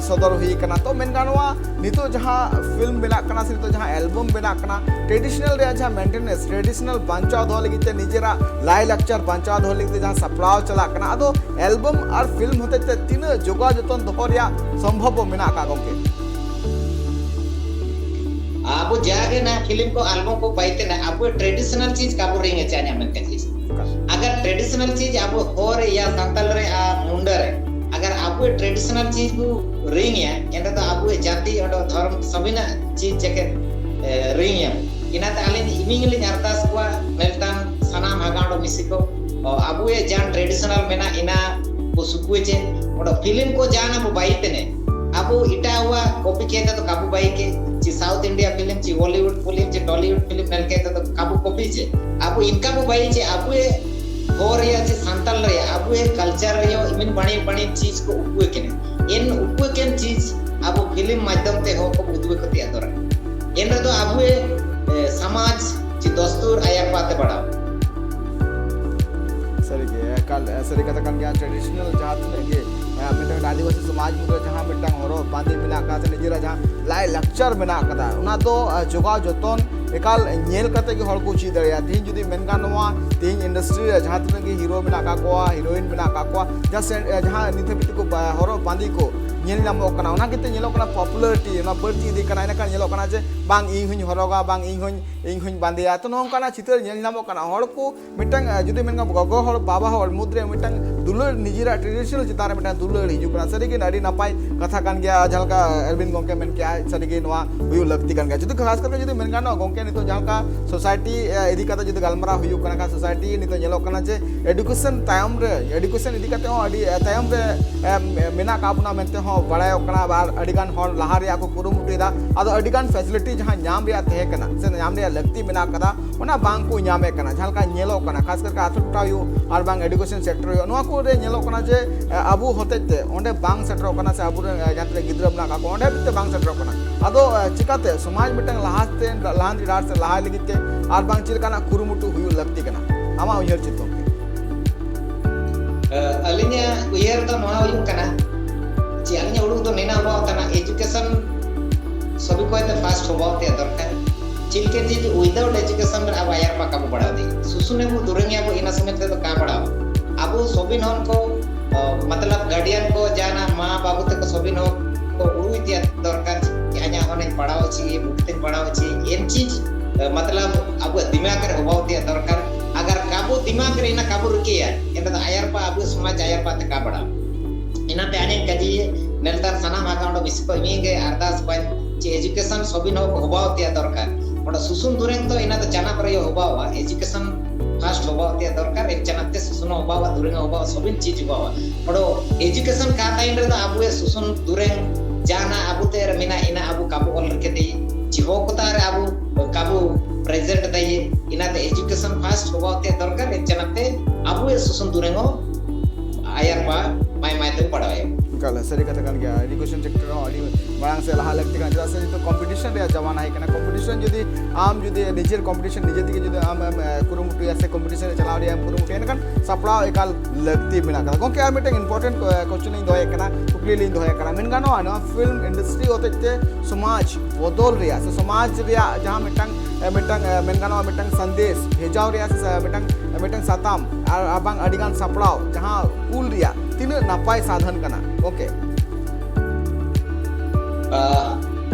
ᱥᱚᱫᱚᱨ ᱦᱩᱭ ᱠᱟᱱᱟ᱾ ᱛᱚ ᱢᱮᱱ ᱜᱟᱱᱚᱜᱼᱟ, ᱱᱤᱛᱚᱜ ᱡᱟᱦᱟᱸ ᱯᱷᱤᱞᱢ ᱵᱮᱱᱟᱜ ᱠᱟᱱᱟ ᱥᱮ ᱱᱤᱛᱚᱜ ᱡᱟᱦᱟᱸ ᱮᱞᱵᱟᱢ ᱵᱮᱱᱟᱜ ᱠᱟᱱᱟ, ᱴᱨᱮᱰᱤᱥᱚᱱᱟᱞ ᱨᱮᱭᱟᱜ ᱡᱟᱦᱟᱸ ᱢᱮᱱᱴᱮᱱᱮᱱᱥ, ᱴᱨᱮᱰᱤᱥᱚᱱᱟᱞ ᱵᱟᱧᱪᱟᱣ ᱫᱚᱦᱚ ᱞᱟᱹᱜᱤᱫ ᱛᱮ, ᱱᱤᱡᱮᱨᱟᱜ ᱞᱟᱭᱼᱞᱟᱠᱪᱟᱨ ᱵᱟᱧᱪᱟᱣ ᱫᱚᱦᱚ ᱞᱟᱹᱜᱤᱫ ᱛᱮ ᱡᱟᱦᱟᱸ ᱥᱟᱯᱲᱟᱣ ᱪᱟᱞᱟᱜ ᱠᱟᱱᱟ, ᱟᱫᱚ ᱮᱞᱵᱟᱢ ᱟᱨ ᱯᱷᱤᱞᱢ ᱦᱚᱛᱮᱡ ᱛᱮ ᱛᱤᱱᱟᱹᱜ ᱡᱚᱜᱟᱣ ᱡᱚᱛᱚᱱ ᱫᱚᱦᱚ ᱨᱮᱭᱟᱜ ᱥᱚᱢᱵᱷᱚᱵ ᱢᱮᱱᱟᱜ ᱟᱠᱟᱫ ᱜᱚᱢᱠᱮ? ᱟᱵᱚ ᱡᱟᱜᱮ ᱱᱟ ᱯᱷᱤᱞᱢ ᱠᱚ, ᱮᱞᱵᱟᱢ ᱠᱚ ᱵᱟᱭᱛᱮ ᱱᱟ ᱟᱵᱚ ᱴᱨᱮᱰᱤᱥᱚᱱᱟᱞ ᱪᱤᱡᱽ ᱠᱟᱵᱚ ᱨᱤᱝ ᱮ ᱪᱟ ᱧᱟᱢ ᱠᱟᱱ ᱪᱤᱡᱽ᱾ ᱟᱜᱟᱨ ᱴᱨᱮᱰᱤᱥᱚᱱᱟᱞ ᱪᱤᱡᱽ ᱟᱵᱚ ᱦᱚᱨ ᱨᱮ ᱭᱟ ᱥᱟᱱᱛᱟᱞ ᱨᱮ ᱟᱨ ᱢᱩᱱᱰᱟ ᱨᱮ ᱟᱜᱟᱨ ᱟᱵᱚ ᱴᱨᱮᱰᱤᱥᱚᱱᱟᱞ ᱪᱤᱡᱽ ᱵᱚ ᱨᱤᱝ ᱮ, ᱮᱱᱛᱮ ᱫᱚ ᱟᱵᱚ ᱡᱟᱹᱛᱤ ᱚᱸᱰᱮ ᱫᱷᱚᱨᱚᱢ ᱥᱟᱵᱤᱱᱟ ᱪᱤᱡᱽ ᱡᱟᱠᱮ ᱨᱤᱝ ᱮ᱾ ᱤᱱᱟᱛᱮ ᱟᱹᱞᱤᱧ ᱤᱢᱤᱝ ᱞᱤᱧ ᱟᱨᱫᱟᱥ ᱠᱚᱣᱟ ᱢᱮᱱᱛᱟᱱ ᱥᱟᱱᱟᱢ ᱦᱟᱜᱟᱸᱰ ᱢᱤᱥᱤ ᱠᱚ, ᱚ, ᱟᱵᱚᱭᱟᱜ ᱡᱟᱦᱟᱸ ᱴᱨᱮᱰᱤᱥᱚᱱᱟᱞ ᱢᱮᱱᱟᱜ ᱤᱱᱟ ᱠᱚ ᱥᱩᱠᱩᱭ ᱪᱮ, ᱚᱸᱰᱮ ᱯᱷᱤᱞᱢ ᱠᱚ ᱡᱟᱦᱟᱸ ᱟᱵᱚ ᱵᱟᱭ ᱛᱮᱱᱮ, ᱟᱵᱚ ᱮᱴᱟᱜ ᱟᱜ ᱠᱚᱯᱤ ᱠᱮ ᱛᱮ ᱫᱚ ᱠᱟᱵᱚ ᱵᱟᱭ ᱠᱮ, ᱪᱮ ᱥᱟᱣᱩᱛᱷ ᱤᱱᱰᱤᱭᱟ ᱯᱷᱤᱞᱢ, ᱪᱮ ᱦᱚᱞᱤᱣᱩᱰ ᱯᱷᱤᱞᱢ, ᱪᱮ ᱴᱚᱞᱤᱣᱩᱰ ᱯᱷᱤᱞᱢ ᱱᱮᱞ ᱠᱮ ᱛᱮ ᱫᱚ ᱠᱟᱵᱚ ᱠᱚᱯᱤ ᱪᱮ, ᱟᱵᱚ ᱤᱱᱠᱟ ᱵᱚ ᱵᱟᱭ ᱪᱮ, ᱟᱵᱚᱭᱟᱜ ᱦᱚᱨ ᱨᱮᱭᱟᱜ ᱪᱮ ᱥᱟᱱᱛᱟᱞ ᱨᱮᱭᱟᱜ ᱟᱵᱚᱭᱟᱜ ᱠᱟᱞᱪᱟᱨ ᱨᱮᱭᱟᱜ ᱤᱢᱤᱱ ᱵᱟᱹᱲᱤᱡ ᱵᱟᱹᱲᱤᱡ ᱪᱤᱡᱽ ᱠᱚ ᱩᱯᱩᱭ ᱠᱮᱱᱮ᱾ ᱮᱱ ᱩᱯᱩᱭ ᱠᱮᱱ ᱪᱤᱡᱽ ᱟᱵᱚ ᱯᱷᱤᱞᱢ ᱢᱟᱫᱽᱫᱷᱚᱢ ᱛᱮ ᱦᱚᱸ ᱠᱚ ᱩᱫᱩᱜ ᱠᱟᱛᱮ ᱟᱫᱚᱨᱟ᱾ ᱮᱱ ᱨᱮᱫᱚ ᱟᱵᱚᱭᱟᱜ, ᱮ, ᱥᱚᱢᱟᱡᱽ ᱪᱮ ᱫᱚᱥᱛᱩᱨ ᱟᱭᱟᱨ ᱯᱟᱛᱮ ᱵᱟᱲᱟᱣ᱾ ᱥᱟᱹᱨᱤᱜᱮ, ᱮᱠᱟᱞ, ᱮ, ᱥᱟᱹᱨᱤ ᱠᱟᱛᱷᱟ ᱠᱟᱱ ᱜᱮᱭᱟ᱾ ᱴᱨᱮᱰᱤᱥᱚᱱᱟᱞ ᱡᱟᱦᱟᱸ ᱛᱤᱱᱟᱹᱜ ᱜᱮ, ᱮ, ᱢᱤᱫᱴᱟᱝ ᱟᱹᱫᱤᱵᱟᱹᱥᱤ ᱥᱚᱢᱟᱡᱽ ᱢᱩᱫᱽᱨᱮ ᱡᱟᱦᱟᱸ ᱢᱤᱫᱴᱟᱝ ᱦᱚᱨᱚᱜ ᱵᱟᱸᱫᱮ ᱢᱮᱱᱟᱜ ᱟᱠᱟᱫ ᱥᱮ ᱱᱤᱡᱮᱨᱟᱜ ᱡᱟᱦᱟᱸ ᱞᱟᱭ ᱞᱟᱠᱪᱟᱨ ᱢᱮᱱᱟᱜ ᱟᱠᱟᱫᱟ, ᱚᱱᱟ ᱫᱚ, ᱮ, ᱡᱚᱜᱟᱣ ᱡᱚᱛᱚᱱ ᱮᱠᱟᱞ ᱧᱮᱞ ᱠᱟᱛᱮ ᱜᱮ ᱦᱚᱲ ᱠᱚ ᱪᱮᱫ ᱫᱟᱲᱮᱭᱟᱜᱼᱟ᱾ ᱛᱮᱦᱮᱧ ᱡᱩᱫᱤ ᱢᱮᱱ ᱜᱟᱱᱚᱜᱼᱟ, ᱛᱮᱦᱮᱧ ᱤᱱᱰᱟᱥᱴᱨᱤ ᱨᱮ ᱡᱟᱦᱟᱸ ᱛᱤᱱᱟᱹᱜ ᱜᱮ ᱦᱤᱨᱳ ᱢᱮᱱᱟᱜ ᱟᱠᱟᱫ ᱠᱚᱣᱟ, ᱦᱤᱨᱳᱭᱤᱱ ᱢᱮᱱᱟᱜ ᱟᱠᱟᱫ ᱠᱚᱣᱟ, ᱡᱟᱦᱟᱸ ᱥᱮ, ᱮ, ᱡᱟᱦᱟᱸ ᱱᱤᱛ ᱦᱟᱹᱵᱤᱡ ᱛᱮᱠᱚ ᱵᱟ-, ᱦᱚᱨᱚᱜ ᱵᱟᱸᱫᱮ ᱠᱚ ᱧᱮᱞ ᱧᱟᱢᱚᱜ ᱠᱟᱱᱟ, ᱚᱱᱟ ᱠᱷᱟᱹᱛᱤᱨ ᱧᱮᱞᱚᱜ ᱠᱟᱱᱟ popularity ᱚᱱᱟ ᱵᱟᱹᱲᱛᱤ ᱤᱫᱤᱜ ᱠᱟᱱᱟ᱾ ᱮᱸᱰᱮᱠᱷᱟᱱ ᱧᱮᱞᱚᱜ ᱠᱟᱱᱟ ᱡᱮ ᱵᱟᱝ ᱤᱧ ᱦᱚᱧ ᱦᱚᱨᱚᱜᱟ, ᱵᱟᱝ ᱤᱧ ᱦᱚᱧ, ᱤᱧ ᱦᱚᱧ ᱵᱟᱸᱫᱮᱭᱟ᱾ ᱛᱚ ᱱᱚᱜᱼᱚ ᱱᱚᱝᱠᱟᱱᱟᱜ ᱪᱤᱛᱟᱹᱨ ᱧᱮᱞ ᱧᱟᱢᱚᱜ ᱠᱟᱱᱟ᱾ ᱦᱚᱲ ᱠᱚ ᱢᱤᱫᱴᱟᱝ, ᱮ, ᱡᱩᱫᱤ ᱢᱮᱱ ᱜᱟᱱᱚᱜᱼᱟ, ᱜᱚᱜᱚ ᱦᱚᱲ, ᱵᱟᱵᱟ ᱦᱚᱲ ᱢᱩᱫᱽᱨᱮ ᱢᱤᱫᱴᱟᱝ ᱫᱩᱞᱟᱹᱲ, ᱱᱤᱡᱮᱨᱟᱜ ᱴᱨᱮᱰᱤᱥᱚᱱᱟᱞ ᱪᱮᱛᱟᱱ ᱨᱮ ᱢᱤᱫᱴᱟᱝ ᱫᱩᱞᱟᱹᱲ ᱦᱤᱡᱩᱜ ᱠᱟᱱᱟ᱾ ᱥᱟᱹᱨᱤᱜᱮ ᱟᱹᱰᱤ ᱱᱟᱯᱟᱭ ᱠᱟᱛᱷᱟ ᱠᱟᱱ ᱜᱮᱭᱟ, ᱡᱟᱦᱟᱸ ᱞᱮᱠᱟ ᱮᱞᱵᱤᱱ ᱜᱚᱢᱠᱮ ᱢᱮᱱ ᱠᱮᱜᱼᱟ, ᱥᱟᱹᱨᱤᱜᱮ ᱱᱚᱣᱟ ᱦᱩᱭᱩᱜ ᱞᱟᱹᱠᱛᱤ ᱠᱟᱱ ᱜᱮᱭᱟ᱾ ᱡᱩᱫᱤ ᱠᱷᱟᱥ ᱠᱟᱨᱛᱮ ᱡᱩᱫᱤ ᱢᱮᱱ ᱜᱟᱱᱚᱜᱼᱟ, ᱜᱚᱢᱠᱮ ᱱᱤᱛᱚᱜ ᱡᱟᱦᱟᱸ ᱞᱮᱠᱟ ᱥᱳᱥᱟᱭᱴᱤ, ᱮ, ᱤᱫᱤ ᱠᱟᱛᱮ ᱡᱩᱫᱤ ᱜᱟᱞᱢᱟᱨᱟᱣ ᱦᱩᱭᱩᱜ ᱠᱟᱱᱟ ᱠᱷᱟᱱ, ᱥᱳᱥᱟᱭᱴᱤ ᱱᱤᱛᱚᱜ ᱧᱮᱞᱚᱜ ᱠᱟᱱᱟ ᱡᱮ ᱮᱰᱩᱠᱮᱥᱚᱱ ᱛᱟᱭᱚᱢ ᱨᱮ, ᱮᱰᱩᱠᱮᱥᱚᱱ ᱤᱫᱤ ᱠᱟᱛᱮ ᱦᱚᱸ ᱟᱹᱰᱤ, ᱮ, ᱛᱟᱭᱚᱢ ᱨᱮ, ᱮ, ᱢᱮᱱᱟᱜ ᱟᱠᱟᱫ ᱵᱚᱱᱟ ᱢᱮᱱᱛᱮ ᱦᱚᱸ ᱵᱟᱲᱟᱭᱚᱜ ᱠᱟᱱᱟ, ᱟᱨ ᱟᱹᱰᱤ ᱜᱟᱱ ᱦᱚᱲ ᱞᱟᱦᱟ ᱨᱮᱭᱟᱜ ᱠᱚ ᱠᱩᱨᱩᱢᱩᱴᱩᱭᱮᱫᱟ᱾ ᱟᱫᱚ ᱟᱹᱰᱤ ᱜᱟᱱ facility ᱡᱟᱦᱟᱸ ᱧᱟᱢ ᱨᱮᱭᱟᱜ ᱛᱟᱦᱮᱸ ᱠᱟᱱᱟ ᱥᱮ ᱧᱟᱢ ᱨᱮᱭᱟᱜ ᱞᱟᱹᱠᱛᱤ ᱢᱮᱱᱟᱜ ᱠᱟᱫᱟ, ᱚᱱᱟ ᱵᱟᱝ ᱠᱚ ᱧᱟᱢᱮᱫ ᱠᱟᱱᱟ᱾ ᱡᱟᱦᱟᱸ ᱞᱮᱠᱟ ᱧᱮᱞᱚᱜ ᱠᱟᱱᱟ, ᱠᱷᱟᱥ ᱠᱟᱨ ᱟᱛᱳ ᱴᱚᱴᱷᱟ ᱦᱩᱭᱩᱜ ᱟᱨ ᱵᱟᱝ education sector ᱦᱩᱭᱩᱜ, ᱱᱚᱣᱟ ᱠᱚᱨᱮ ᱧᱮᱞᱚᱜ ᱠᱟᱱᱟ ᱡᱮ, ᱮ, ᱟᱵᱚ ᱦᱚᱛᱮᱡ ᱛᱮ ᱚᱸᱰᱮ ᱵᱟᱝ ᱥᱮᱴᱮᱨᱚᱜ ᱠᱟᱱᱟ, ᱥᱮ ᱟᱵᱚᱨᱮᱱ, ᱮ, ᱡᱟᱦᱟᱸ ᱛᱤᱱᱟᱹᱜ ᱜᱤᱫᱽᱨᱟᱹ ᱢᱮᱱᱟᱜ ᱠᱟᱜ ᱠᱚᱣᱟ, ᱚᱸᱰᱮ ᱦᱟᱹᱵᱤᱡ ᱛᱮ ᱵᱟᱝ ᱥᱮᱴᱮᱨᱚᱜ ᱠᱟᱱᱟ᱾ ᱟᱫᱚ, ᱮ, ᱪᱤᱠᱟᱛᱮ ᱥᱚᱢᱟᱡᱽ ᱢᱤᱫᱴᱟᱝ ᱞᱟᱦᱟᱛᱮ, ᱞᱟᱦᱟᱱᱛᱤ ᱰᱟᱦᱟᱨ ᱥᱮᱫ ᱞᱟᱦᱟᱭ ᱞᱟᱹᱜᱤᱫ ᱛᱮ ᱟᱨ ᱵᱟᱝ ᱪᱮᱫ ᱞᱮᱠᱟᱱᱟᱜ ᱠᱩᱨᱩᱢᱩᱴᱩ ᱦᱩᱭᱩᱜ ᱞᱟᱹᱠᱛᱤ ᱠᱟᱱᱟ, ᱟᱢᱟᱜ ᱩᱭᱦᱟᱹᱨ ᱪᱮᱫ ᱜᱚᱢᱠᱮ? ᱟᱹᱞᱤᱧᱟᱜ ᱩᱭᱦᱟᱹᱨ ᱫᱚ ᱱᱚᱣᱟ ᱦᱩᱭᱩᱜ ᱠᱟᱱᱟ, ᱡᱮ ᱟᱹᱞᱤᱧᱟᱜ ᱩᱰᱩᱠ ᱫᱚ ᱱᱤᱱᱟᱹᱜ ᱦᱚᱵᱟᱣ ᱛᱟᱦᱮᱱᱟ, education ᱥᱚᱵᱤ ᱠᱚᱭᱛᱮ first ᱦᱚᱵᱟᱣ ᱛᱮ ᱫᱚᱨᱠᱟᱨ᱾ ᱪᱤᱞᱠᱮ ᱪᱤᱡ without education ᱨᱮ ᱟᱵᱚ ᱟᱭᱟᱨ ᱯᱟ ᱠᱟᱵᱚ ᱵᱟᱲᱟᱣ ᱫᱤ᱾ ᱥᱩᱥᱩᱱᱮ ᱵᱚ ᱫᱩᱨᱮᱝ ᱭᱟᱵᱚ ᱤᱱᱟ ᱥᱚᱢᱮᱛ ᱛᱮ ᱫᱚ ᱠᱟ ᱵᱟᱲᱟᱣ᱾ ᱟᱵᱚ ᱥᱚᱵᱤᱱ ᱦᱚᱱ ᱠᱚ, ᱚ, ᱢᱚᱛᱞᱚᱵ guardian ᱠᱚ ᱡᱟᱦᱟᱱᱟᱜ ᱢᱟ ᱵᱟᱵᱩ ᱛᱮᱠᱚ ᱥᱚᱵᱤᱱ ᱦᱚᱱ ᱠᱚ ᱩᱲᱩᱭ ᱛᱮᱭᱟ ᱫᱚᱨᱠᱟᱨ᱾ ᱟᱧᱟ ᱦᱚᱱᱮᱧ ᱯᱟᱲᱦᱟᱣ ᱪᱤ, ᱵᱩᱠᱛᱮᱧ ᱯᱟᱲᱦᱟᱣ ᱪᱤ, ᱮᱱ ᱪᱤᱡ, ᱮ, ᱢᱚᱛᱞᱚᱵ ᱟᱵᱚ ᱫᱤᱢᱟᱜ ᱨᱮ ᱦᱚᱵᱟᱣ ᱛᱮᱭᱟ ᱫᱚᱨᱠᱟᱨ᱾ ᱟᱜᱟᱨ ᱠᱟᱵᱚ ᱫᱤᱢᱟᱜ ᱨᱮ ᱤᱱᱟ ᱠᱟᱵᱚ ᱨᱩᱠᱤᱭᱟ, ᱮᱱ ᱫᱚ ᱟᱭᱟᱨ ᱯᱟ ᱟᱵᱚ ᱥᱚᱢᱟᱡᱽ ᱟᱭᱟᱨ ᱯᱟ ᱛᱮ ᱠᱟ ᱵᱟᱲᱟᱣ᱾ ᱤᱱᱟᱛᱮ ᱟᱹᱞᱤᱧ ᱠᱟᱡᱮ ᱱᱮᱞᱛᱟᱨ ᱥᱟᱱᱟᱢ ᱟᱜᱟ ᱚᱸᱰᱮ ᱵᱤᱥᱤ ᱠᱚ ᱤᱢᱤ ᱜᱮ ᱟᱨᱫᱟᱥ ᱵᱟᱹᱧ ᱪᱮ education ᱥᱚᱵᱤᱱ ᱦᱚᱸ ᱦᱚᱵᱟᱣ ᱛᱮᱭᱟ ᱫᱚᱨᱠᱟᱨ᱾ ᱚᱸᱰᱮ ᱥᱩᱥᱩᱱ ᱫᱩᱨᱮᱝ ᱛᱚ ᱤᱱᱟ ᱫᱚ ᱪᱟᱱᱟ ᱠᱚᱨᱮ ᱦᱚᱵᱟᱣᱟ, education first ᱦᱚᱵᱟᱣ ᱛᱮᱭᱟ ᱫᱚᱨᱠᱟᱨ, ᱮᱱ ᱪᱟᱱᱟ ᱛᱮ ᱥᱩᱥᱩᱱ ᱦᱚᱵᱟᱣᱟ, ᱫᱩᱨᱮᱝ ᱦᱚᱵᱟᱣᱟ, ᱥᱚᱵᱤᱱ ᱪᱤᱡ ᱦᱚᱵᱟᱣᱟ᱾ ᱚᱸᱰᱮ education ᱠᱟ ᱛᱟᱭᱤᱱ ᱨᱮ ᱫᱚ ᱟᱵᱚ ᱥᱩᱥᱩᱱ ᱫᱩᱨᱮᱝ ᱡᱟᱦᱟᱱᱟᱜ ᱟᱵᱚ ᱛᱮ ᱨᱮ ᱢᱮᱱᱟᱜ ᱤᱱᱟ ᱟᱵᱚ ᱠᱟᱵᱚ ᱚᱞ ᱨᱮᱠᱮ ᱛᱮ ᱪᱤᱦᱚ ᱠᱚᱛᱟ ᱨᱮ ᱟᱵᱚ ᱠᱟᱵᱚ present ᱫᱟᱭᱮ, ᱤᱱᱟᱛᱮ education first ᱦᱚᱵᱟᱣ ᱛᱮ ᱫᱚᱨᱠᱟᱨ, ᱮᱱ ᱪᱟᱱᱟ ᱛᱮ ᱟᱵᱚ ᱥᱩᱥᱩᱱ ᱫᱩᱨᱮᱝ ᱦᱚᱸ ᱟᱭᱟᱨ ᱯᱟ ᱢᱟᱭ ᱢᱟᱭ ᱛᱮ ᱯᱟᱲᱟᱣ ᱮ᱾ ᱮᱠᱟᱞ ᱥᱟᱹᱨᱤ ᱠᱟᱛᱷᱟ ᱠᱟᱱ ᱜᱮᱭᱟ, education sector ᱦᱚᱸ ᱟᱹᱰᱤ ᱢᱟᱲᱟᱝ ᱥᱮᱫ ᱞᱟᱦᱟ ᱞᱟᱹᱠᱛᱤ ᱠᱟᱱᱟ, ᱪᱮᱫᱟᱜ ᱥᱮ ᱱᱤᱛᱚᱜ competition ᱨᱮᱭᱟᱜ ᱡᱟᱢᱟᱱᱟ ᱦᱮᱡ ᱠᱟᱱᱟ᱾ Competition ᱡᱩᱫᱤ ᱟᱢ ᱡᱩᱫᱤ ᱱᱤᱡᱮᱨ competition ᱱᱤᱡᱮ ᱛᱮᱜᱮ ᱡᱩᱫᱤ ᱟᱢ ᱮᱢ, ᱮ, ᱠᱩᱨᱩᱢᱩᱴᱩᱭᱟ ᱥᱮ competition ᱨᱮ ᱪᱟᱞᱟᱣ ᱨᱮᱭᱟᱜ ᱮᱢ ᱠᱩᱨᱩᱢᱩᱴᱩᱭᱟ, ᱮᱱᱠᱷᱟᱱ ᱥᱟᱯᱲᱟᱣ ᱮᱠᱟᱞ ᱞᱟᱹᱠᱛᱤ ᱢᱮᱱᱟᱜ ᱠᱟᱫᱟ᱾ ᱜᱚᱢᱠᱮ, ᱟᱨ ᱢᱤᱫᱴᱮᱱ important question ᱤᱧ ᱫᱚᱦᱚᱭᱮᱫ ᱠᱟᱱᱟ, ᱠᱩᱠᱞᱤ ᱞᱤᱧ ᱫᱚᱦᱚᱭᱮᱫ ᱠᱟᱱᱟ, ᱢᱮᱱ ᱜᱟᱱᱚᱜᱼᱟ ᱱᱚᱣᱟ film industry ᱦᱚᱛᱮᱡ ᱛᱮ ᱥᱚᱢᱟᱡᱽ ᱵᱚᱫᱚᱞ ᱨᱮᱭᱟᱜ ᱥᱮ ᱥᱚᱢᱟᱡᱽ ᱨᱮᱭᱟᱜ ᱡᱟᱦᱟᱸ ᱢᱤᱫᱴᱟᱝ, ᱮ, ᱢᱤᱫᱴᱟᱝ, ᱮ, ᱢᱮᱱ ᱜᱟᱱᱚᱜᱼᱟ ᱢᱤᱫᱴᱟᱝ ᱥᱟᱸᱫᱮᱥ ᱵᱷᱮᱡᱟᱣ ᱨᱮᱭᱟᱜ ᱥᱮ ᱢᱤᱫᱴᱟᱝ, ᱮ, ᱢᱤᱫᱴᱟᱝ ᱥᱟᱛᱟᱢ ᱟᱨ, ᱟᱨ ᱵᱟᱝ ᱟᱹᱰᱤᱜᱟᱱ ᱥᱟᱯᱲᱟᱣ ᱡᱟᱦᱟᱸ ᱠᱩᱞ ᱨᱮᱭᱟᱜ ᱛᱤᱱᱟᱹᱜ ᱱᱟᱯᱟᱭ ᱥᱟᱫᱷᱚᱱ ᱠᱟᱱᱟ ᱜᱚᱢᱠᱮ? ᱟᱦ,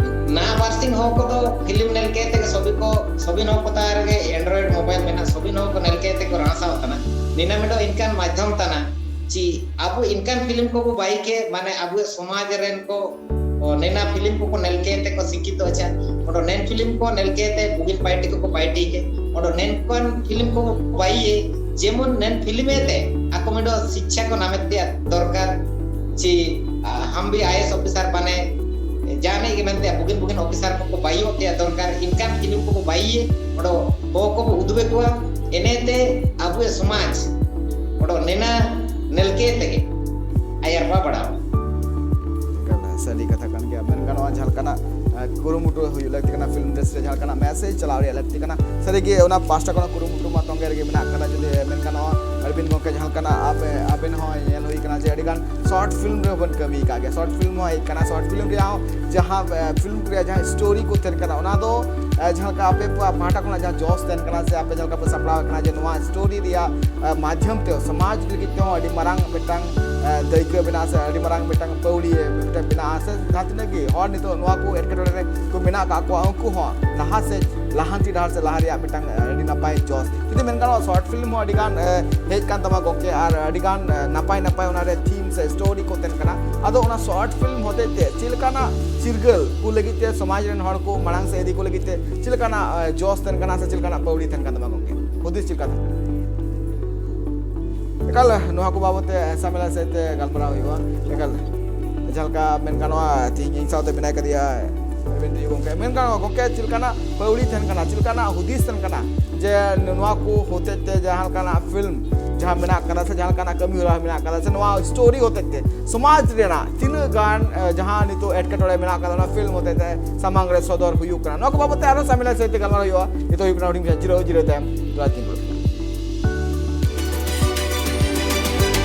ᱱᱟᱦᱟᱜ ᱵᱟᱨᱥᱤᱧ ᱦᱚᱲ ᱠᱚᱫᱚ film ᱧᱮᱞ ᱠᱮᱫ ᱛᱮᱜᱮ ᱥᱚᱵᱤ ᱠᱚ, ᱥᱚᱵᱤᱱ ᱦᱚᱸ ᱠᱚ ᱛᱟᱦᱮᱸ ᱨᱮᱜᱮ Android mobile ᱢᱮᱱᱟᱜ, ᱥᱚᱵᱤᱱ ᱦᱚᱸ ᱠᱚ ᱧᱮᱞ ᱠᱮᱫ ᱛᱮᱠᱚ ᱨᱟᱥᱟᱣ ᱠᱟᱱᱟ᱾ ᱱᱤᱱᱟᱹ ᱢᱤᱫᱴᱟᱝ ᱤᱱᱠᱟᱱ ᱢᱟᱫᱽᱫᱷᱚᱢ ᱛᱟᱱᱟ ᱪᱤ ᱟᱵᱚ ᱤᱱᱠᱟᱱ film ᱠᱚᱵᱚ ᱵᱟᱭ ᱠᱮ, ᱢᱟᱱᱮ ᱟᱵᱚ ᱥᱚᱢᱟᱡᱽ ᱨᱮᱱ ᱠᱚ, ᱚ, ᱱᱮᱱᱟ film ᱠᱚᱠᱚ ᱧᱮᱞ ᱠᱮᱫ ᱛᱮᱠᱚ ᱥᱤᱠᱠᱷᱤᱛᱚ ᱟᱪᱪᱷᱟ᱾ ᱚᱸᱰᱮ ᱱᱮᱱ film ᱠᱚ ᱧᱮᱞ ᱠᱮᱫ ᱛᱮ ᱵᱩᱜᱤᱱ ᱯᱟᱭᱴᱤ ᱠᱚᱠᱚ ᱯᱟᱭᱴᱤ ᱠᱮ᱾ ᱚᱸᱰᱮ ᱱᱮᱱ ᱠᱚ film ᱠᱚ ᱵᱟᱭ ᱡᱮᱢᱚᱱ ᱱᱮᱱ film ᱮ ᱛᱮ ᱟᱠᱚ ᱢᱤᱫᱴᱟᱝ ᱥᱤᱠᱠᱷᱟ ᱠᱚ ᱧᱟᱢᱮᱫ ᱛᱮᱭᱟ ᱫᱚᱨᱠᱟᱨ᱾ ᱪᱮ ᱦᱟᱢ ᱵᱷᱤ ᱟᱭ ᱮᱥ ᱚᱯᱷᱤᱥᱟᱨ ᱵᱟᱱᱮ ᱡᱟᱦᱟᱱᱤᱡ ᱜᱮ ᱢᱮᱱᱛᱮ ᱵᱩᱜᱤᱱ ᱵᱩᱜᱤᱱ ᱚᱯᱷᱤᱥᱟᱨ ᱠᱚ ᱵᱟᱭᱚᱜ ᱛᱮᱭᱟ ᱫᱚᱨᱠᱟᱨ ᱤᱱᱠᱟᱱ ᱯᱷᱤᱞᱢ ᱠᱚ ᱵᱟᱭᱤᱭᱮ ᱚᱰᱚ ᱵᱚ ᱠᱚ ᱵᱚ ᱩᱫᱩᱜ ᱠᱚᱣᱟ᱾ ᱮᱱᱮᱛᱮ ᱟᱵᱚ ᱥᱚᱢᱟᱡᱽ ᱚᱰᱚ ᱱᱮᱱᱟ ᱱᱮᱞᱠᱮ ᱛᱮᱜᱮ ᱟᱭᱟᱨ ᱵᱟ ᱵᱟᱲᱟᱣ᱾ ᱥᱟᱹᱨᱤ ᱠᱟᱛᱷᱟ ᱠᱟᱱ ᱜᱮᱭᱟ᱾ ᱢᱮᱱ ᱜᱟᱱᱚᱜᱼᱟ ᱡᱟᱦᱟᱸ ᱞᱮᱠᱟᱱᱟᱜ ᱠᱩᱨᱩᱢᱩᱴᱩ ᱦᱩᱭᱩᱜ ᱞᱟᱹᱠᱛᱤ ᱠᱟᱱᱟ, ᱯᱷᱤᱞᱢ ᱤᱱᱰᱟᱥᱴᱨᱤ ᱨᱮ ᱡᱟᱦᱟᱸ ᱞᱮᱠᱟᱱᱟᱜ ᱢᱮᱥᱮᱡᱽ ᱪᱟᱞᱟᱣ ᱨᱮᱭᱟᱜ ᱞᱟᱹᱠᱛᱤ ᱠᱟᱱᱟ᱾ ᱥᱟᱹᱨᱤᱜᱮ ᱚᱱᱟ ᱯᱟᱦᱴᱟ ᱠᱷᱚᱱ ᱠᱩᱨᱩᱢᱩᱴᱩ ᱢᱟ ᱛᱚᱸᱜᱮ ᱨᱮᱜᱮ ᱢᱮᱱᱟᱜ ᱠᱟᱫᱟ᱾ ᱡᱩᱫᱤ ᱢᱮᱱ ᱜᱟᱱᱚᱜᱼᱟ ᱟᱨᱵᱤᱱ ᱜᱚᱢᱠᱮ ᱡᱟᱦᱟᱸ ᱞᱮᱠᱟᱱᱟᱜ ᱟᱵᱮ- ᱟᱵᱮᱱ ᱦᱚᱸ ᱧᱮᱞ ᱦᱩᱭ ᱠᱟᱱᱟ ᱡᱮ ᱟᱹᱰᱤᱜᱟᱱ ᱥᱚᱨᱴ ᱯᱷᱤᱞᱢ ᱨᱮᱦᱚᱸ ᱵᱚᱱ ᱠᱟᱹᱢᱤ ᱟᱠᱟᱫ ᱜᱮᱭᱟ᱾ ᱥᱚᱨᱴ ᱯᱷᱤᱞᱢ ᱦᱚᱸ ᱦᱮᱡ ᱠᱟᱱᱟ᱾ ᱥᱚᱨᱴ ᱯᱷᱤᱞᱢ ᱨᱮᱭᱟᱜ ᱦᱚᱸ ᱡᱟᱦᱟᱸ ᱯᱷᱤᱞᱢ ᱨᱮᱭᱟᱜ ᱡᱟᱦᱟᱸ ᱥᱴᱳᱨᱤ ᱠᱚ ᱛᱟᱦᱮᱱ ᱠᱟᱱᱟ ᱚᱱᱟ ᱫᱚ ᱡᱟᱦᱟᱸ ᱞᱮᱠᱟ ᱟᱯᱮ ᱯᱟᱦᱴᱟ ᱠᱷᱚᱱᱟᱜ ᱡᱟᱦᱟᱸ ᱡᱚᱥ ᱛᱟᱦᱮᱱ ᱠᱟᱱᱟ ᱥᱮ ᱟᱯᱮ ᱡᱟᱦᱟᱸ ᱞᱮᱠᱟ ᱯᱮ ᱥᱟᱯᱲᱟᱣ ᱠᱟᱱᱟ ᱡᱮ ᱱᱚᱣᱟ ᱥᱴᱳᱨᱤ ᱨᱮᱭᱟᱜ ᱢᱟᱫᱽᱫᱷᱚᱢ ᱛᱮ ᱥᱚᱢᱟᱡᱽ ᱞᱟᱹᱜᱤᱫ ᱛᱮᱦᱚᱸ ᱟᱹᱰᱤ ᱢᱟᱨᱟᱝ ᱢᱤᱫᱴᱟᱝ ᱫᱟᱹᱭᱠᱟᱹ ᱢᱮᱱᱟᱜᱼᱟ ᱥᱮ ᱟᱹᱰᱤ ᱢᱟᱨᱟᱝ ᱢᱤᱫᱴᱟᱝ ᱯᱟᱹᱣᱲᱤ ᱢᱤᱫᱴᱟᱝ ᱢᱮᱱᱟᱜᱼᱟ ᱥᱮ ᱡᱟᱦᱟᱸ ᱛᱤᱱᱟᱹᱜ ᱜᱮ ᱦᱚᱲ ᱱᱤᱛᱚᱜ ᱱᱚᱣᱟ ᱠᱚ ᱮᱴᱠᱮᱴᱚᱬᱮ ᱨᱮ ᱠᱚ ᱢᱮᱱᱟᱜ ᱟᱠᱟᱫ ᱠᱚᱣᱟ ᱩᱱᱠᱩ ᱦᱚᱸ ᱞᱟᱦᱟ ᱥᱮᱫ ᱞᱟᱦᱟᱱᱛᱤ ᱰᱟᱦᱟᱨ ᱥᱮ ᱞᱟᱦᱟ ᱨᱮᱭᱟᱜ ᱢᱤᱫᱴᱟᱝ ᱟᱹᱰᱤ ᱱᱟᱯᱟᱭ ᱡᱚᱥ᱾ ᱡᱩᱫᱤ ᱢᱮᱱ ᱜᱟᱱᱚᱜᱼᱟ ᱥᱚᱨᱴ ᱯᱷᱤᱞᱢ ᱦᱚᱸ ᱟᱹᱰᱤ ᱜᱟᱱ ᱦᱮᱡ ᱠᱟᱱ ᱛᱟᱢᱟ ᱜᱚᱢᱠᱮ, ᱟᱨ ᱟᱹᱰᱤ ᱜᱟᱱ ᱱᱟᱯᱟᱭ ᱱᱟᱯᱟᱭ ᱚᱱᱟ ᱨᱮ ᱛᱷᱤᱢ ᱥᱮ ᱥᱴᱳᱨᱤ ᱠᱚ ᱛᱟᱦᱮᱱ ᱠᱟᱱᱟ᱾ ᱟᱫᱚ ᱚᱱᱟ ᱥᱚᱨᱴ ᱯᱷᱤᱞᱢ ᱦᱚᱛᱮᱡ ᱛᱮ ᱪᱮᱫ ᱞᱮᱠᱟᱱᱟᱜ ᱪᱤᱨᱜᱟᱹᱞ ᱠᱚ ᱞᱟᱹᱜᱤᱫ ᱛᱮ ᱥᱚᱢᱟᱡᱽ ᱨᱮᱱ ᱦᱚᱲ ᱠᱚ ᱢᱟᱲᱟᱝ ᱥᱮᱫ ᱤᱫᱤ ᱠᱚ ᱞᱟᱹᱜᱤᱫ ᱛᱮ ᱪᱮᱫ ᱞᱮᱠᱟᱱᱟᱜ ᱡᱚᱥ ᱛᱟᱦᱮᱱ ᱠᱟᱱᱟ ᱥᱮ ᱪᱮᱫ ᱞᱮᱠᱟᱱᱟᱜ ᱯᱟᱹᱣᱲᱤ ᱛᱟᱦᱮᱱ ᱠᱟᱱ ᱛᱟᱢᱟ ᱜᱚᱢᱠᱮ? ᱦᱩᱫᱤᱥ ᱪᱮᱫ ᱞᱮᱠᱟ ᱛᱟᱦᱮᱱ ᱠᱟᱱᱟ? ᱮᱠᱟᱞ ᱱᱚᱣᱟ ᱠᱚ ᱵᱟᱵᱚᱛ ᱛᱮ ᱥᱟᱢᱮᱞᱟ ᱥᱮᱫ ᱛᱮ ᱜᱟᱞᱢᱟᱨᱟᱣ ᱦᱩᱭᱩᱜᱼᱟ᱾ ᱮᱠᱟᱞ ᱡᱟᱦᱟᱸ ᱞᱮᱠᱟ ᱢᱮᱱ ᱜᱟᱱᱚᱜᱼᱟ ᱛᱮᱦᱮᱧ ᱤᱧ ᱥᱟᱶᱛᱮ ᱢᱮᱱᱟᱭ ᱠᱟᱫᱮᱭᱟ ᱨᱚᱵᱤᱱ ᱛᱩᱭᱩ ᱜᱚᱢᱠᱮ᱾ ᱢᱮᱱ ᱜᱟᱱᱚᱜᱼᱟ ᱜᱚᱢᱠᱮ ᱪᱮᱫ ᱞᱮᱠᱟᱱᱟᱜ ᱯᱟᱹᱣᱲᱤ ᱛᱟᱦᱮᱱ ᱠᱟᱱᱟ, ᱪᱮᱫ ᱞᱮᱠᱟᱱᱟᱜ ᱦᱩᱫᱤᱥ ᱛᱟᱦᱮᱱ ᱠᱟᱱᱟ ᱡᱮ ᱱᱚᱣᱟ ᱠᱚ ᱦᱚᱛᱮᱡ ᱛᱮ ᱡᱟᱦᱟᱸ ᱞᱮᱠᱟᱱᱟᱜ ᱯᱷᱤᱞᱢ ᱡᱟᱦᱟᱸ ᱢᱮᱱᱟᱜ ᱠᱟᱫᱟ ᱥᱮ ᱡᱟᱦᱟᱸ ᱞᱮᱠᱟᱱᱟᱜ ᱠᱟᱹᱢᱤ ᱦᱚᱨᱟ ᱢᱮᱱᱟᱜ ᱠᱟᱫᱟ ᱥᱮ ᱱᱚᱣᱟ ᱥᱴᱳᱨᱤ ᱦᱚᱛᱮᱡ ᱛᱮ ᱥᱚᱢᱟᱡᱽ ᱨᱮᱱᱟᱜ ᱛᱤᱱᱟᱹᱜ ᱜᱟᱱ ᱡᱟᱦᱟᱸ ᱱᱤᱛᱚᱜ ᱮᱴᱠᱮᱴᱚᱬᱮ ᱢᱮᱱᱟᱜ ᱠᱟᱫᱟ ᱚᱱᱟ ᱯᱷᱤᱞᱢ ᱦᱚᱛᱮᱡ ᱛᱮ ᱥᱟᱢᱟᱝ ᱨᱮ ᱥᱚᱫᱚᱨ ᱦᱩᱭᱩᱜ ᱠᱟᱱᱟ᱾ ᱱᱚᱣᱟ ᱠᱚ ᱵᱟᱵᱚᱛ ᱛᱮ ᱟᱨᱦᱚᱸ ᱥᱟᱢᱮᱞᱟ ᱥᱟᱹᱦᱤᱡ ᱛᱮ ᱜᱟᱞᱢᱟᱨᱟᱣ ᱦᱩᱭᱩᱜᱼᱟ᱾ ᱱᱤᱛᱚᱜ ᱦᱩᱭᱩᱜ ᱠᱟᱱᱟ ᱦᱩᱰᱤᱧ ᱢᱟᱪᱷᱟ ᱡᱤᱨᱟᱹᱣ, ᱡᱤᱨᱟᱹᱣ ᱛᱟᱭᱚᱢ ᱫᱚᱦᱲᱟ ᱛᱤᱸᱜᱩ ᱨᱩᱣᱟᱹᱲ᱾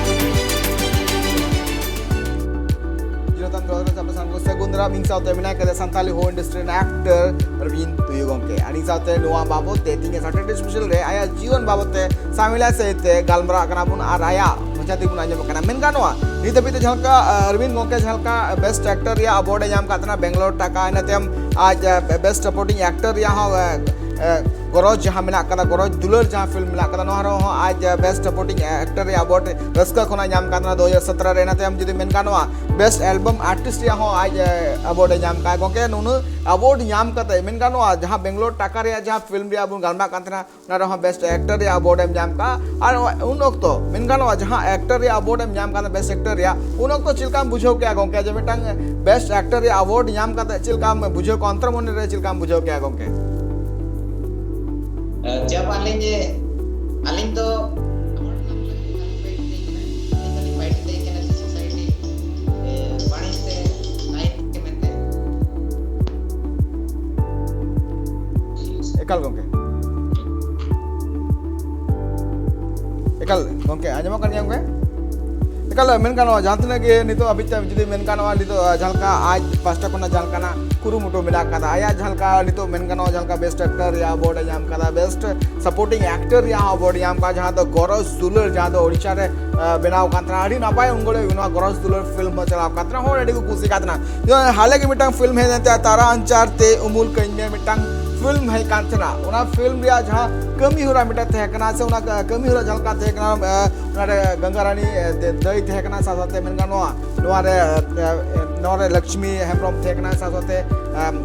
ᱡᱤᱨᱟᱹᱣ ᱛᱟᱭᱚᱢ ᱫᱚᱦᱲᱟ ᱨᱮ ᱟᱯᱮ ᱥᱟᱱᱟᱢ ᱠᱚ ᱥᱟᱹᱜᱩᱱ ᱫᱟᱨᱟᱢ᱾ ᱤᱧ ᱥᱟᱶᱛᱮ ᱢᱮᱱᱟᱭ ᱠᱟᱫᱮᱭᱟ ᱥᱟᱱᱛᱟᱞᱤ ᱦᱚᱲ ᱤᱱᱰᱟᱥᱴᱨᱤ ᱨᱮᱱ ᱟᱠᱴᱚᱨ ᱨᱚᱵᱤᱱ ᱛᱩᱭᱩ ᱜᱚᱢᱠᱮ᱾ ᱟᱨ ᱤᱧ ᱥᱟᱶᱛᱮ ᱱᱚᱣᱟ ᱵᱟᱵᱚᱛ ᱛᱮ ᱛᱮᱦᱮᱧ ᱥᱟᱴᱟᱨᱰᱮ ᱥᱯᱮᱥᱟᱞ ᱨᱮ ᱟᱭᱟᱜ ᱡᱤᱭᱚᱱ ᱵᱟᱵᱚᱛ ᱛᱮ ᱥᱟᱢᱮᱞᱟ ᱥᱟᱹᱦᱤᱡ ᱛᱮ ᱜᱟᱞᱢᱟᱨᱟᱣ ᱠᱟᱱᱟ ᱵᱚᱱ ᱟᱨ ᱟᱭᱟᱜ ᱢᱚᱪᱟ ᱛᱮᱵᱚᱱ ᱟᱸᱡᱚᱢ ᱠᱟᱱᱟ᱾ ᱢᱮᱱ ᱜᱟᱱᱚᱜᱼᱟ ᱱᱤᱛ ᱦᱟᱹᱵᱤᱡ ᱛᱮ ᱡᱟᱦᱟᱸ ᱞᱮᱠᱟ ᱨᱚᱵᱤᱱ ᱜᱚᱢᱠᱮ ᱡᱟᱦᱟᱸ ᱞᱮᱠᱟ ᱵᱮᱥᱴ ᱟᱠᱴᱚᱨ ᱨᱮᱭᱟᱜ ᱟᱣᱟᱨᱰ ᱮ ᱧᱟᱢ ᱠᱟᱫ ᱛᱟᱦᱮᱱᱟ ᱵᱮᱝᱜᱟᱞᱳᱨ ᱴᱟᱠᱟ, ᱤᱱᱟᱹ ᱛᱟᱭᱚᱢ ᱟᱡ ᱵᱮᱥᱴ ᱥᱟᱯᱳᱨᱴᱤᱝ ᱟᱠᱴᱚᱨ ᱨᱮᱭᱟᱜ ᱦᱚᱸ ᱜᱚᱨᱚᱡᱽ ᱡᱟᱦᱟᱸ ᱢᱮᱱᱟᱜ ᱠᱟᱫᱟ, ᱜᱚᱨᱚᱡᱽ ᱫᱩᱞᱟᱹᱲ ᱡᱟᱦᱟᱸ ᱯᱷᱤᱞᱢ ᱢᱮᱱᱟᱜ ᱠᱟᱫᱟ, ᱱᱚᱣᱟ ᱨᱮᱦᱚᱸ ᱟᱡ ᱵᱮᱥᱴ ᱥᱟᱯᱳᱨᱴᱤᱝ ᱮᱠᱴᱚᱨ ᱨᱮᱭᱟᱜ ᱟᱣᱟᱨᱰ ᱨᱟᱹᱥᱠᱟᱹ ᱠᱷᱚᱱᱟᱜ ᱧᱟᱢ ᱠᱟᱱ ᱛᱟᱦᱮᱱᱟ ᱫᱩ ᱦᱟᱡᱟᱨ ᱥᱚᱛᱨᱚ ᱨᱮ᱾ ᱤᱱᱟᱹ ᱛᱟᱭᱚᱢ ᱡᱩᱫᱤ ᱢᱮᱱ ᱜᱟᱱᱚᱜᱼᱟ, ᱵᱮᱥᱴ ᱮᱞᱵᱟᱢ ᱟᱨᱴᱤᱥᱴ ᱨᱮᱭᱟᱜ ᱦᱚᱸ ᱟᱡ ᱟᱣᱟᱨᱰ ᱮ ᱧᱟᱢ ᱠᱟᱜᱼᱟ᱾ ᱜᱚᱝᱠᱮ, ᱱᱩᱱᱟᱹᱜ ᱟᱣᱟᱨᱰ ᱧᱟᱢ ᱠᱟᱛᱮ ᱢᱮᱱ ᱜᱟᱱᱚᱜᱼᱟ, ᱡᱟᱦᱟᱸ ᱵᱮᱝᱜᱟᱞᱳᱨ ᱴᱟᱠᱟ ᱨᱮᱭᱟᱜ ᱡᱟᱦᱟᱸ ᱯᱷᱤᱞᱢ ᱨᱮᱭᱟᱜ ᱵᱚᱱ ᱜᱟᱞᱢᱟᱨᱟᱜ ᱠᱟᱱ ᱛᱟᱦᱮᱱᱟ, ᱚᱱᱟ ᱨᱮᱦᱚᱸ ᱵᱮᱥᱴ ᱮᱠᱴᱚᱨ ᱨᱮᱭᱟᱜ ᱟᱣᱟᱨᱰ ᱮᱢ ᱧᱟᱢ ᱠᱟᱜᱼᱟ᱾ ᱟᱨ ᱩᱱ ᱚᱠᱛᱚ ᱢᱮᱱ ᱜᱟᱱᱚᱜᱼᱟ, ᱡᱟᱦᱟᱸ ᱮᱠᱴᱚᱨ ᱨᱮᱭᱟᱜ ᱟᱣᱟᱨᱰ ᱮᱢ ᱧᱟᱢ ᱠᱟᱫᱟ ᱵᱮᱥᱴ ᱮᱠᱴᱚᱨ ᱨᱮᱭᱟᱜ, ᱩᱱ ᱚᱠᱛᱚ ᱪᱮᱫ ᱞᱮᱠᱟᱢ ᱵᱩᱡᱷᱟᱹᱣ ᱠᱮᱜᱼᱟ ᱜᱚᱝᱠᱮ? ᱡᱮ ᱢᱤᱫᱴᱟᱝ ᱵᱮᱥᱴ ᱮᱠᱴᱚᱨ ᱨᱮᱭᱟᱜ ᱟᱣᱟᱨᱰ ᱧᱟᱢ ᱠᱟᱛᱮ ᱪᱮᱫ ᱞᱮᱠᱟᱢ ᱵᱩᱡᱷᱟᱹᱣ ᱠᱮᱜᱼᱟ, ᱚᱱᱛᱚᱨ ᱢᱚᱱᱮ ᱨᱮ ᱪᱮᱫ ᱞᱮᱠᱟᱢ ᱵᱩᱡᱷᱟᱹᱣ ᱠᱮᱜᱼᱟ ᱜᱚᱝᱠᱮ? ᱡᱟᱵ ᱟᱹᱞᱤᱧ ᱡᱮ, ᱟᱹᱞᱤᱧ ᱫᱚ ᱟᱣᱟᱨᱰ ᱨᱮᱱᱟᱜ ᱵᱟᱹᱞᱤᱧ ᱵᱟᱹᱲᱤᱡ ᱞᱟᱹᱭ ᱠᱟᱱᱟ, ᱟᱹᱞᱤᱧ ᱫᱚᱞᱤᱧ ᱵᱟᱹᱲᱤᱡ ᱞᱟᱹᱭ ᱠᱟᱱᱟ ᱡᱮ ᱥᱳᱥᱟᱭᱴᱤ, ᱮ, ᱵᱟᱹᱲᱤᱡ ᱥᱮ ᱱᱟᱭᱤᱥ ᱜᱮ ᱢᱮᱱᱛᱮ᱾ ᱮᱠᱟᱞ ᱜᱚᱝᱠᱮ, ᱮᱠᱟᱞ ᱜᱚᱝᱠᱮ, ᱟᱸᱡᱚᱢᱚᱜ ᱠᱟᱱ ᱜᱮᱭᱟ ᱜᱚᱝᱠᱮ? ᱮᱠᱟᱞ ᱢᱮᱱ ᱜᱟᱱᱚᱜᱼᱟ, ᱡᱟᱦᱟᱸ ᱛᱤᱱᱟᱹᱜ ᱜᱮ ᱱᱤᱛᱚᱜ ᱦᱟᱹᱵᱤᱡ ᱛᱮ ᱡᱩᱫᱤ ᱢᱮᱱ ᱜᱟᱱᱚᱜᱼᱟ, ᱱᱤᱛᱚᱜ, ᱟ, ᱡᱟᱦᱟᱸ ᱞᱮᱠᱟ ᱟᱡ ᱯᱟᱥᱴᱟ ᱠᱷᱚᱱᱟᱜ ᱡᱟᱦᱟᱸ ᱞᱮᱠᱟᱱᱟᱜ ᱠᱩᱨᱩᱢᱩᱴᱩ ᱢᱮᱱᱟᱜ ᱠᱟᱫᱟ, ᱟᱭᱟᱜ ᱡᱟᱦᱟᱸ ᱞᱮᱠᱟ ᱱᱤᱛᱚᱜ ᱢᱮᱱ ᱜᱟᱱᱚᱜᱼᱟ, ᱡᱟᱦᱟᱸ ᱞᱮᱠᱟ ᱵᱮᱥᱴ ᱮᱠᱴᱚᱨ ᱨᱮᱭᱟᱜ ᱟᱣᱟᱨᱰ ᱮ ᱧᱟᱢ ᱠᱟᱫᱟ, ᱵᱮᱥᱴ ᱥᱟᱯᱳᱨᱴᱤᱝ ᱮᱠᱴᱚᱨ ᱨᱮᱭᱟᱜ ᱦᱚᱸ ᱟᱣᱟᱨᱰ ᱮ ᱧᱟᱢ ᱠᱟᱫᱟ, ᱡᱟᱦᱟᱸ ᱫᱚ ᱜᱚᱨᱚᱡᱽ ᱫᱩᱞᱟᱹᱲ, ᱡᱟᱦᱟᱸ ᱫᱚ ᱳᱰᱤᱥᱟ ᱨᱮ, ᱟ, ᱵᱮᱱᱟᱣ ᱠᱟᱱ ᱛᱟᱦᱮᱱᱟ᱾ ᱟᱹᱰᱤ ᱱᱟᱯᱟᱭ ᱩᱱ ᱜᱷᱟᱹᱲᱤᱡ ᱱᱚᱣᱟ ᱜᱚᱨᱚᱡᱽ ᱫᱩᱞᱟᱹᱲ ᱯᱷᱤᱞᱢ ᱦᱚᱸ ᱪᱟᱞᱟᱣ ᱠᱟᱱ ᱛᱟᱦᱮᱱᱟ, ᱦᱚᱲ ᱟᱹᱰᱤ ᱠᱚ ᱠᱩᱥᱤ ᱠᱟᱱ ᱛᱟᱦᱮᱱᱟ᱾ ᱡᱮ ᱦᱟᱞᱮ ᱜᱮ ᱢᱤᱫᱴᱟᱝ ᱯᱷᱤᱞᱢ ᱦᱮᱡ ᱞᱮᱱ ᱛᱟᱭᱟ, ᱛᱟᱨᱟ ᱟᱧᱪᱟᱨ ᱛᱮ ᱩᱢᱩᱞ ᱠᱟᱹᱧ ᱢᱮ, ᱢᱤᱫᱴᱟᱝ ᱯᱷᱤᱞᱢ ᱦᱮᱡ ᱠᱟᱱ ᱛᱟᱦᱮᱱᱟ᱾ ᱚᱱᱟ ᱯᱷᱤᱞᱢ ᱨᱮᱭᱟᱜ ᱡᱟᱦᱟᱸ ᱠᱟᱹᱢᱤ ᱦᱚᱨᱟ ᱢᱤᱫᱴᱟᱝ ᱛᱟᱦᱮᱸ ᱠᱟᱱᱟ, ᱥᱮ ᱚᱱᱟ ᱠᱟᱹᱢᱤ ᱦᱚᱨᱟ ᱡᱟᱦᱟᱸ ᱞᱮᱠᱟ ᱛᱟᱦᱮᱸ ᱠᱟᱱᱟ, ᱟ, ᱚᱱᱟᱨᱮ ᱜᱚᱝᱜᱟ ᱨᱟᱱᱤ, ᱮ, ᱫᱮ-, ᱫᱟᱹᱭ ᱛᱟᱦᱮᱸ ᱠᱟᱱᱟ, ᱥᱟᱶ ᱥᱟᱶᱛᱮ ᱢᱮᱱ ᱜᱟᱱᱚᱜᱼᱟ ᱱᱚᱣᱟ ᱨᱮ, ᱮ, ᱮ, ᱱᱚᱣᱟ ᱨᱮ ᱞᱚᱠᱥᱢᱤ ᱦᱮᱢᱵᱨᱚᱢ ᱛᱟᱦᱮᱸ ᱠᱟᱱᱟ, ᱥᱟᱶ ᱥᱟᱶᱛᱮ,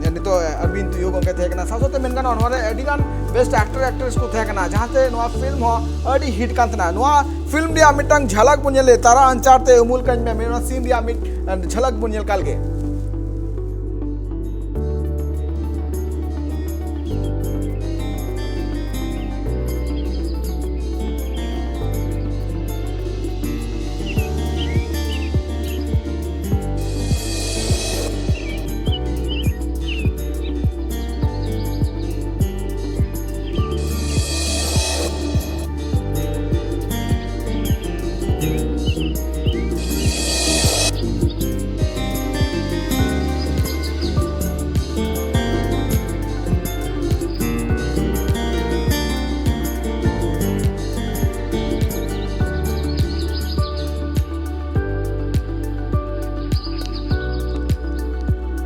ᱮ, ᱱᱤᱛᱚᱜ ᱟᱨᱵᱤᱱ ᱛᱩᱭᱩ ᱜᱚᱝᱠᱮ ᱛᱟᱦᱮᱸ ᱠᱟᱱᱟ, ᱥᱟᱶ ᱥᱟᱶᱛᱮ ᱢᱮᱱ ᱜᱟᱱᱚᱜᱼᱟ ᱱᱚᱣᱟ ᱨᱮ ᱟᱹᱰᱤ ᱜᱟᱱ ᱵᱮᱥᱴ ᱮᱠᱴᱚᱨ ᱮᱠᱴᱨᱮᱥ ᱠᱚ ᱛᱟᱦᱮᱸ ᱠᱟᱱᱟ, ᱡᱟᱦᱟᱸᱛᱮ ᱱᱚᱣᱟ ᱯᱷᱤᱞᱢ ᱦᱚᱸ ᱟᱹᱰᱤ ᱦᱤᱴ ᱠᱟᱱ ᱛᱟᱦᱮᱱᱟ᱾ ᱱᱚᱣᱟ ᱯᱷᱤᱞᱢ ᱨᱮᱭᱟᱜ ᱢᱤᱫᱴᱟᱝ ᱡᱷᱟᱞᱟᱠ ᱵᱚᱱ ᱧᱮᱞ ᱞᱮᱫ, ᱛᱟᱨᱟ ᱟᱧᱪᱟᱨ ᱛᱮ ᱩᱢᱩᱞ ᱠᱟᱹᱧ ᱢᱮ, ᱱᱚᱣᱟ ᱥᱤᱱ ᱨᱮᱭᱟᱜ ᱢᱤᱫ, ᱮ, ᱡᱷᱟᱞᱟᱠ ᱵᱚᱱ ᱧᱮᱞ ᱠᱟᱜ ᱞᱮᱜᱮ᱾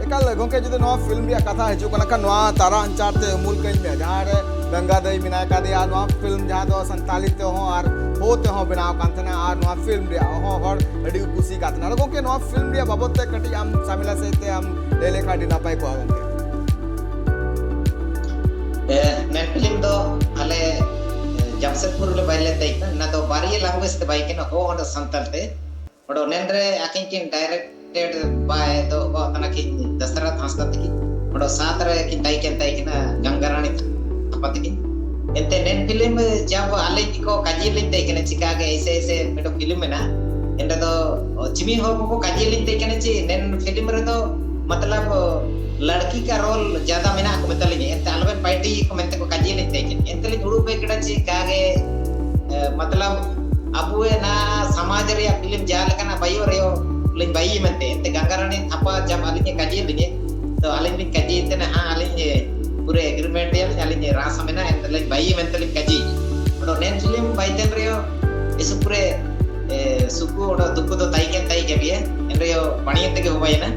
ᱮᱠᱟᱞ ᱜᱚᱝᱠᱮ, ᱡᱩᱫᱤ ᱱᱚᱣᱟ ᱯᱷᱤᱞᱢ ᱨᱮᱭᱟᱜ ᱠᱟᱛᱷᱟ ᱦᱤᱡᱩᱜ ᱠᱟᱱᱟ ᱠᱷᱟᱱ, ᱱᱚᱣᱟ ᱛᱟᱨᱟ ᱟᱧᱪᱟᱨ ᱛᱮ ᱩᱢᱩᱞ ᱠᱟᱹᱧ ᱢᱮ, ᱡᱟᱦᱟᱸ ᱨᱮ ᱜᱟᱝᱜᱟ ᱫᱟᱹᱭ ᱢᱮᱱᱟᱭ ᱠᱟᱫᱮᱭᱟ, ᱱᱚᱣᱟ ᱯᱷᱤᱞᱢ ᱡᱟᱦᱟᱸ ᱫᱚ ᱥᱟᱱᱛᱟᱞᱤ ᱛᱮᱦᱚᱸ ᱟᱨ ᱦᱳ ᱛᱮᱦᱚᱸ ᱵᱮᱱᱟᱣ ᱠᱟᱱ ᱛᱟᱦᱮᱱᱟ, ᱟᱨ ᱱᱚᱣᱟ ᱯᱷᱤᱞᱢ ᱨᱮᱭᱟᱜ ᱦᱚᱸ ᱦᱚᱲ ᱟᱹᱰᱤ ᱠᱚ ᱠᱩᱥᱤ ᱠᱟᱫ ᱛᱟᱦᱮᱱᱟ᱾ ᱟᱫᱚ ᱜᱚᱝᱠᱮ, ᱱᱚᱣᱟ ᱯᱷᱤᱞᱢ ᱨᱮᱭᱟᱜ ᱵᱟᱵᱚᱫ ᱛᱮ ᱠᱟᱹᱴᱤᱡ ᱟᱢ ᱥᱟᱢᱤᱞᱟ ᱥᱮᱫ ᱛᱮ ᱟᱢ ᱞᱟᱹᱭ ᱞᱮᱠᱷᱟᱱ ᱟᱹᱰᱤ ᱱᱟᱯᱟᱭ ᱠᱚᱜᱼᱟ ᱜᱚᱝᱠᱮ᱾ ᱮ, ᱱᱮᱴ ᱯᱷᱤᱞᱢ ᱫᱚ ᱟᱞᱮ ᱮ, ᱡᱟᱢᱥᱮᱫᱽᱯᱩᱨ ᱨᱮᱞᱮ ᱵᱟᱭ ᱞᱮᱫ ᱛᱟᱦᱮᱸ ᱠᱟᱱᱟ᱾ ᱚᱱᱟ ᱫᱚ ᱵᱟᱨᱭᱟ ᱞᱮᱝᱜᱩᱭᱮᱡᱽ ᱛᱮ ᱵᱟᱭ ᱠᱟᱱᱟ, ᱦᱚ ᱚᱸᱰᱮ ᱥᱟᱱᱛᱟᱲ ᱛᱮ᱾ ᱚᱸᱰᱮ ᱱᱮᱱ ᱨᱮ ᱟᱹᱠᱤᱱ ᱠᱤᱱ ᱰᱟᱭᱨᱮᱠᱴᱮᱰ ᱵᱟᱭ ᱫᱚ ᱚᱠᱟ ᱛᱟᱱᱟ ᱠᱤᱱ ᱫᱟᱥᱨᱟᱛ ᱦᱟᱸᱥᱫᱟ ᱛᱟᱹᱠᱤᱱ᱾ ᱚᱸᱰᱮ ᱥᱟᱛ ᱨᱮ ᱠᱤᱱ ᱛᱟᱭ ᱠᱟᱱ ᱛᱟᱭ ᱠᱟᱱᱟ ᱜᱟᱝᱜᱟ ᱨᱟᱱᱤ ᱛᱷᱟᱯᱟ ᱛᱟᱹᱠᱤᱱ᱾ ᱮᱱᱛᱮ ᱱᱮᱱ ᱯᱷᱤᱞᱢ ᱡᱟᱵ ᱟᱞᱮ ᱠᱚ ᱠᱟᱡᱮ ᱞᱤᱧ ᱛᱟᱦᱮᱸ ᱠᱟᱱᱟ, ᱪᱤᱠᱟ ᱜᱮ ᱮᱥᱮ ᱮᱥᱮ ᱢᱤᱫᱴᱮᱱ ᱯᱷᱤᱞᱢ ᱢᱮᱱᱟᱜᱼᱟ᱾ ᱮᱱᱰᱮ ᱫᱚ ᱪᱤᱢᱤ ᱦᱚᱲ ᱠᱚᱠᱚ ᱠᱟᱡᱮ ᱞᱤᱧ ᱛᱟᱦᱮᱸ ᱠᱟᱱᱟ ᱡᱮ ᱱᱮᱱ ᱯᱷᱤᱞᱢ ᱨᱮᱫᱚ ᱢᱚᱛᱞᱚᱵ ᱞᱟᱲᱠᱤ ᱠᱟ ᱨᱳᱞ ᱡᱟᱫᱟ ᱢᱮᱱᱟᱜ ᱠᱚ ᱢᱮᱛᱟ ᱞᱤᱧᱟ, ᱮᱱᱛᱮ ᱟᱞᱚᱵᱮᱱ ᱯᱟᱭᱴᱤ ᱠᱚ ᱢᱮᱱᱛᱮ ᱠᱚ ᱠᱟᱡᱮ ᱞᱤᱧ ᱛᱟᱦᱮᱸ ᱠᱟᱱᱟ᱾ ᱮᱱᱛᱮ ᱞᱤᱧ ᱩᱲᱩᱠ ᱵᱮ ᱠᱮᱫᱟ ᱪᱮ ᱠᱟᱜᱮ ᱮ, ᱢᱚᱛᱞᱚᱵ ᱟᱵᱚ ᱱᱟ ᱥᱚᱢᱟᱡᱽ ᱨᱮᱭᱟᱜ ᱯᱷᱤᱞᱢ ᱡᱟᱦᱟᱸ ᱞᱮᱠᱟᱱᱟᱜ ᱵᱟᱭᱚ ᱨᱮᱭᱚ ᱞᱤᱧ ᱵᱟᱭᱤ ᱢᱮᱱᱛᱮ, ᱮᱱᱛᱮ ᱜᱟᱝᱜᱟ ᱨᱟᱱᱤ ᱛᱷᱟᱯᱟ ᱡᱟᱵ ᱟᱹᱞᱤᱧ ᱮ ᱠᱟᱡᱮ ᱞᱤᱧᱟ, ᱛᱚ ᱟᱹᱞᱤᱧ ᱞᱤᱧ ᱠᱟᱡᱮ ᱛᱮ ᱱᱟ ᱦᱟᱸ ᱟᱹᱞᱤᱧ ᱮ, ᱯᱩᱨᱟᱹ ᱮᱜᱨᱤᱢᱮᱱᱴ ᱨᱮᱭᱟᱜ ᱞᱤᱧ ᱟᱹᱞᱤᱧ ᱮ, ᱨᱟᱥ ᱢᱮᱱᱟᱜᱼᱟ, ᱮᱱᱛᱮ ᱞᱤᱧ ᱵᱟᱭᱤ ᱢᱮᱱᱛᱮ ᱞᱤᱧ ᱠᱟᱡᱮ᱾ ᱚᱱᱟ ᱱᱮᱱ ᱯᱷᱤᱞᱢ ᱵᱟᱭ ᱛᱮᱱ ᱨᱮᱭᱚ ᱮᱥᱩ ᱯᱩᱨᱟᱹ ᱮ, ᱥᱩᱠᱩ ᱚᱸᱰᱮ ᱫᱩᱠᱩ ᱫᱚ ᱛᱟᱭ ᱠᱮᱱ ᱛᱟᱭ ᱜᱮ ᱵᱤᱭᱟ, ᱮᱱᱨᱮᱭᱚ ᱯᱟᱹᱱᱤᱭᱟᱹ ᱛᱮᱜᱮ ᱦᱚᱵᱟᱭᱮᱱᱟ᱾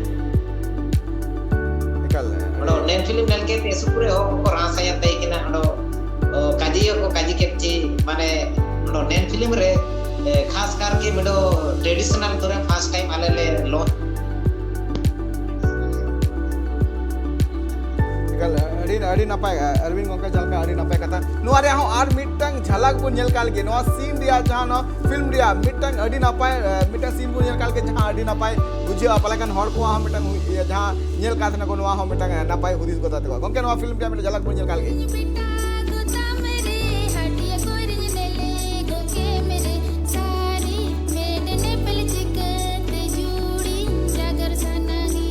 ᱮᱠᱟᱞ ᱚᱸᱰᱮ ᱱᱮᱱ ᱯᱷᱤᱞᱢ ᱧᱮᱞ ᱠᱮᱫ ᱮᱥᱩ ᱯᱩᱨᱟᱹ ᱦᱚᱲ ᱠᱚᱠᱚ ᱨᱟᱥᱟᱭᱟ ᱛᱟᱭ ᱠᱮᱱᱟ᱾ ᱚᱸᱰᱮ ᱚ, ᱠᱟᱡᱤ ᱦᱚᱸᱠᱚ ᱠᱟᱡᱤ ᱠᱮᱫ ᱪᱮ, ᱢᱟᱱᱮ ᱚᱸᱰᱮ ᱱᱮᱱ ᱯᱷᱤᱞᱢ ᱨᱮ ᱮ, ᱠᱷᱟᱥ ᱠᱟᱨ ᱠᱮ ᱢᱤᱫᱚ ᱴᱨᱮᱰᱤᱥᱚᱱᱟᱞ ᱫᱷᱚᱨᱮ ᱯᱷᱟᱥᱴ ᱴᱟᱭᱤᱢ ᱟᱞᱮ ᱞᱮ ᱞᱚ ᱮᱠᱟᱞ, ᱟᱹᱰᱤ ᱟᱹᱰᱤ ᱱᱟᱯᱟᱭ ᱟᱨᱵᱤᱱ ᱜᱚᱢᱠᱮ, ᱡᱟᱦᱟᱸ ᱞᱮᱠᱟ ᱟᱹᱰᱤ ᱱᱟᱯᱟᱭ ᱠᱟᱛᱷᱟ᱾ ᱱᱚᱣᱟ ᱨᱮᱭᱟᱜ ᱦᱚᱸ ᱟᱨ ᱢᱤᱫᱴᱟᱝ ᱡᱷᱟᱞᱟᱠ ᱵᱚᱱ ᱧᱮᱞ ᱠᱟᱜ ᱞᱮᱜᱮ, ᱱᱚᱣᱟ ᱥᱤᱱ ᱨᱮᱭᱟᱜ ᱡᱟᱦᱟᱸ ᱱᱚᱣᱟ ᱯᱷᱤᱞᱢ ᱨᱮᱭᱟᱜ ᱢᱤᱫᱴᱟᱝ ᱟᱹᱰᱤ ᱱᱟᱯᱟᱭ ᱮ, ᱢᱤᱫᱴᱟᱝ ᱥᱤᱱ ᱵᱚᱱ ᱧᱮᱞ ᱠᱟᱜ ᱞᱮᱜᱮ, ᱡᱟᱦᱟᱸ ᱟᱹᱰᱤ ᱱᱟᱯᱟᱭ ᱵᱩᱡᱷᱟᱹᱜᱼᱟ᱾ ᱯᱟᱞᱮ ᱠᱷᱟᱱ ᱦᱚᱲ ᱠᱚᱣᱟᱜ ᱦᱚᱸ ᱢᱤᱫᱴᱟᱝ ᱦᱩᱭ- ᱤᱭᱟᱹ, ᱡᱟᱦᱟᱸ ᱧᱮᱞ ᱠᱟᱜ ᱛᱟᱦᱮᱱᱟ ᱠᱚ, ᱱᱚᱣᱟ ᱦᱚᱸ ᱢᱤᱫᱴᱟᱝ ᱮ, ᱱᱟᱯᱟᱭ ᱦᱩᱫᱤᱥ ᱜᱚᱫᱟ ᱛᱟᱠᱚᱣᱟ᱾ ᱜᱚᱢᱠᱮ, ᱱᱚᱣᱟ ᱯᱷᱤᱞᱢ ᱨᱮᱭᱟᱜ ᱢᱤᱫᱴᱟᱝ ᱡᱷᱟᱞᱟᱠ ᱵᱚᱱ ᱧᱮᱞ ᱠᱟᱜ ᱞᱮᱜᱮ᱾ ᱵᱮᱴᱟ ᱜᱚᱫᱟᱢ ᱨᱮ ᱦᱟᱹᱴᱤᱭᱟᱹ ᱠᱚᱨᱮᱧ ᱱᱮᱞᱮ ᱜᱚᱜᱮ ᱢᱮᱨᱮ ᱥᱟᱨᱤ ᱢᱮᱰ ᱱᱮᱯᱮᱞ ᱪᱤᱠᱟᱹᱛᱮ ᱡᱩᱲᱤᱧ ᱡᱟᱜᱟᱨ ᱥᱟᱱᱟᱝᱤ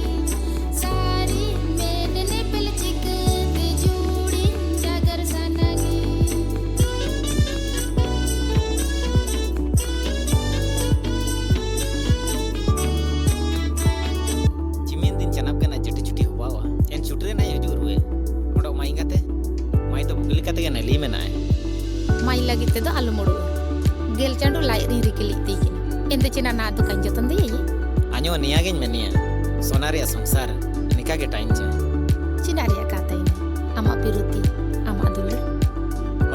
ᱥᱟᱨᱤ ᱢᱮᱰ ᱱᱮᱯᱮᱞ ᱪᱤᱠᱟᱹᱛᱮ ᱡᱩᱲᱤᱧ ᱡᱟᱜᱟᱨ ᱥᱟᱱᱟᱝᱤ᱾ ᱪᱤᱢᱤᱱ ᱫᱤᱱ ᱪᱟᱱᱟᱯ ᱠᱟᱱᱟ ᱪᱟᱹᱴᱤ ᱪᱩᱴᱤ ᱦᱚᱵᱟᱣᱟ᱾ ᱮᱱ ᱪᱩᱴᱨᱮ ᱱᱟᱭ ᱦᱤᱡᱩᱜ ᱨᱩᱣᱮ᱾ ᱚᱰᱚᱜ ᱢᱟ ᱤᱧ ᱜᱟᱛᱮ᱾ ᱢᱟᱭ ᱫᱚ ᱵᱩᱜᱞᱤ ᱠᱟᱛᱮ ᱜᱮ ᱱᱟᱹᱞᱤ ᱢᱮᱱᱟᱭ᱾ ᱢᱟᱭ ᱞᱟᱹᱜᱤᱫ ᱛᱮᱫᱚ ᱟᱞᱚᱢ ᱩᱲᱩᱜᱼᱟ᱾ ᱜᱮᱞ ᱪᱟᱸᱰᱚ ᱞᱟᱡ ᱨᱤᱧ ᱨᱤᱠᱤ ᱞᱮᱫ ᱛᱤᱧ ᱠᱟᱱᱟ᱾ ᱮᱱᱫᱚ ᱪᱮᱱᱟ ᱱᱟ ᱫᱚ ᱠᱟᱧ ᱡᱚᱛᱚᱱ ᱫᱚᱭᱟ ᱭᱮ᱾ ᱟᱧᱚ ᱱᱤᱭᱟ ᱜᱤᱧ ᱢᱮᱱᱤᱭᱟ᱾ ᱥᱚᱱᱟ ᱨᱮᱭᱟᱜ ᱥᱚᱝᱥᱟᱨ᱾ ᱮᱠᱟ ᱜᱮ ᱴᱟᱭᱤᱢ ᱪᱮ᱾ ᱪᱮᱫᱟᱜ ᱨᱮᱭᱟᱜ ᱠᱟᱛᱷᱟ ᱤᱧ? ᱟᱢᱟᱜ ᱯᱤᱨᱩᱛᱤ, ᱟᱢᱟᱜ ᱫᱩᱞᱟᱹᱲ᱾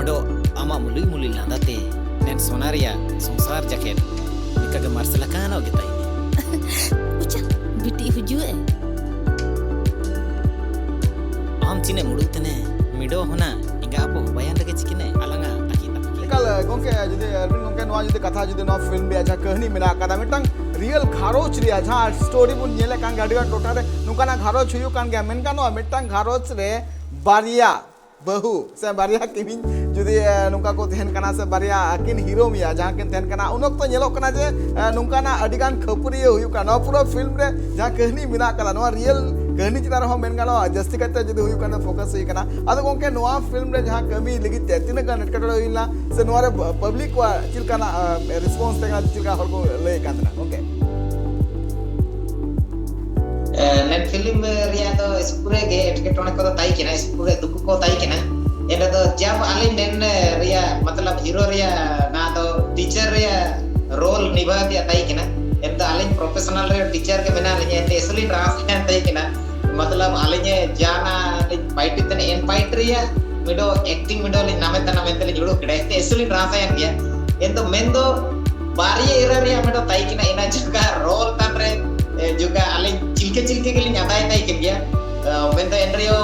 ᱚᱰᱚ ᱟᱢᱟᱜ ᱢᱩᱞᱩᱭ ᱢᱩᱞᱩᱭ ᱞᱟᱸᱫᱟ ᱛᱮ ᱱᱮᱱ ᱥᱚᱱᱟ ᱨᱮᱭᱟᱜ ᱥᱚᱝᱥᱟᱨ ᱡᱟᱠᱮᱛ ᱞᱮᱠᱟ ᱜᱮ ᱢᱟᱨᱥᱟᱞ ᱟᱠᱟᱱᱚᱜ ᱜᱮ ᱛᱟᱭ᱾ ᱩᱪᱟ, ᱵᱤᱴᱤ ᱦᱩᱡᱩᱜ ᱮ᱾ ᱟᱢ ᱪᱤᱱᱮ ᱢᱩᱲᱩ ᱛᱮᱱᱮ ᱢᱤᱰᱚ ᱦᱚᱱᱟ ᱮᱸᱜᱟ ᱟᱯᱚ ᱵᱟᱭᱟᱱ ᱨᱮᱜᱮ ᱪᱤᱠᱤᱱᱮ ᱟᱞᱟᱝᱟ ᱟᱹᱠᱤᱱ ᱟᱹᱯᱤᱠᱤᱱ᱾ ᱮᱠᱟᱞ ᱜᱚᱝᱠᱮ, ᱡᱩᱫᱤ ᱟᱨᱵᱤᱱ ᱜᱚᱝᱠᱮ ᱱᱚᱣᱟ ᱡᱩᱫᱤ ᱠᱟᱛᱷᱟ ᱡᱩᱫᱤ ᱱᱚᱣᱟ ᱯᱷᱤᱞᱢ ᱨᱮᱭᱟᱜ ᱡᱟᱦᱟᱸ ᱠᱟᱹᱦᱱᱤ ᱢᱮᱱᱟᱜ ᱟᱠᱟᱫᱟ, ᱢᱤᱫᱴᱟᱝ ᱨᱤᱭᱮᱞ ᱜᱷᱟᱨᱚᱸᱡᱽ ᱨᱮᱭᱟᱜ ᱡᱟᱦᱟᱸ ᱥᱴᱳᱨᱤ ᱵᱚᱱ ᱧᱮᱞᱮᱫ ᱠᱟᱱ ᱜᱮᱭᱟ, ᱟᱹᱰᱤᱜᱟᱱ ᱴᱚᱴᱷᱟ ᱨᱮ ᱱᱚᱝᱠᱟᱱᱟᱜ ᱜᱷᱟᱨᱚᱸᱡᱽ ᱦᱩᱭᱩᱜ ᱠᱟᱱ ᱜᱮᱭᱟ᱾ ᱢᱮᱱ ᱜᱟᱱᱚᱜᱼᱟ, ᱢᱤᱫᱴᱟᱝ ᱜᱷᱟᱨᱚᱸᱡᱽ ᱨᱮ ᱵᱟᱨᱭᱟ ᱵᱟᱹᱦᱩ ᱥᱮ ᱵᱟᱨᱭᱟ ᱠᱤᱢᱤᱱ ᱡᱩᱫᱤ, ᱮ, ᱱᱚᱝᱠᱟ ᱠᱚ ᱛᱟᱦᱮᱱ ᱠᱟᱱᱟ ᱥᱮ ᱵᱟᱨᱭᱟ ᱟᱹᱠᱤᱱ ᱦᱤᱨᱳ ᱢᱤᱭᱟ ᱡᱟᱦᱟᱸ ᱠᱤᱱ ᱛᱟᱦᱮᱱ ᱠᱟᱱᱟ, ᱩᱱ ᱚᱠᱛᱚ ᱧᱮᱞᱚᱜ ᱠᱟᱱᱟ ᱡᱮ, ᱮ, ᱱᱚᱝᱠᱟᱱᱟᱜ ᱟᱹᱰᱤᱜᱟᱱ ᱠᱷᱟᱹᱯᱟᱹᱨᱤᱭᱟᱹ ᱦᱩᱭᱩᱜ ᱠᱟᱱᱟ᱾ ᱱᱚᱣᱟ ᱯᱩᱨᱟᱹ ᱯᱷᱤᱞᱢ ᱨᱮ ᱡᱟᱦᱟᱸ ᱠᱟᱹᱦᱱᱤ ᱢᱮᱱᱟᱜ ᱠᱟᱫᱟ, ᱱᱚᱣᱟ ᱨᱤᱭᱮᱞ ᱠᱟᱹᱦᱱᱤ ᱪᱮᱛᱟᱱ ᱨᱮᱦᱚᱸ ᱢᱮᱱ ᱜᱟᱱᱚᱜᱼᱟ, ᱡᱟᱹᱥᱛᱤ ᱠᱟᱭᱛᱮ ᱡᱩᱫᱤ ᱦᱩᱭᱩᱜ ᱠᱟᱱᱟ, ᱯᱷᱳᱠᱟᱥ ᱦᱩᱭ ᱠᱟᱱᱟ᱾ ᱟᱫᱚ ᱜᱚᱝᱠᱮ, ᱱᱚᱣᱟ ᱯᱷᱤᱞᱢ ᱨᱮ ᱡᱟᱦᱟᱸ ᱠᱟᱹᱢᱤ ᱞᱟᱹᱜᱤᱫ ᱛᱮ ᱛᱤᱱᱟᱹᱜ ᱜᱟᱱ ᱮᱴᱠᱮᱴᱚᱬᱮ ᱦᱩᱭ ᱞᱮᱱᱟ ᱥᱮ ᱱᱚᱣᱟ ᱨᱮ ᱯᱟᱵᱽᱞᱤᱠ ᱠᱚᱣᱟᱜ ᱪᱮᱫ ᱞᱮᱠᱟᱱᱟᱜ, ᱮ, ᱨᱮᱥᱯᱚᱱᱥ ᱛᱟᱦᱮᱸ ᱠᱟᱱᱟ, ᱪᱮᱫ ᱞᱮᱠᱟ ᱦᱚᱲ ᱠᱚ ᱞᱟᱹᱭᱮᱫ ᱠᱟᱱ ᱛᱟᱦᱮᱱᱟ ᱜᱚᱝᱠᱮ? ᱮ, ᱱᱮᱴ ᱯᱷᱤᱞᱢ ᱨᱮᱭᱟᱜ ᱫᱚ ᱥᱠᱩᱞ ᱨᱮ ᱜᱮ ᱮᱴᱠᱮᱴᱚᱬᱮ ᱠᱚᱫᱚ ᱛᱟᱦᱮᱸ ᱠᱟᱱᱟ, ᱥᱠᱩᱞ ᱨᱮ ᱫᱩᱠ ᱠᱚ ᱛᱟᱦᱮᱸ ᱠᱟᱱᱟ᱾ ᱮᱱ ᱨᱮᱫᱚ ᱡᱟᱵ ᱟᱞᱮ ᱱᱮᱱ ᱨᱮᱭᱟᱜ, ᱢᱚᱛᱞᱚᱵ, ᱦᱤᱨᱳ ᱨᱮᱭᱟᱜ ᱱᱟ ᱫᱚ ᱴᱤᱪᱟᱨ ᱨᱮᱭᱟᱜ ᱨᱳᱞ ᱱᱤᱵᱷᱟᱣ ᱛᱮᱭᱟᱜ ᱛᱟᱦᱮᱸ ᱠᱟᱱᱟ᱾ ᱮᱱ ᱫᱚ ᱟᱞᱤᱧ ᱯᱨᱚᱯᱷᱮᱥᱚᱱᱟᱞ ᱨᱮ ᱴᱤᱪᱟᱨ ᱜᱮ ᱢᱮᱱᱟᱜ ᱞᱤᱧᱟ, ᱮᱱᱛᱮ ᱮᱥᱩᱞᱤᱧ ᱨᱟᱥ ᱛᱟᱦᱮᱸ ᱠᱟᱱᱟ᱾ ᱢᱚᱛᱞᱚᱵ, ᱟᱞᱤᱧ ᱡᱟᱦᱟᱱᱟᱜ ᱞᱤᱧ ᱯᱟᱭᱴᱤ ᱛᱮᱱ ᱮᱱ ᱯᱟᱭᱴᱤ ᱨᱮᱭᱟᱜ ᱢᱤᱰᱚ ᱮᱠᱴᱤᱝ ᱢᱤᱰᱚ ᱞᱤᱧ ᱱᱟᱢᱮ ᱛᱟᱱᱟ ᱢᱮᱱᱛᱮ ᱞᱤᱧ ᱩᱰᱩᱠ ᱠᱮᱫᱟ, ᱮᱱᱛᱮ ᱮᱥᱩᱞᱤᱧ ᱨᱟᱥ ᱛᱟᱦᱮᱸ ᱠᱟᱱ ᱜᱮᱭᱟ᱾ ᱮᱱ ᱫᱚ ᱢᱮᱱ ᱫᱚ ᱵᱟᱨᱭᱟ ᱮᱨᱟ ᱨᱮᱭᱟᱜ ᱢᱤᱰᱚ ᱛᱟᱦᱮᱸ ᱠᱟᱱᱟ, ᱤᱱᱟ ᱡᱚᱠᱷᱟ ᱨᱳᱞ ᱛᱟᱱ ᱨᱮ, ᱮ, ᱡᱚᱠᱷᱟ ᱟᱞᱤᱧ ᱪᱤᱞᱠᱟᱹ ᱪᱤᱞᱠᱟᱹ ᱜᱮᱞᱤᱧ ᱟᱫᱟᱭ ᱛᱟᱦᱮᱸ ᱠᱟᱱ ᱜᱮᱭᱟ᱾ ᱮ, ᱢᱮᱱ ᱫᱚ ᱮᱱ ᱨᱮᱭᱚ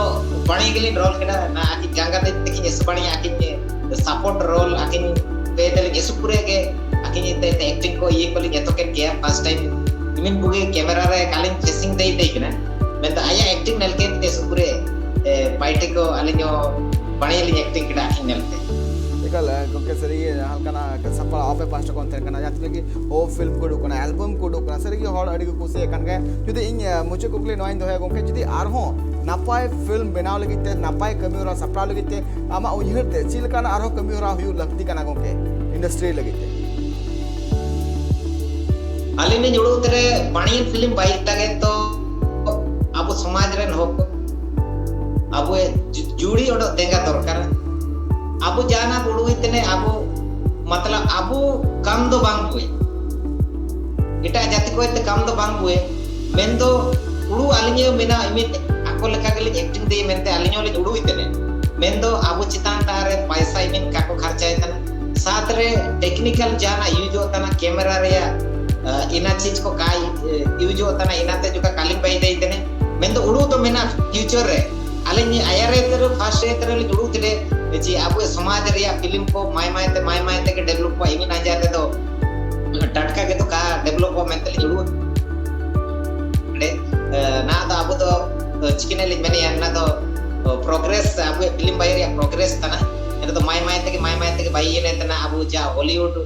ᱵᱟᱹᱲᱤ ᱜᱮᱞᱤᱧ ᱨᱳᱞ ᱠᱮᱫᱟ, ᱱᱟ ᱟᱹᱠᱤᱱ ᱜᱟᱸᱜᱟ ᱛᱮ ᱛᱤᱠᱤᱱ ᱮᱥᱩ ᱵᱟᱹᱲᱤ ᱟᱹᱠᱤᱱ ᱥᱟᱯᱳᱨᱴ ᱨᱳᱞ ᱟᱹᱠᱤᱱ ᱯᱮ ᱛᱮᱞᱤᱧ ᱮᱥᱩ ᱯᱩᱨᱟᱹ ᱜᱮ ᱟᱹᱠᱤᱱ ᱛᱮ, ᱛᱮ ᱮᱠᱴᱤᱝ ᱠᱚ ᱤᱭᱟᱹ ᱠᱚᱞᱤᱧ ᱮᱛᱚ ᱠᱮᱫ ᱜᱮᱭᱟ᱾ ᱯᱷᱟᱥᱴ ᱴᱟᱭᱤᱢ ᱤᱢᱤᱱ ᱵᱩᱜᱤ ᱠᱮᱢᱮᱨᱟ ᱨᱮ ᱠᱟᱞᱤᱧ ᱯᱷᱮᱥᱤᱝ ᱫᱮᱭ ᱫᱮᱭ ᱠᱟᱱᱟ, ᱢᱮᱱᱫᱚ ᱟᱭᱟᱜ ᱮᱠᱴᱤᱝ ᱧᱮᱞ ᱠᱮᱫ ᱛᱮ ᱮᱥᱩ ᱯᱩᱨᱟᱹ, ᱮ, ᱯᱟᱭᱴᱤ ᱠᱚ ᱟᱹᱞᱤᱧ ᱦᱚᱸ ᱵᱟᱹᱲᱤ ᱞᱤᱧ ᱮᱠᱴᱤᱝ ᱠᱮᱫᱟ ᱟᱹᱠᱤᱱ ᱧᱮᱞ ᱛᱮ᱾ ᱮᱠᱟᱞ, ᱮ, ᱜᱚᱢᱠᱮ ᱥᱟᱹᱨᱤ ᱜᱮ ᱡᱟᱦᱟᱸ ᱞᱮᱠᱟᱱᱟᱜ ᱥᱟᱯᱲᱟᱣ ᱟᱯᱮ ᱯᱟᱦᱴᱟ ᱠᱷᱚᱱ ᱛᱟᱦᱮᱸ ᱠᱟᱱᱟ, ᱡᱟᱦᱟᱸ ᱛᱤᱱᱟᱹᱜ ᱜᱮ ᱳ ᱯᱷᱤᱞᱢ ᱠᱚ ᱩᱰᱩᱠ ᱠᱟᱱᱟ, ᱮᱞᱵᱟᱢ ᱠᱚ ᱩᱰᱩᱠ ᱠᱟᱱᱟ, ᱥᱟᱹᱨᱤ ᱜᱮ ᱦᱚᱲ ᱟᱹᱰᱤ ᱠᱚ ᱠᱩᱥᱤᱭᱟᱜ ᱠᱟᱱ ᱜᱮᱭᱟ᱾ ᱡᱩᱫᱤ ᱤᱧ, ᱮ, ᱢᱩᱪᱟᱹᱫ ᱠᱩᱠᱞᱤ ᱱᱚᱣᱟᱧ ᱫᱚᱦᱚᱭᱟ ᱜᱚᱢᱠᱮ, ᱡᱩᱫᱤ ᱟᱨᱦᱚᱸ ᱱᱟᱯᱟᱭ ᱯᱷᱤᱞᱢ ᱵᱮᱱᱟᱣ ᱞᱟᱹᱜᱤᱫ ᱛᱮ, ᱱᱟᱯᱟᱭ ᱠᱟᱹᱢᱤ ᱦᱚᱨᱟ ᱥᱟᱯᱲᱟᱣ ᱞᱟᱹᱜᱤᱫ ᱛᱮ ᱟᱢᱟᱜ ᱩᱭᱦᱟᱹᱨ ᱛᱮ ᱪᱮᱫ ᱞᱮᱠᱟᱱᱟᱜ ᱟᱨᱦᱚᱸ ᱠᱟᱹᱢᱤ ᱦᱚᱨᱟ ᱦᱩᱭᱩᱜ ᱞᱟᱹᱠᱛᱤ ᱠᱟᱱᱟ ᱜᱚᱢᱠᱮ, ᱤᱱᱰᱟᱥᱴᱨᱤ ᱞᱟᱹᱜᱤᱫ ᱛᱮ? ᱟᱹᱞᱤᱧ ᱞᱤᱧ ᱩᱰᱩᱠ ᱛᱮᱨᱮ ᱵᱟᱹᱲᱤᱡ ᱯᱷᱤᱞᱢ ᱵᱟᱭᱤᱠ ᱞᱟᱹᱜᱤᱫ ᱫᱚ ᱟᱵᱚ ᱥᱚᱢᱟᱡᱽ ᱨᱮᱱ ᱦᱚᱲ ᱠᱚ ᱟᱵᱚ ᱡᱩ-, ᱡᱩᱲᱤ ᱚᱰᱚᱜ ᱛᱮᱸᱜᱟ ᱫᱚᱨᱠᱟᱨ᱾ ᱟᱵᱚ ᱡᱟᱦᱟᱱᱟᱜ ᱩᱰᱩᱠ ᱛᱮᱱᱮ ᱟᱵᱚ ᱢᱚᱛᱞᱚᱵ ᱟᱵᱚ ᱠᱟᱢ ᱫᱚ ᱵᱟᱝ ᱵᱩᱭ, ᱮᱴᱟᱜ ᱡᱟᱹᱛᱤ ᱠᱚ ᱛᱮ ᱠᱟᱢ ᱫᱚ ᱵᱟᱝ ᱵᱩᱭ, ᱢᱮᱱᱫᱚ ᱩᱲᱩ ᱟᱹᱞᱤᱧ ᱦᱚᱸ ᱢᱮᱱᱟ, ᱤᱢᱤᱱ ᱟᱠᱚ ᱞᱮᱠᱟ ᱜᱮᱞᱤᱧ ᱮᱠᱴᱤᱝ ᱫᱮᱭᱟ ᱢᱮᱱᱛᱮ ᱟᱹᱞᱤᱧ ᱦᱚᱸᱞᱤᱧ ᱩᱲᱩᱭ ᱛᱮᱱᱮ᱾ ᱢᱮᱱᱫᱚ ᱟᱵᱚ ᱪᱮᱛᱟᱱ ᱛᱟᱦᱟᱨ ᱨᱮ ᱯᱟᱭᱥᱟ ᱤᱢᱤᱱ ᱠᱟᱠᱚ ᱠᱷᱟᱨᱪᱟᱭ ᱛᱟᱦᱮᱱᱟ, ᱥᱟᱛ ᱨᱮ ᱴᱮᱠᱱᱤᱠᱟᱞ ᱡᱟᱦᱟᱱᱟᱜ ᱤᱭᱩᱡᱚᱜ ᱛᱟᱦᱮᱱᱟ, ᱠᱮᱢᱮᱨᱟ ᱨᱮᱭᱟᱜ ᱤᱱᱟ ᱪᱤᱡᱽ ᱠᱚ ᱠᱟᱭ ᱤᱭᱩᱡᱚᱜ ᱛᱟᱦᱮᱱᱟ, ᱤᱱᱟᱛᱮ ᱡᱚᱠᱷᱟ ᱠᱟᱞᱤᱝ ᱵᱟᱭ ᱫᱮᱭ ᱛᱮᱱᱮ᱾ ᱢᱮᱱᱫᱚ ᱩᱲᱩ ᱫᱚ ᱢᱮᱱᱟ ᱯᱷᱤᱭᱩᱪᱟᱨ ᱨᱮ ᱟᱹᱞᱤᱧ ᱟᱭᱟᱨ ᱨᱮ ᱯᱷᱟᱥᱴ ᱨᱮ ᱞᱤᱧ ᱩᱲᱩ ᱛᱮᱱᱮ ᱡᱮ ᱟᱵᱚ ᱥᱚᱢᱟᱡᱽ ᱨᱮᱭᱟᱜ ᱯᱷᱤᱞᱢ ᱠᱚ ᱢᱟᱭ ᱢᱟᱭ ᱛᱮ ᱢᱟᱭ ᱢᱟᱭ ᱛᱮᱜᱮ ᱰᱮᱵᱷᱞᱚᱯ ᱠᱚ ᱤᱢᱤᱱ ᱟᱡᱟᱨ ᱨᱮᱫᱚ ᱴᱟᱴᱠᱟ ᱜᱮ ᱫᱚ ᱠᱟ ᱰᱮᱵᱷᱞᱚᱯᱚᱜ ᱢᱮᱱᱛᱮ ᱞᱤᱧ ᱩᱲᱩ᱾ ᱚᱸᱰᱮ, ᱮ, ᱱᱟ ᱫᱚ ᱟᱵᱚ ᱫᱚ, ᱮ, ᱪᱤᱠᱟᱹᱱᱟ ᱞᱤᱧ ᱢᱮᱱᱮᱭᱟ, ᱱᱟ ᱫᱚ, ᱚ, ᱯᱨᱚᱜᱨᱮᱥ, ᱟᱵᱚᱣᱟᱜ ᱯᱷᱤᱞᱢ ᱵᱟᱭ ᱨᱮᱭᱟᱜ ᱯᱨᱚᱜᱨᱮᱥ ᱠᱟᱱᱟ᱾ ᱱᱟ ᱫᱚ ᱢᱟᱭ ᱢᱟᱭ ᱛᱮᱜᱮ, ᱢᱟᱭ ᱢᱟᱭ ᱛᱮᱜᱮ ᱵᱟᱭ ᱤᱭᱟᱹ ᱞᱮᱱ ᱛᱟᱦᱮᱱᱟ᱾ ᱟᱵᱚ ᱡᱟ ᱦᱚᱞᱤᱣᱩᱰ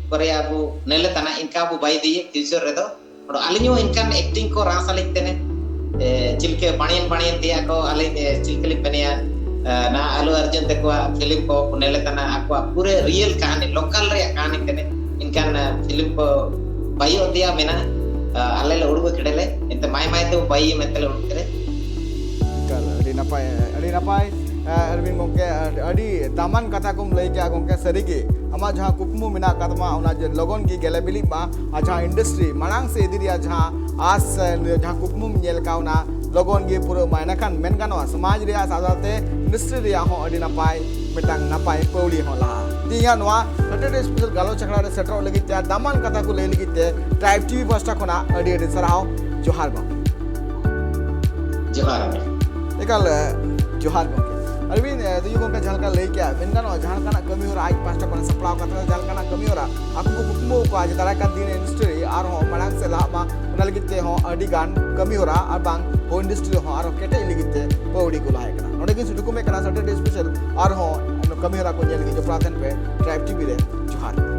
ᱠᱚᱨᱮ ᱟᱵᱚ ᱱᱮᱞᱮ ᱛᱟᱦᱮᱱᱟ, ᱤᱱᱠᱟ ᱟᱵᱚ ᱵᱟᱭ ᱤᱫᱤᱭᱟ ᱯᱷᱤᱭᱩᱪᱟᱨ ᱨᱮᱫᱚ᱾ ᱟᱫᱚ ᱟᱹᱞᱤᱧ ᱦᱚᱸ ᱤᱱᱠᱟᱱ ᱮᱠᱴᱤᱝ ᱠᱚ ᱨᱟᱥ ᱟᱹᱞᱤᱧ ᱛᱮᱱᱮ, ᱮ, ᱪᱤᱞᱠᱟᱹ ᱵᱟᱬᱤᱭᱟᱱ ᱵᱟᱬᱤᱭᱟᱱ ᱛᱮᱭᱟᱜ ᱠᱚ ᱟᱹᱞᱤᱧ, ᱮ, ᱪᱤᱞᱠᱟᱹ ᱞᱤᱧ ᱢᱮᱱᱮᱭᱟ, ᱮ, ᱱᱟ ᱟᱞᱩ ᱟᱨᱡᱩᱱ ᱛᱟᱠᱚᱣᱟᱜ ᱯᱷᱤᱞᱢ ᱠᱚ ᱠᱚ ᱱᱮᱞᱮ ᱛᱟᱦᱮᱱᱟ, ᱟᱠᱚᱣᱟᱜ ᱯᱩᱨᱟᱹ ᱨᱤᱭᱮᱞ ᱠᱟᱹᱦᱱᱤ, ᱞᱳᱠᱟᱞ ᱨᱮᱭᱟᱜ ᱠᱟᱹᱦᱱᱤ ᱛᱮᱱᱮ᱾ ᱤᱱᱠᱟᱱ, ᱮ, ᱯᱷᱤᱞᱢ ᱠᱚ ᱵᱟᱭᱚᱜ ᱛᱮᱭᱟ ᱢᱮᱱᱟ, ᱮ, ᱟᱞᱮ ᱞᱮ ᱩᱲᱩᱵ ᱠᱮᱰᱮᱞᱮ, ᱮᱱᱛᱮ ᱢᱟᱭ ᱢᱟᱭ ᱛᱮ ᱵᱟᱭᱤ ᱢᱮᱱᱛᱮ ᱞᱮ ᱩᱲᱩᱵ ᱠᱮᱫᱮ᱾ ᱮᱠᱟᱞ, ᱟᱹᱰᱤ ᱱᱟᱯᱟᱭ, ᱟᱹᱰᱤ ᱱᱟᱯᱟᱭ, ᱮ, ᱟᱨᱵᱤᱱ ᱜᱚᱢᱠᱮ, ᱟᱹᱰᱤ ᱫᱟᱢᱟᱱ ᱠᱟᱛᱷᱟ ᱠᱚᱢ ᱞᱟᱹᱭ ᱠᱮᱜᱼᱟ ᱜᱚᱢᱠᱮ᱾ ᱥᱟᱹᱨᱤᱜᱮ ᱟᱢᱟᱜ ᱡᱟᱦᱟᱸ ᱠᱩᱠᱢᱩ ᱢᱮᱱᱟᱜ ᱟᱠᱟᱫ ᱛᱟᱢᱟ, ᱚᱱᱟ ᱡᱮ ᱞᱚᱜᱚᱱ ᱜᱮ ᱜᱮᱞᱮ ᱵᱤᱞᱤᱜ ᱢᱟ, ᱟᱨ ᱡᱟᱦᱟᱸ ᱤᱱᱰᱟᱥᱴᱨᱤ ᱢᱟᱲᱟᱝ ᱥᱮᱫ ᱤᱫᱤ ᱨᱮᱭᱟᱜ ᱡᱟᱦᱟᱸ ᱟᱥ, ᱮ, ᱡᱟᱦᱟᱸ ᱠᱩᱠᱢᱩᱢ ᱧᱮᱞ ᱠᱟᱜ, ᱚᱱᱟ ᱞᱚᱜᱚᱱ ᱜᱮ ᱯᱩᱨᱟᱹᱜ ᱢᱟ᱾ ᱮᱱᱟᱠᱷᱟᱱ ᱢᱮᱱ ᱜᱟᱱᱚᱜᱼᱟ, ᱥᱚᱢᱟᱡᱽ ᱨᱮᱭᱟᱜ ᱥᱟᱶᱛᱮ ᱤᱱᱰᱟᱥᱴᱨᱤ ᱨᱮᱭᱟᱜ ᱦᱚᱸ ᱟᱹᱰᱤ ᱱᱟᱯᱟᱭ, ᱢᱤᱫᱴᱟᱝ ᱱᱟᱯᱟᱭ ᱯᱟᱹᱣᱲᱤ ᱦᱚᱸ ᱞᱟᱦᱟᱜᱼᱟ᱾ ᱛᱮᱦᱮᱧᱟᱜ ᱱᱚᱣᱟ ᱥᱟᱴᱟᱨᱰᱮ ᱥᱯᱮᱥᱟᱞ ᱜᱟᱞᱚᱪ ᱟᱠᱷᱲᱟ ᱨᱮ ᱥᱮᱴᱮᱨᱚᱜ ᱞᱟᱹᱜᱤᱫ ᱛᱮ ᱟᱨ ᱫᱟᱢᱟᱱ ᱠᱟᱛᱷᱟ ᱠᱚ ᱞᱟᱹᱭ ᱞᱟᱹᱜᱤᱫ ᱛᱮ ᱴᱨᱟᱭᱤᱵᱽ ᱴᱤᱵᱷᱤ ᱯᱟᱦᱴᱟ ᱠᱷᱚᱱᱟᱜ ᱟᱹᱰᱤ ᱟᱹᱰᱤ ᱥᱟᱨᱦᱟᱣ᱾ ᱡᱚᱦᱟᱨ ᱜᱚᱢᱠᱮ᱾ ᱡᱚᱦᱟᱨ ᱜᱮ᱾ ᱮᱠᱟᱞ, ᱮ, ᱡᱚᱦᱟᱨ ᱜᱚᱢᱠᱮ᱾ ᱟᱨᱵᱤᱱ, ᱮ, ᱫᱩᱭᱩ ᱜᱚᱢᱠᱮ ᱡᱟᱦᱟᱸ ᱞᱮᱠᱟ ᱞᱟᱹᱭ ᱠᱮᱜᱼᱟ, ᱢᱮᱱ ᱜᱟᱱᱚᱜᱼᱟ, ᱡᱟᱦᱟᱸ ᱞᱮᱠᱟᱱᱟᱜ ᱠᱟᱹᱢᱤ ᱦᱚᱨᱟ ᱟᱡ ᱯᱟᱦᱴᱟ ᱠᱷᱚᱱ ᱥᱟᱯᱲᱟᱣ ᱠᱟᱛᱮ ᱡᱟᱦᱟᱸ ᱞᱮᱠᱟᱱᱟᱜ ᱠᱟᱹᱢᱤ ᱦᱚᱨᱟ ᱟᱠᱚ ᱠᱚ ᱠᱩᱠᱢᱩ ᱟᱠᱟᱫᱼᱟ ᱡᱮ ᱫᱟᱨᱟᱭ ᱠᱟᱱ ᱫᱤᱱ ᱨᱮ ᱤᱱᱰᱟᱥᱴᱨᱤ ᱟᱨᱦᱚᱸ ᱢᱟᱲᱟᱝ ᱥᱮᱫ ᱞᱟᱦᱟᱜ ᱢᱟ, ᱚᱱᱟ ᱞᱟᱹᱜᱤᱫ ᱛᱮᱦᱚᱸ ᱟᱹᱰᱤ ᱜᱟᱱ ᱠᱟᱹᱢᱤ ᱦᱚᱨᱟ ᱟᱨ ᱵᱟᱝ ᱦᱚᱸ ᱤᱱᱰᱟᱥᱴᱨᱤ ᱦᱚᱸ ᱟᱨᱦᱚᱸ ᱠᱮᱴᱮᱡ ᱞᱟᱹᱜᱤᱫ ᱛᱮ ᱯᱟᱹᱣᱲᱤ ᱠᱚ ᱞᱟᱦᱟᱭ ᱠᱟᱱᱟ᱾ ᱱᱚᱰᱮ ᱜᱮ ᱥᱩᱴᱩ ᱠᱚ ᱢᱮᱫ ᱠᱟᱱᱟ ᱥᱟᱴᱟᱨᱰᱮ ᱥᱯᱮᱥᱟᱞ ᱟᱨᱦᱚᱸ ᱠᱟᱹᱢᱤ ᱦᱚᱨᱟ ᱠᱚ ᱧᱮᱞ ᱞᱟᱹᱜᱤᱫ ᱡᱚᱯᱲᱟᱣ ᱛᱟᱦᱮᱱ ᱯᱮ ᱴᱨᱟᱭᱤᱵᱽ ᱴᱤᱵᱷᱤ ᱨᱮ᱾ ᱡᱚᱦᱟᱨ᱾